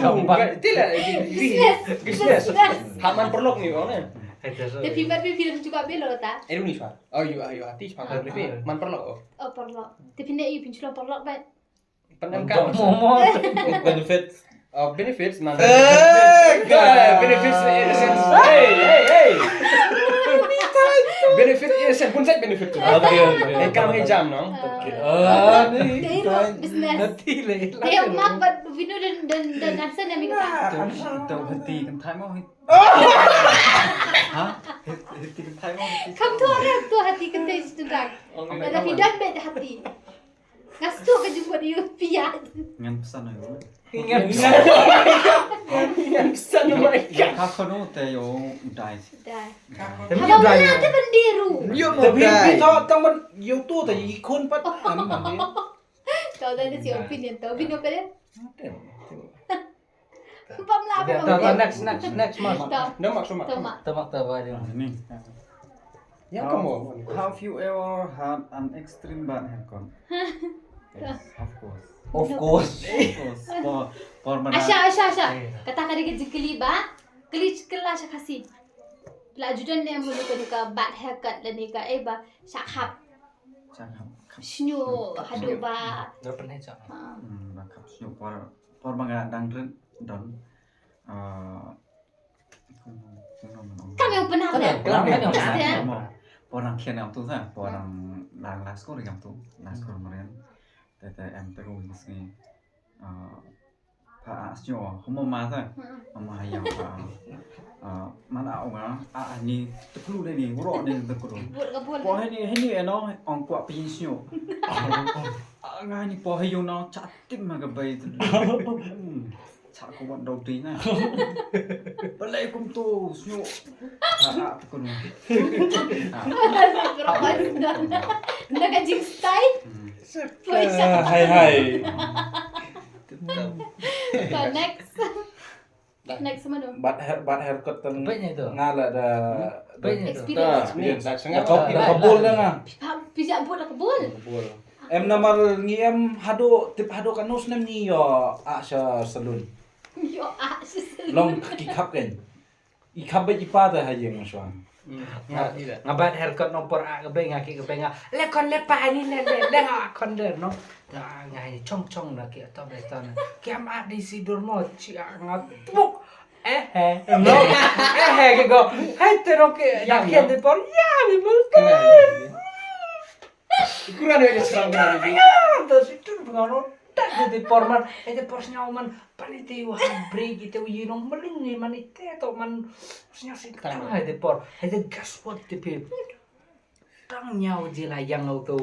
ti la business. Business. Ha man perlok ni bang ne. Te phi mat phi phi jubab belo ta. Eru ni swa. Oh, you are, you are teach man perlok. Man perlok. Oh, perlok. Te phi ne i phi chulo perlok ba. Pendam ka. Mo mo. Benefits. Oh, benefits man. Benefits in a sense. Hey, hey, hey. Benefit in a sense. Pun side benefit tu. Okay, okay. Eh, kam he jam no. Okay. Ah, ni business. Nanti le. Te mak bat vinu dan dan dan answer na mi ka. Tu hati kan thai mo. Ha? Hati kan thai mo. Kam tu ada tu hati kan te situ kan. Ada phi don bet hati. Nga sdang ka jingmut ïa u pia. Ngan pynsan ïa u. Ngan pynsan. Ngan pynsan ïa u. Ka khun u te ïa u dai. Dai. Te haba u dai. Te ban die ruh. Ïa u te ban die. Tang ban ïa u tu te i khun pat. Am ban die. Tau da si opinion tau bino pede. Pam la. Tau, tau, next, next, next, Mark. Tau. Dah mak, dah mak. Tau mak. Tau mak, tau mak. Ni. Yang kamu. Have you ever had an extreme bad haircut? Yes, of course. Of course. Of course. Por, por mana? Asha, asha, asha. Kata ka dei ka jingkylli ba kylli, kylli sha Khasi. La ju don ne mo ka bad haircut lane ka eh ba shah khap. Shah khap. Shñiuh haduh ba. Dah pernah cak. Hmm, ba khap shñiuh por, por ba nga dang rit don. Ah, Kam ïa u pynhap leh. Kam ïa u pynhap leh. Por nang khian ngam tu sa, por nang la la skor ngam tu, la skor marian. Te te em te ko wis ngi. Pha a snyo, homo ma sa. Homo ha yang pha. Man a ong a, a ni te klu de ni, ro de te klu. Por he ni, he ni eno, ong kwah pin snyo. Ah, nga ni po ha yung nong cha tim ma ka bai tu. Hmm. Cha ko wan dau ding na. Balai kum tu snu. Ah, ah, tu kono. Ah. Na ka jing style. Hmm. Poi sa. Ah, hai hai. Ka next. Next mano? Bad hair bad haircut tang Baik ni tu. Nga la da. Baik ni tu. Experience. Experience. Dah Da sengah. kau da kau bol da nga. Pisa buat dah kebul. Kebul. Em namar ngi em hado tip hado kanu snem ngi yo a sha salon. Yo ah sisi. Long ki khap kan. I khap ba i pa ta ha yeng shwa. Nga ila. Nga bat haircut nong por a ka bai nga ki ka bai nga le kon le pa ni le le le nga kon der no. Ta nga ni chong chong na ki to be to na ki am a di si dur mo chi a nga tuk. Eh eh no. Eh eh ki go. Hai te no ki ya ki de por ya ni bul. Kurang dia serang kena ni. Ya ta si tur bengano. Tak de por man. Eh de por snyau man. Pan ite u ha break ite u yinong meling ni man ite to man. Snyau si tang hai de por. Hai de gas what de pe. Tang nyau je la yang au to.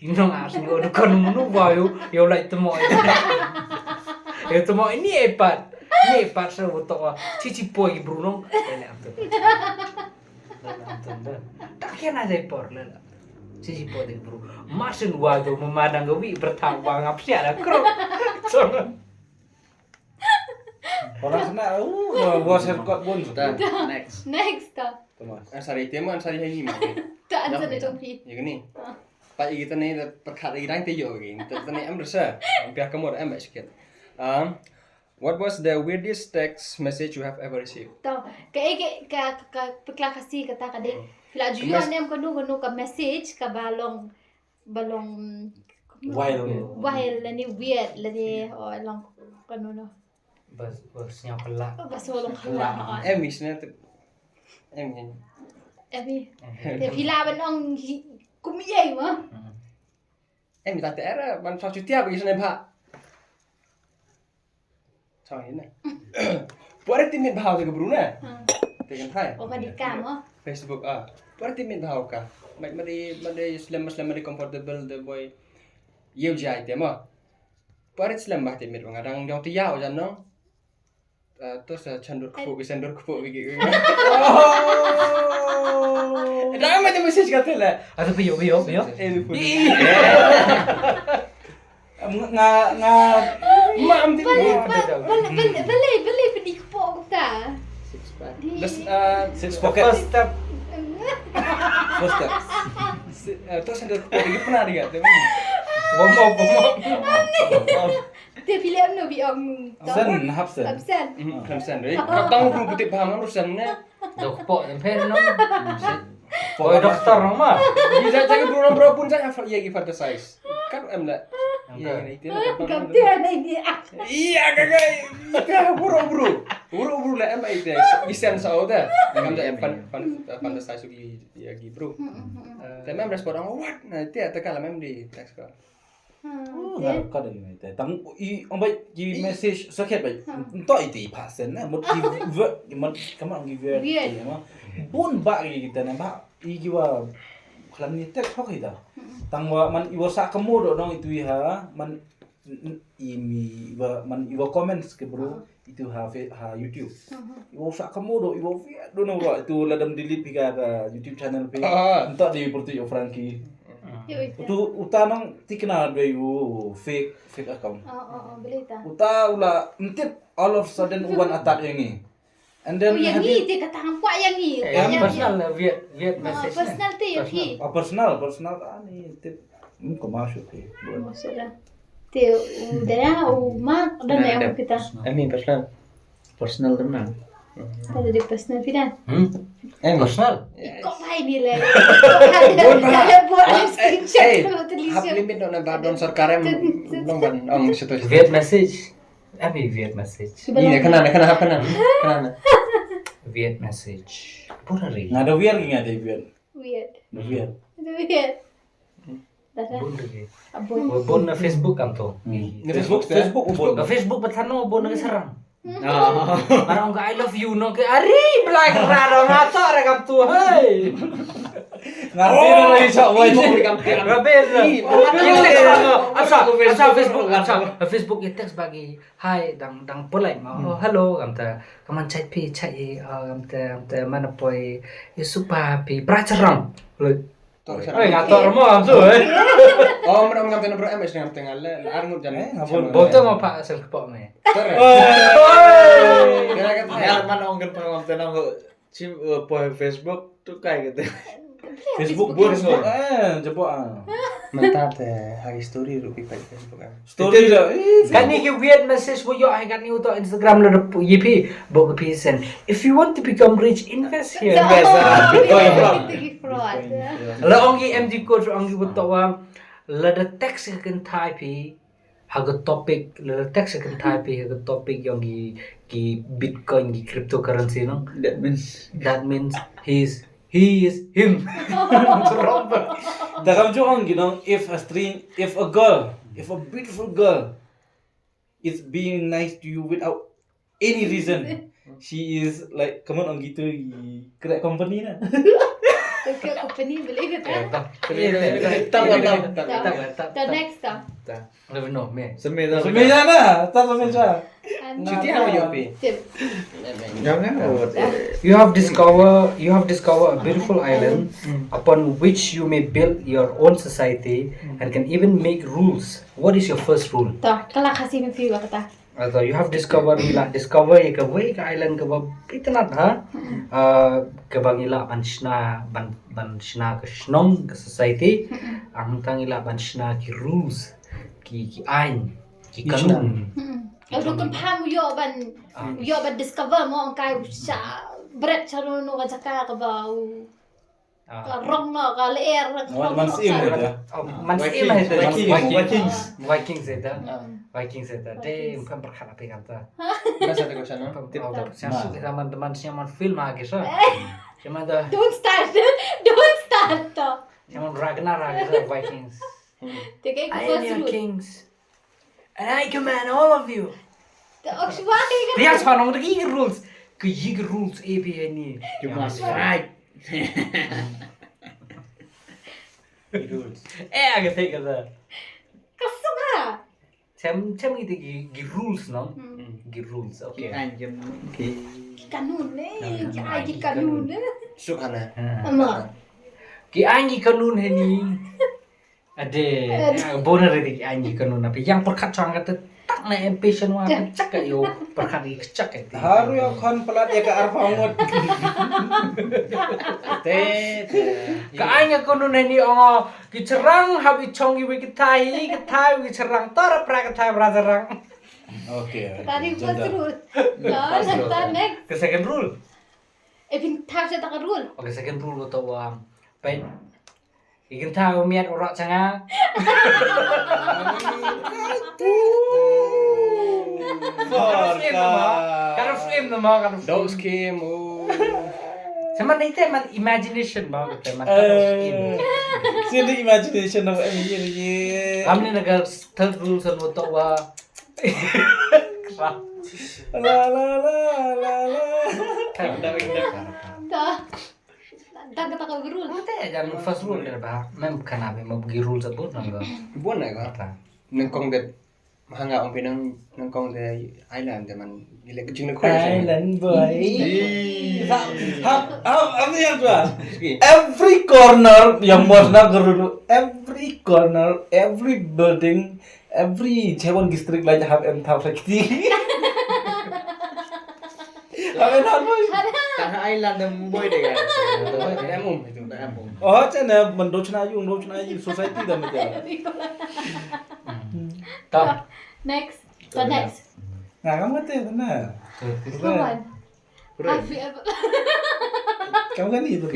Nong as ni o kon munu ba yo. Yo lai temo. Yo temo ini epat. Ni epat sa u to. Chichi poi Bruno. Ele am to. Tak kena de por le. Chichi poi de Bruno. Masin wa to memadang gawi bertang wa ngap sia la kro. Songan. Orang sana uh gua haircut bun. Dah, next. Next ta. Thomas. Ansari tema ansari hai ni mah. Ta answer de jong phi. Ya gini. Pa igi tane da perkhat igi dang te yo igi. Tane am rasa. Biar kamu am sikit. Um, what was the weirdest text message you have ever received? To, ka e ka ka ka pekla ka si kata ka dei. Pila ju Mas- ne em kanu kanu ka message ka ba long ba long Wild. Wild lane weird lane o long kanu no. Bas bas nyau kelak. Ba so long kala. Em isna tu. Em em. Abi. Te pila ban ong kum yai ma. Em ta te era ban sa chutia bagi isna ba. Chang ina. Puare timit bhau te ka Bruno. Te kan thai. O ka di ka mo. Facebook ah. Puare timit bhau ka. Mai mari mari slem slem mari comfortable de boy. Yeu jai te mo. Puare slem bah timit nga dang jong te yau jan no. To sa chandur kpu ki chandur kpu ki. Dah mai te message ka te la. Ada pio pio pio. Eh, Nga nga Mam ti. Balai balai balai pedi kepo ta. Das uh, six pocket. First step. First step. To sendal ko lagi pernah dia. Warm up warm up. Te pila no bi ong. Sen hap sen. Absen. Kan sen. Kau tahu belum putih paham harus sen ne. Dok po dan pher no. Boy doktor no ma. Bisa jadi burung bro pun saya ya gi fantasize. Kan em la. Ya itu. Gam te na ni ah. Iya kakak. Itu burung bro. Burung bro lah em itu. Bisa sa oda. Kan fan fan fantasize gi ya gi bro. Tapi mem respon orang what? Nah itu ya tekal mem di text ko. Nga ka dang ngai te tang i ong bai ki message sakhet bai. Nto i ti pa sen na mut ki ver mut kama ong ki ver. Bun ba ki kita na ba i ki wa klam ni tek hok ita. Tang wa man i wa sa kamo do nong itu i ha man i mi wa man i wa comments ke bro itu ha ha YouTube. I wa sa kamo do i wa viet do no wa itu ladam delete pika ka YouTube channel pe. Nto di purti yo Frankie. Utu uta nong tikna dei u fake fake account. Oh oh oh boleh ta. Uta ula ntip all of sudden u wan attack yang ni. And then Oh yang ni te kata hampa yang ni. Eh, personal na weird weird message. Personal te yang ni. Ah personal personal ani tip. Hmm ko masuk ke. Maksudnya. Te u daya u mak dan daya kita. Amin personal. Personal teman. Tadi di personal pidan. Hmm. Eh personal. Kok hai ni le. Kok hai ni le buat screenshot kalau tulis. Hap limit dong na badon sarkarem dong ban ong situ. Weird message. Abi weird message. Iya kena kena hap kena kena. Weird message. Pura ri. Nga da weird nga da weird. Weird. Da weird. Weird. Dah dah. Bun ri. Abon. Bun na Facebook kam tu. Na Facebook Facebook ubon. Na Facebook pathan no bun na serang. Marang ka I love you no ke ari black rado ngato re kam tu hey. Nga tin ri chok wai. Rubbish. Asa, asa Facebook, asa Facebook, ïa text ba ki, "Hi, dang, dang polite ma." "Oh, hello," kamta. "Kaman chait phi, chait i, ah," kamta, kamta, "mana poi, i supa phi, bra charang." Oi, nga tor mo, am su, eh. Oh, mrong ngam tena bro, em, es ngam tenga le, le ar ngut jan. Eh, nga bun. Boto mo pa asal kepok me. Tor. Oi. Kena kata. Nga man ong kan pangam tena ko chim, eh, po Facebook tu kai kata. Facebook bun so. Eh, jepok ah. Mantap te, hari story rupi pa Facebook ah. Story da. Kane ki weird message wa ïoh ha kane uto Instagram lada ïa phi. Bok phi send. "If you want to become rich, invest here." Invest, ah. Bitcoin. Bitcoin. Fraud. La ong ki M D Coach, ong ki uto wa lada text ka kynthai phi ha ka topic, lada text ka kynthai phi ha ka topic ong ki, ki Bitcoin, ki cryptocurrency, no? That means, that means he's He is him. Da kam ju ong, you know, if a string, if a girl, if a beautiful girl is being nice to you without any reason, she is like, come on, ong gitu, i kre company na. Kre company boleh kata. Tang, tang, tang, tang. The next tang. Never know, me. Semeda. Semeda na, ta semeda. Cuti ha yu pi. You have discovered, you have discovered a beautiful island upon which you may build your own society and can even make rules. What is your first rule? Ta, kala Khasi me pi wa kata. Ato, you have discovered, ngi la discover ïa kawei ka island kaba itynnad, ha? Ah, kaba ngi lah ban shna, ban, ban shna ka shnong, ka society. Hangta ngi lah ban shna ki rules, ki, ki aiñ, ki kanun. Ado kan pham ïoh ban, ïoh ban discover mo ong kai sha bret sha no no ka jaka kaba u ka rong no ka lyer. Man Syiem ita. Man Syiem ita. Vikings. Vikings ita. Vikings ita. Dei, em pyrkhat ha phi ngan ta. Ba sa te ko shano. Shano kita man, teman siang man film ha ki sa. Siang man ta. Don't start. Don't start to. Siang man Ragnar ha ki sa Vikings. Te kai ko. I am your kings. And I command all of you. Te ok shwa ke. Phi ïa shwa nong da ki rules. Ki rules A B N E. You must fight. Rules. Eh, aga te kata. Kasaba. Chem, chem ite ki, ki rules, no? Ki rules, okay. Ki kanun ne, ki aiñ ki kanun ne. Sukana. Ama. Ki aiñ ki kanun heni. Ade, bona re ki aiñ ki kanun, na phi ïa pyrkhat chang kata tak na impatient wa, chak ka ïoh pyrkhat ri chak ka. Haru ïa khon palat ïa ka arphew ngut. Te, te. Ka aiñ ki kanun heni ong ki charang hap i chong iwi ki thai, ki thai wi ki charang, tar pra ki thai pra charang. Okay. Tadi first rule. Next. Ka second rule. Eh, phin thap sa ta ka rule. Okay, second rule ko to wa. Peit. Ikin thaw miat u rok changa. Ka ref im nama, ka ref im nama, ka ref im. Dog scheme, oh. Sa man ite man imagination ba, kata man ka ref im. Sini imagination nama em ye ye. Amni na ka third rule sa no to wa. La la la la la. Kata. Dan kata ka rule. Te jan first rule de ba. Mem kana be mo gi rule sa bun nang. Bun na ka. Nyngkong de. Mahanga ong pinang nyngkong de island de man. Ile kuching na koi. Island boy. Hap hap hap ni yang tua. Every corner yang mos na guru. Every corner, every building, every Chevron district lai hap em thap sakti. Amen, amen. Tang island da Mumbai de ga. Em um itu, em um. Oh, chana man do chna yung, do chna yung society da mete. Ta. Next. The next. Nga kam kate na. Come on. Have you ever Kam kani tu.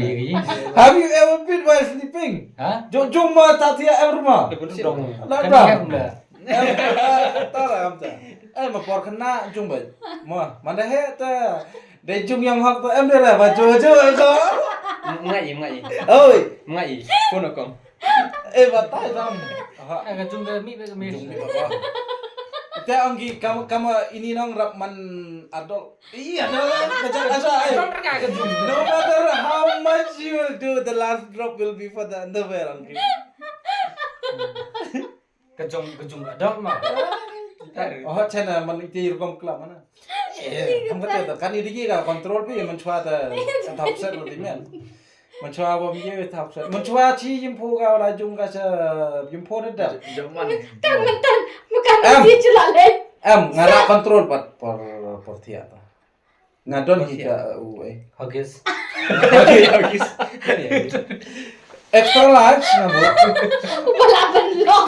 Have you ever been while sleeping? Ha? Jong jong ma ta tia em ruma. La da. Tara am ta. Eh, ma por kena jong ba. Ma, mana he ta. Dei jong yang hak ta em de la ba jo jo ko. Ngai ngai. Oi. Ngai. Kono kong. Eh, ba tai tam. Aha. Ka jong da mi ba mi. Te anggi kam kam ini nong rap man adol. Iya, no, ka jong ka jong. No matter how much you Dude, the last drop will be for the underwear, uncle. Ka jong, ka jong ka dong ma. Oh, chana man ite rukom klam mana. Eh, kam kata ta kan idigi ka control pi man chwa ta top set lo di men. Man chwa bom ye top set. Man chwa chi yim pho ka la jong ka cha yim pho da da. Jong man. Tang man tang. Mukan Em. Si chula le. Em, ngara control pat por por theater. Nga don hi ka u eh. Huggies. Huggies, huggies. Extra large nga bu. Uba la ban lok.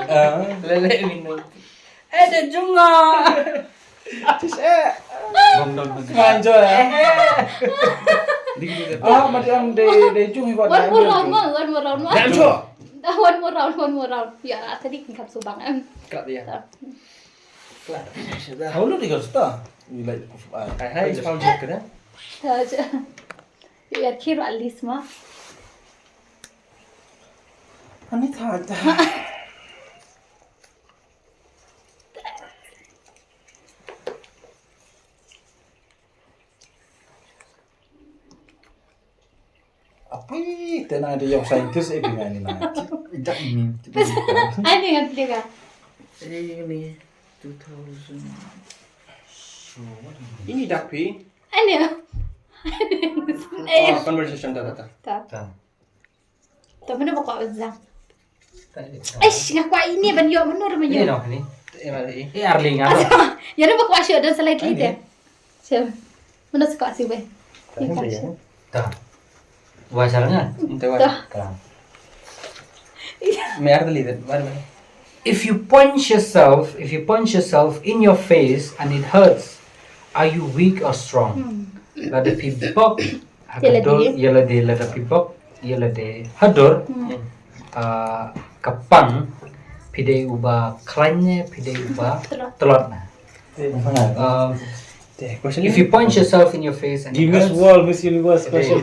Ah. Lele mino. Eh, de junga. Tis eh. Bom don huggies. Manjo eh. Ah, mati am de de jung hi ba. One more round, one, one more round, one. One more round, one more round. Ya, tadi kan kap subang em. Kap dia. Kap. Hau lu di kau sta. Ilai. Hai hai, pau jek kena. Taja. Ya kira at least ma. Ani taja. Api tena de young scientist eh binga ni na. Dak ni. Ani ngan piliga. Eh ni two thousand. So what? Ini dak pi. Ani. Eh. Oh, conversation ta ta ta. Ta. Ta. Ta mana bakwa bazang. Eish, nga kwah ini ban ïoh menur ban ïoh. Ini noh ini. Eh, mari. Eh, Arling, apa? Asa, ya na bakwa shu don salai tli te. Shem. Mana suka si weh. Ini kasih. Ta. Wah, salah kan? Ente wah. Ta. Kalam. Mer tli te. Mari, mari. If you punch yourself, if you punch yourself in your face and it hurts, are you weak or strong? Hmm. Lada phi bok ha ka dor ïa lade, lada phi bok ïa lade ha dor, ah, ka pang, phi dei uba khlaiñ ne, phi dei uba tlot na. Um, if you punch yourself in your face and it hurts, Miss World, Miss Universe question.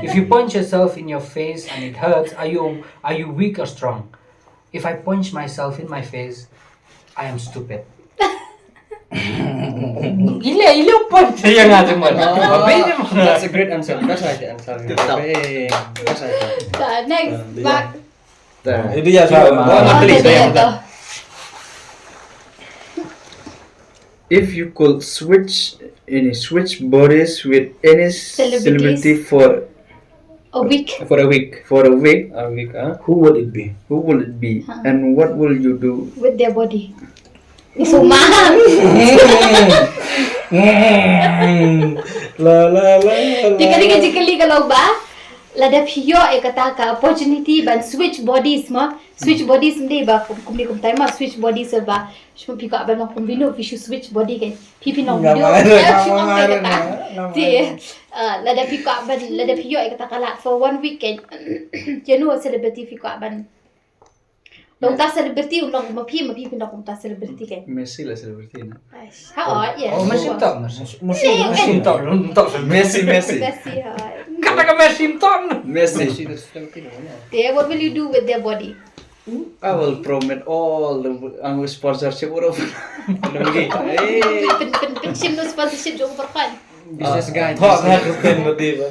If you punch yourself in your face and it hurts, are you, are you weak or strong? If I punch myself in my face, I am stupid. Ile, ile punch yang ada mana? That's a great answer. That's right, the answer. That's right. The next, back. Itu ya, soal. If you could switch any switch bodies with any celebrity for a week. For a week. For a week. A week, ah. Who would it be? Who would it be? And what will you do with their body? Isuma. La la la. Jika jika jika kalau ba lada phi ïoh eh kata ka opportunity ban switch bodies ma. Switch bodies mde ba kum kum time ma switch bodies ba. Shu phi ka ban kum bino phi shu switch body kan. Phi phi nong video. Shu ngam kata. Ti. Lada phi ka ban lada phi ïoh eh kata ka lad for one week kan. Jeno celebrity phi ka ban. Dong ta celebrity u long ma phi ma phi phi dong ta celebrity kan. Messi la celebrity na. Ha oh ya. Oh Messi top Messi. Messi top top Messi Messi. Messi ha. Kata ka Messi top. Messi. Te what will you do with their body? I will promote all the ang sponsorship or of. Hey. Pen pen pen shim no sponsorship jong perpan. Business guy. Thok ha kyrteng lade ba.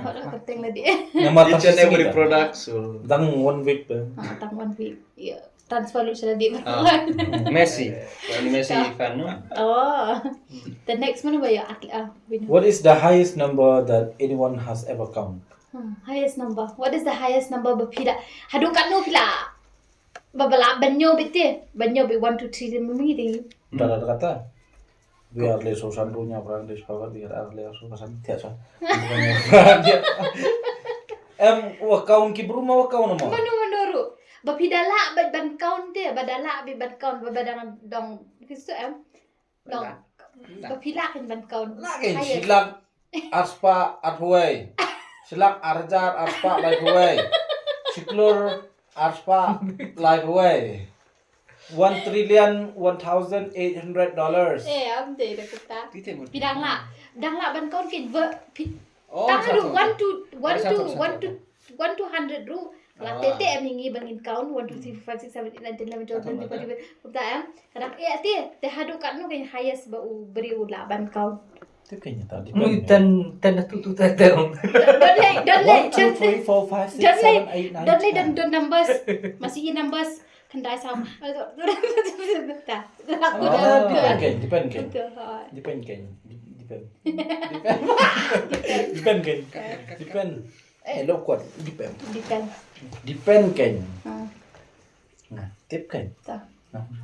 Thok ha kyrteng lade. Each and every product so. Tang one week ba. Ah, tang one week. Yeah. Transfer lu sha lade ba. Messi. Messi fan no. Oh. The next one ba ya atlet ah. What is the highest number that anyone has ever count? Hmm, highest number. What is the highest number ba phi la? Haduh katno phi la? Ba ba la ban ñiew beit te. Ban ñiew beit one two three te mynmiet te. Da da kata. Biar le so san ruh ñiew prang de spawar biar ar le so san tiak sa. Em wa count ki bru ma wa count ma. Mano mano ruh. Ba phi da lah beit ban count te, ba da lah beit ban count ba ba dang dong. Kisu em. Dong. Ba phi lah kan ban count. Lah kan. Highest. Shi lak arspah arphew wei. Shi lak arhajar arspah laiphew wei. Shi klur arspah laiphew wei. One trillion one thousand eight hundred dollars. Eh, am dei da kata. Phi dang lah. Dang lah ban count kin ba phi. Oh, tang ruh one to one to one to one to hundred ruh. La te te em ngi ba ngin count one two three four five six seven eight nine ten eleven twelve thirteen fourteen fifteen. Kumta em. Kadang eh te te haduh katno ka highest ba u briew u lah ban count. Te kane ta depend. Mui ten ten tu tu te te. Don don hei don One, two, three, four, five, six, seven, eight, nine, ten. Don lei don don numbers. Masih i numbers. Khyndai saw. Ta. Depend kein, depend kein. Depend kein. Depend. Depend kein. Depend. Eh, lo kuat. Depend. Depend. Depend kein. Nah, tip kein.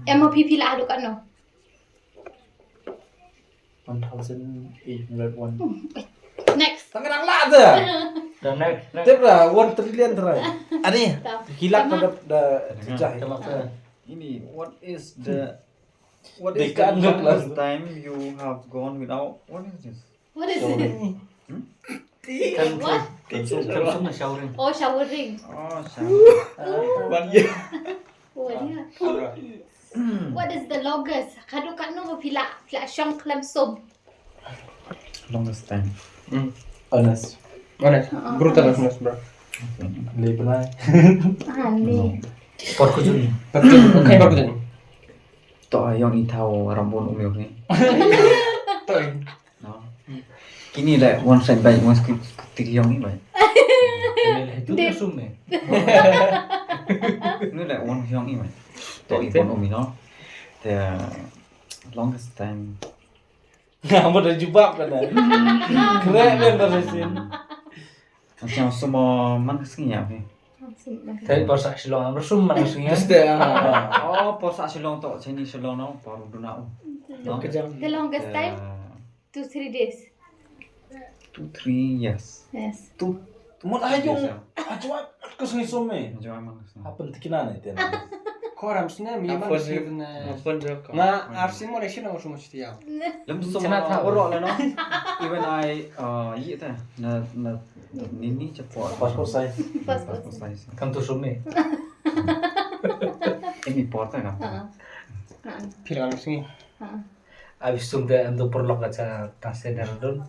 Em, phi phi la adu katno? One thousand eight hundred one. Next. Tang nang la te. The next, next. Tip da one trillion try. Ani. Hilak da da jah. Ini, what is the, what is the longest time you have gone without, what is this? What is it? Kan, what? Kan sum, kan sum na showering. Oh, showering. Oh, showering. One year. One year. What is the longest? Kadu kanu pila pila shong klam sum. Longest time. Honest. Honest. Brutal honest, bro. Le bnai. Ah, le. Por kujun. Por kujun. Kai por kujun. To ayong itau rambun umir ni. To. No. Kini le one side bai, one side kiri yong i bai. Itu dia sum ni. Ni le one yong i bai. To i pon umi no. The longest time. Ngam ada jubab kan dah. Keren kan dah resin. Macam semua mana sengi ya ni. Tapi por sa Shillong, bersum mana sengi. Just there. Oh, por sa Shillong to, sini Shillong no, por duna um. No? The longest time? Two, three days. Two, three, yes. Yes. Two. Mut ayung. Ajwa ko sngi some. Ajwa mang sngi. Apa tikina na iten? Koram sne mi mang sne. Nga arsi mo le shina mo sumo shiti yau. Lem so mo ro le no. Even I uh yi ta na na ni ni chapo. Passport size. Passport size. Kam tu some. Emi porta kam. Pil kam sngi. Abi sum de ando perlok ka cha tang se dar don.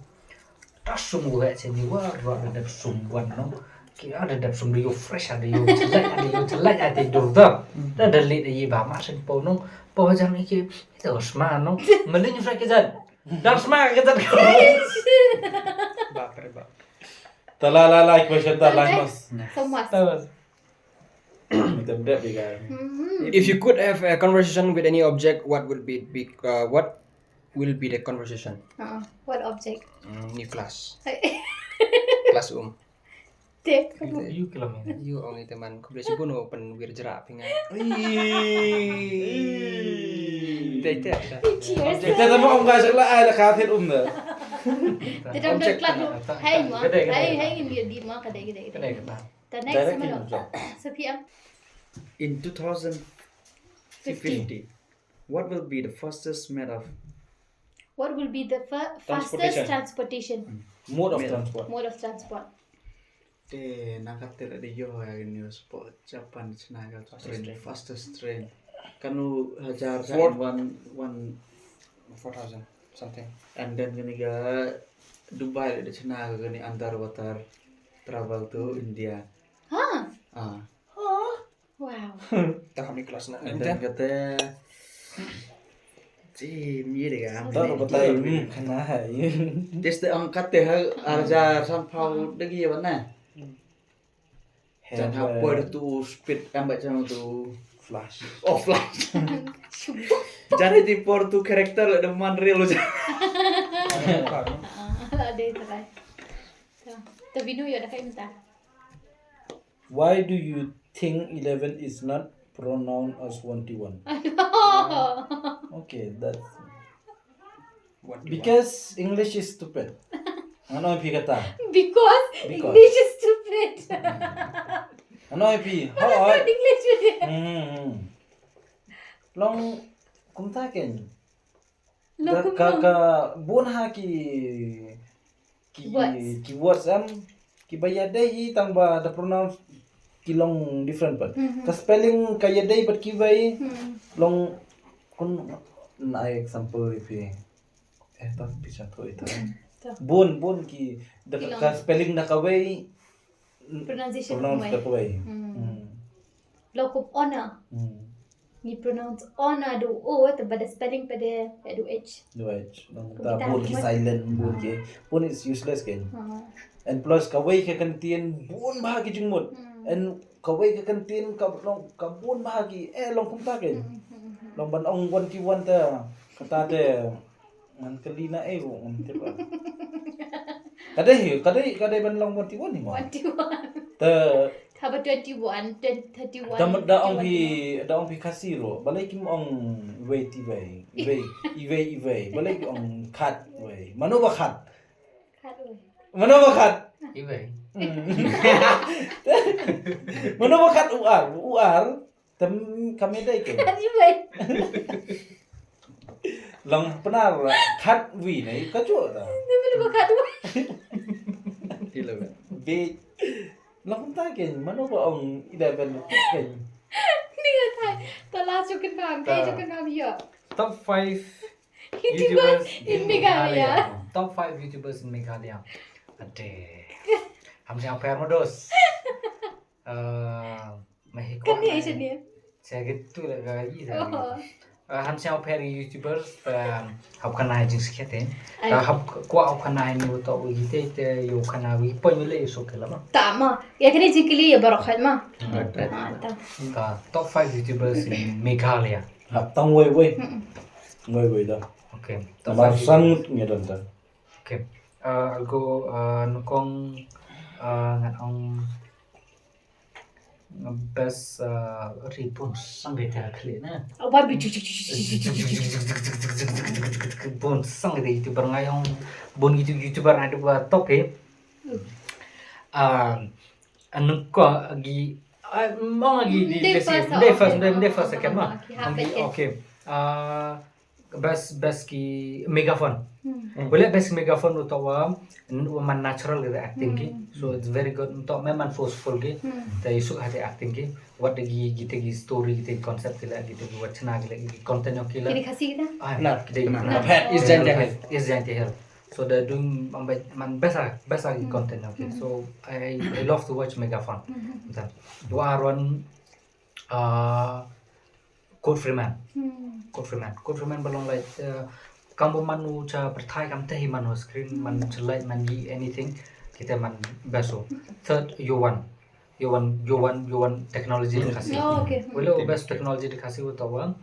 Ta sum gu he che ni wa ro de dep sum wan no. Ki ada dep sum de yo fresh ada yo chelai ada yo chelai ada dur da. Da da le de yi ba ma sen po no. Po jam ki to sma no. Melin fresh ke jan. Dar sma ke jan. Bap re bap. Ta la la la question ta la mas. So much. If you could have a conversation with any object, what will be, be uh, what will be the conversation? Uh, what object? Mm, new class. Classroom. Tek. You kilometer. You only teman. Kau boleh sibun open wir jerak pingan. Tek tek. Cheers. Kita sama om kasih lah, ada kafir om dah. Tidak ada kelas. Hai ma. Hai hai ini di ma kada kada kada. The next. Directly. Sepiam. In two thousand fifty, what will be the fastest mode of What will be the fa- fastest transportation? Mode of transport. Mode of transport. Te nang kat te de yo ya news po Japan China ka train, fastest train. Kanu hajar ka one one four thousand something. And then kani ka Dubai de China ka kani underwater travel to India. Huh? Ah. Wow. Ta kami kelas na. And then kata, "Ji mi de ga." Ta ro batai mi kana hai. Just ang kate ha arja san pau de gi bana. Jan ha por tu speed am ba jan tu flash. Oh flash. Jan di por tu character le de man real jan. Ada itu kan. Tapi nu ya dah kayak minta. Why do you think eleven is not pronounced as twenty-one? Okay, that's because English is stupid. Ano phi kata? Because English is stupid. Ano phi? How? English. Hmm. Long kumta ken. Ka ka bun ha ki ki words em ki ba ïadei i tang ba da pronounce ki long different pat. Ka spelling ka ïadei pat ki ba i long kun na example i phi. Eh ta phi cha tho i ta. Bun bun ki da ka spelling da ka wei pronounce da ka wei. Lo kup honor. Ki pronounce on, ah, da u o, te ba da spelling pat da, eh, da u h. Duh, nang Kumta ta bun ki mo. Silent, bun ki. Bun is useless kan. Ha. And plus kawei ka kyntien bun bha ki jingmut. Hmm. And kawei ka kyntien ka long ka bun bha ki, eh, long kumta kan. Hmm, hmm, hmm, hmm. Long ban ong one to one ta, kata te. Ngan kylli na eh, ngan tip. Ka dei, ka dei, ka dei ban long one to one ni mo. One to one. Te Haba twenty-one, twenty, thirty-one, da, da ong phi, fifty-one. Da ong phi Khasi ruh. Balei kim ong iwei te iwei, iwei, iwei, iwei. Balei kim ong khat wei. Mano ba khat? Khat wei. Mano ba khat? Iwei. Hmm. Mano ba khat u ar, u ar. Tem kam ïadei ke. Khat iwei. Long Pnar khat wei ne, ka juh ta. Ni mano ba khat wei. Eleven. Be. Long ta ke, mano ba ong eleven ke. Ni ka thai. Ta la chu kan bam, ta chu kan bam ïa. Top five YouTubers YouTubers in in Meghalaya. Meghalaya. Top five YouTubers in Meghalaya. Ade. Ham siang per modos. Ah, ma hi Kan kwah ni ai nai. Sha ni. Sha gitu la ka yi da. Oh. Ah, ham siang per YouTubers, ah, hap kan ai jing sikhet eh. Ai. Ah, hap kwah hap kan ai ni uto wi te te yo kan ai wi poi le so ke la ma. Ta ma. Ya kini jing kili ya barok khat ma. Hmm. Ah, ta. Ah, top five YouTubers in Meghalaya. Ah, tang wei wei. Mm-mm. Wei wei da. Okay. Top Namar five sang YouTubers. Ngi don da. Okay. Uh, I'll go, uh, nyngkong, uh, ngan ong best, uh, ri bun sang de ta khle na. Awan bi ju ju ju ju ju ju ju ju ju. Bun sang de YouTuber ngai ong bun gitu YouTuber ada buat top eh. Hmm. Um, nyngkong agi, ah, mong agi di Mde di first, di first, okay. Di first, second ma. Okay, ha, Agi, okay. Okay. Uh, Best, best ki Megaphone. Hmm. Hmm. Wala best Megaphone uto wa, n-, wa man natural ki acting ki. Hmm. So it's very good. Uto me man forceful ki. Hmm. Ta isuk hati acting ki. Wat da ki, kita ki story, kita ki concept ki la, kita ki wachna ki la, ki content ki la. Kini Khasi kita? Ah, Pnar. Kita ki Pnar. Pnar. Pnar. Is Jaintia Hills. Is Jaintia Hills. So they're doing, um, man best ah, best ah ki Hmm. content ki. Hmm. So I, I love to watch Megaphone. Hmm. Uto. Dua aron, ah, Kurt Freeman. Hmm. Kurt Freeman. Kurt Freeman ba long like, uh, kam ba man u cha pyrthai kam te hi man u screen, man Hmm. cha light, man yi anything. Kita man best u. Third, Yowan. Yowan, Yowan, Yowan technology Hmm. de Khasi. Oh, okay. Hmm. Wala u Okay. best technology de Khasi uto wa.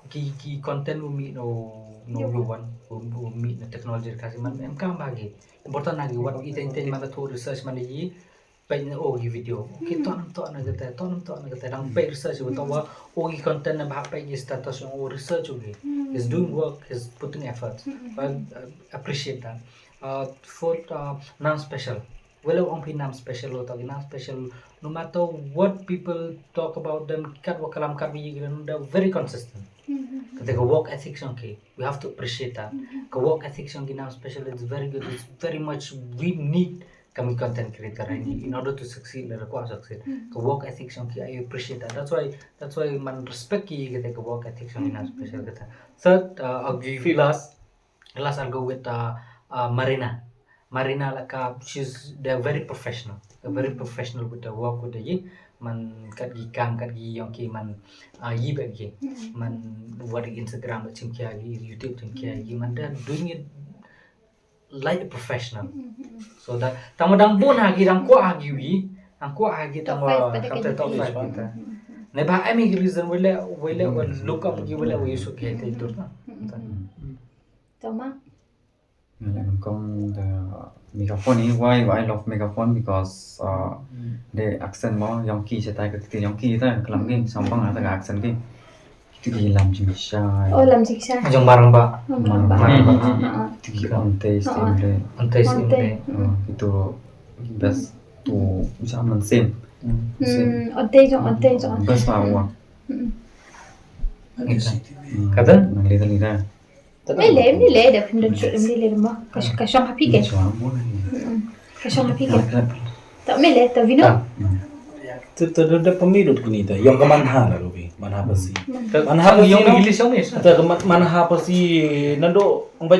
Ki, ki content u mih no, no Yowan. Yowan. U, u mih no technology de Khasi man em kam ba ki. Important na ki wat i ten ten man da thu research man yi. Peit na o ki video. Okay, Hmm. to nam to na kata, to nam to na kata. Dang Hmm. peit research Hmm. uto wa o ki content na ba peit ki status ong o research o ki. Hmm. He's doing work, he's putting effort. Hmm. I, uh, appreciate that. Uh, fourth, uh, nam special. Wala ong phi nam special uto ki nam special. No matter what people talk about them, kat wa kalam kat wi ki, they're very consistent. Hmm. Kata ka work ethics ong ki. We have to appreciate that. Hmm. Ka work ethics ong ki nam special is very good. It's very much we need kami content creator ini Hmm. in order to succeed, lada kwah succeed. Hmm. Ka work ethics ong ki, I appreciate that. That's why, that's why man respect ki kata ka work ethics ong ki nam Hmm. special kata. Third, uh, I'll give last, last I'll go with, uh, uh, Marina. Marina la ka, she's, they're very professional. They're very Hmm. professional with the work with the yi. Man kat ki kam, kat ki ong ki man, uh, yi ba ki. Hmm. Man wat Instagram ba chim kia ki, YouTube chim kia ki. Hmm. Man they're doing it like a professional. Mm-hmm. So da tang ma dang bun ha ki dang kwah ha ki wi, dang kwah ha ki tang wa kam te top five kita. Mm-hmm. Ne ba em ki reason wala wala wa look up ki wala wa yusuk ki te tur na. Mm-hmm. Tama. Ngam kong the Megaphone ni, why, why I love Megaphone because, uh, the accent mo, yong ki setai ka kiti yong ki ta, kalam ki, sampang ata ka accent ki. Kiti ki lam jingshai. Oh, lam jingshai. Jong barang ba. Oh, barang ba. Barang ba. Hmm, hmm, hmm. Ah, ah. Kiti ki on taste. Ah, ah. Imle. On taste. On taste. Imle. Hmm. Ah, kito best to usa man same. Hmm. Same. Hmm, on taste, jong on taste, jong on taste. Best ba wa. Hmm. Kata? Nang lida lida. Me le, me le, da phin don shu, me le mo. Ka sh-, ka shong ha phi ke. Ka shong ha phi ke. Ta me le, ta vino. Ta, ta, ta, ta pynmih lut kuni ta. Yong ka manha la rubi, manha pasi. Manha pasi yong English yong ni. Ta ka man-, manha pasi nando ong bai.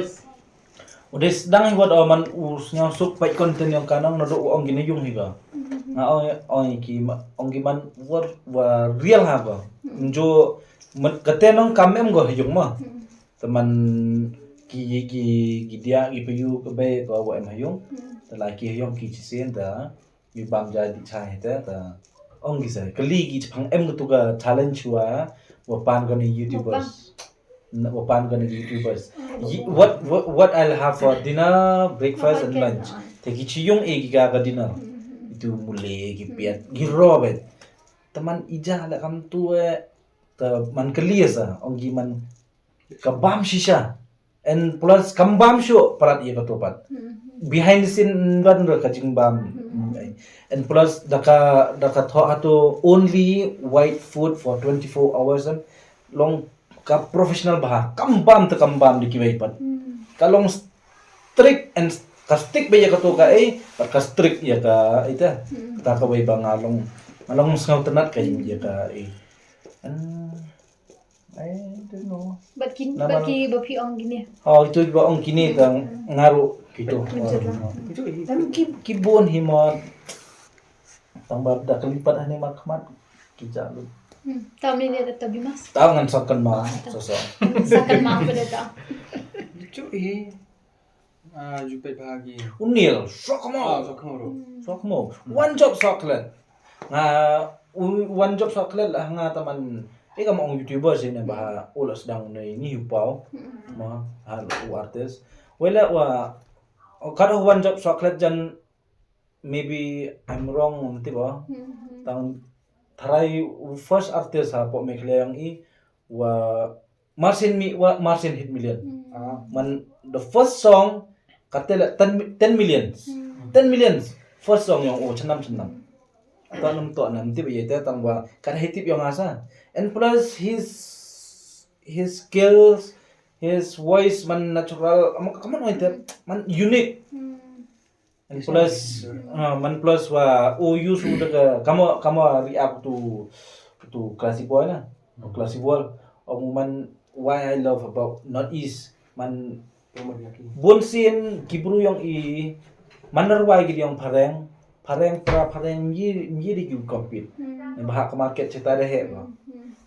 U dei sdang hi wat o man u sngewsuk bai content yong ka nang nando ong kini yung hi ka. Nga ong, ong ki ma-, ong ki man wat wa real ha ka. Njo Mut kata nong kam em ko ha yung mo. Te man ki ki ki dia ki payu ka bei ko wa em ha yung. Te la ki ha yung ki chi sien te. Ngi bam ja di chai te ta. Ong ki sa kali ki chapang em tu ka challenge wa wa pan ko ni YouTubers. Wa pan ko ni YouTubers. What what what I'll have for dinner, breakfast and lunch. Te ki chi yung e ki ka ka dinner. Itu mule ki piat ki robet. Teman ija la kam tu e. Teman kali sa ong ki man ka bam shisha. And plus kam bam shu parat ye ka tu pat. Behind the scene ban re ka jing bam. And plus da ka da ka tho atu only white food for twenty-four hours and long ka professional bha kam bam te kam bam di kiwei pat. Ka long strict and ka stick ba ya ka tu ka ei pat ka strict ya ka ita. Kata ka wei ba nga long nga long sngau tenat ka ya ka ei. And I don't know. But kin Nama- but ki ba phi ong kini. Oh itu ba ong kini tang ngaru gitu. Em ki ki bon hi mo. Tang ba da kalipat hani mat khmat ki jalu. Tam ni dia tabi mas. Tang ngan sakan ma so so. Sakan ma pada ta. Lucu eh. Ah, jupet bahagi. Unil, sok mo. Ah, sok mo. Sok mo. One job chocolate. Nga u- one job chocolate lah nga teman. Eh kam ong YouTuber sih ne bah ulas sedang ne ni upau. Ma hal u artist. Wala wa kada one job chocolate jan maybe I'm wrong nanti ba. Tang tharai first artist ha pok Meghalaya yang i wa Martin mi wa Martin hit million. Man the first song katela ten mi- ten million. Ten million first song yang oh chenam chenam. Tanam to nam tip ye te tang wa kada hitip yang asa. And plus his his skills, his voice man natural. Am kaman oi te man unique. And plus, ah, man plus wa u use u daga kama kama react to to classy boy na. Classy boy. Ong man why I love about Northeast man bun sien ki bru yong i man rwai ki yong phareng phareng pra phareng yi yi di ki compete. Bahak market cheta de he ba.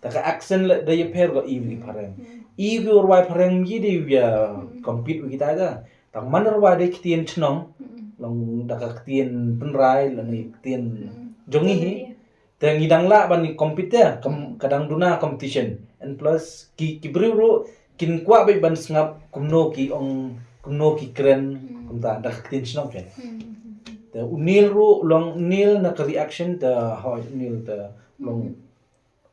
Ta ka accent le de ye pher go i wi phareng. I wi rwai phareng yi di ya compete wi kita da. Tang man rwai de ktien chnong. Long da ka ktien penrai la ni ktien jong i hi. Te ngi dang lah ban compete te kam ka dang duna competition. And plus ki ki briew ruh kin kwah beit ban sngap kumno ki ong kumno ki kren kumta da ka ktien chnong ken. Te u Neil ruh long Neil na ka reaction te hoi Neil te long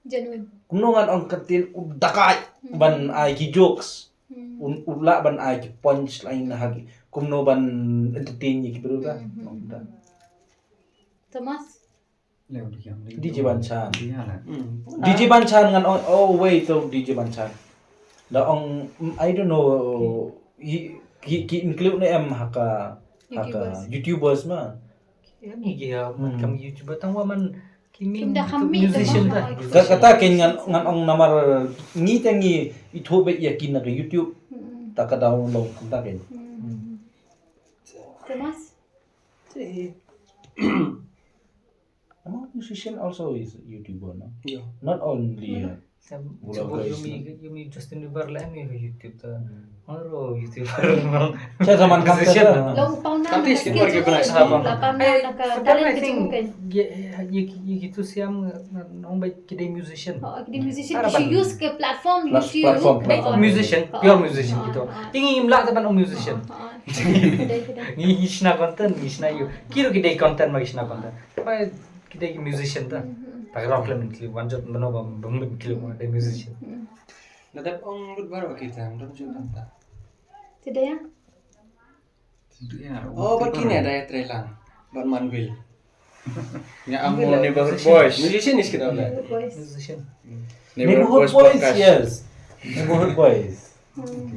Genuine. Kumno ngan ong ka ktien u dakai ban ai ki jokes. Un u lah ban ai ki punchline ha ki kumno ban entertain ki briew ta. Thomas. DJ Banchan. DJ Banchan ngan ong oh wait to DJ Banchan. Da ong I don't know ki include ne em ha ka ha ka YouTubers ma. Ki ni ki man kam YouTuber tang wa man ki mi musician ta. Kata ken ngan ngan ong namar ngi ta ngi itho be ya kin na ka YouTube. Ta ka download ta ken. Thomas. Among musician also is YouTuber, no? Yeah. Not only uh, Vlogger. Yumi Justin Bieber la em YouTube ta. Oro YouTuber. Cha zaman kam ta. Long pau na ka skill jong ka. Lapan na ka talent ka jong ka. Ye ye ye kitu siam nong ba ki dei musician. Oh, ki dei musician. Ki use ka platform YouTube. Musician, pure musician kitu. Tingi im la ta ban musician. Ngi ngi shna content, ngi shna yu. Kiru ki dei content ma ki shna content. Ba ki dei ki musician ta. Ta ka rok lem ki wan jot mano ba bum bum ki dei musician. Na dep ong lut baroh kita, dep jot ta. Ti dei ya? Oh, ba kine dei Trelang. Ba Manville. Nga amo Neighborhood Boys. Musician is kita udah. Musician. Neighborhood Boys, yes. Neighborhood Boys.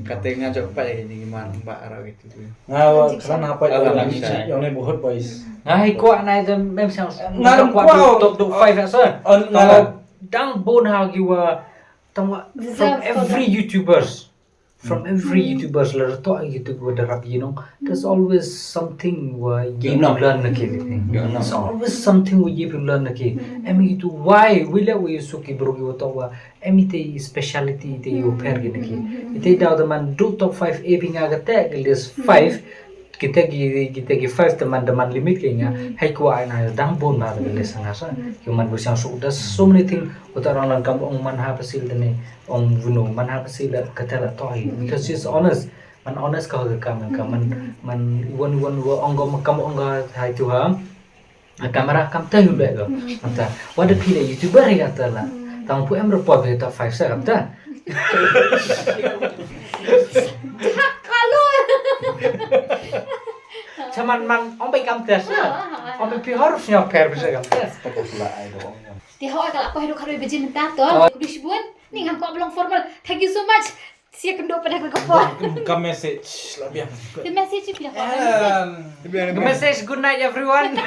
Kata nga jok pa ini man ba arah itu. Nga wa kran apa yang Neighborhood Boys. Nga hai ko anai dem mem sang. Nga ko top top five asa. Nga dang bon ha giwa tang wa from every YouTubers. From every YouTuber la rto YouTube wa darap yinong. There's always something wa yipin learn na ki. There's always something wa yipin learn na ki. Em YouTube why wile wa yusuk ki bro ki wa to wa em ite speciality ite yu per ki na ki. Ite daw da man du top five e binga kate ki list five. Kita ki kita ki five teman teman limit ke nga. Hai kwa ai na dang bon ba ki list nga sa. Ki man bu sang su. There's so many things. Uta orang lang kam ong man ha pasil dene ong vunu man ha pasil da kata la tohi because she's honest. Man honest ka ka kam ka man man wan wan wa ong go kam ong ga hai tu ha. A camera kam ta yu be go. Anta wa da phi le YouTuber ya ta la. Tang pu em report be ta five sa kam ta. Kalau Chaman man ong be kam ta sa. Ong be phi hor snya per be sa kam ta. Ti ho ka la ko hedu kharoi bejin ta to. Ku bishbun ni ngam ko belong formal. Thank you so much. Sia kendo pada ko ko. Ka message la biang. The message phi la ko. And The message, good night everyone.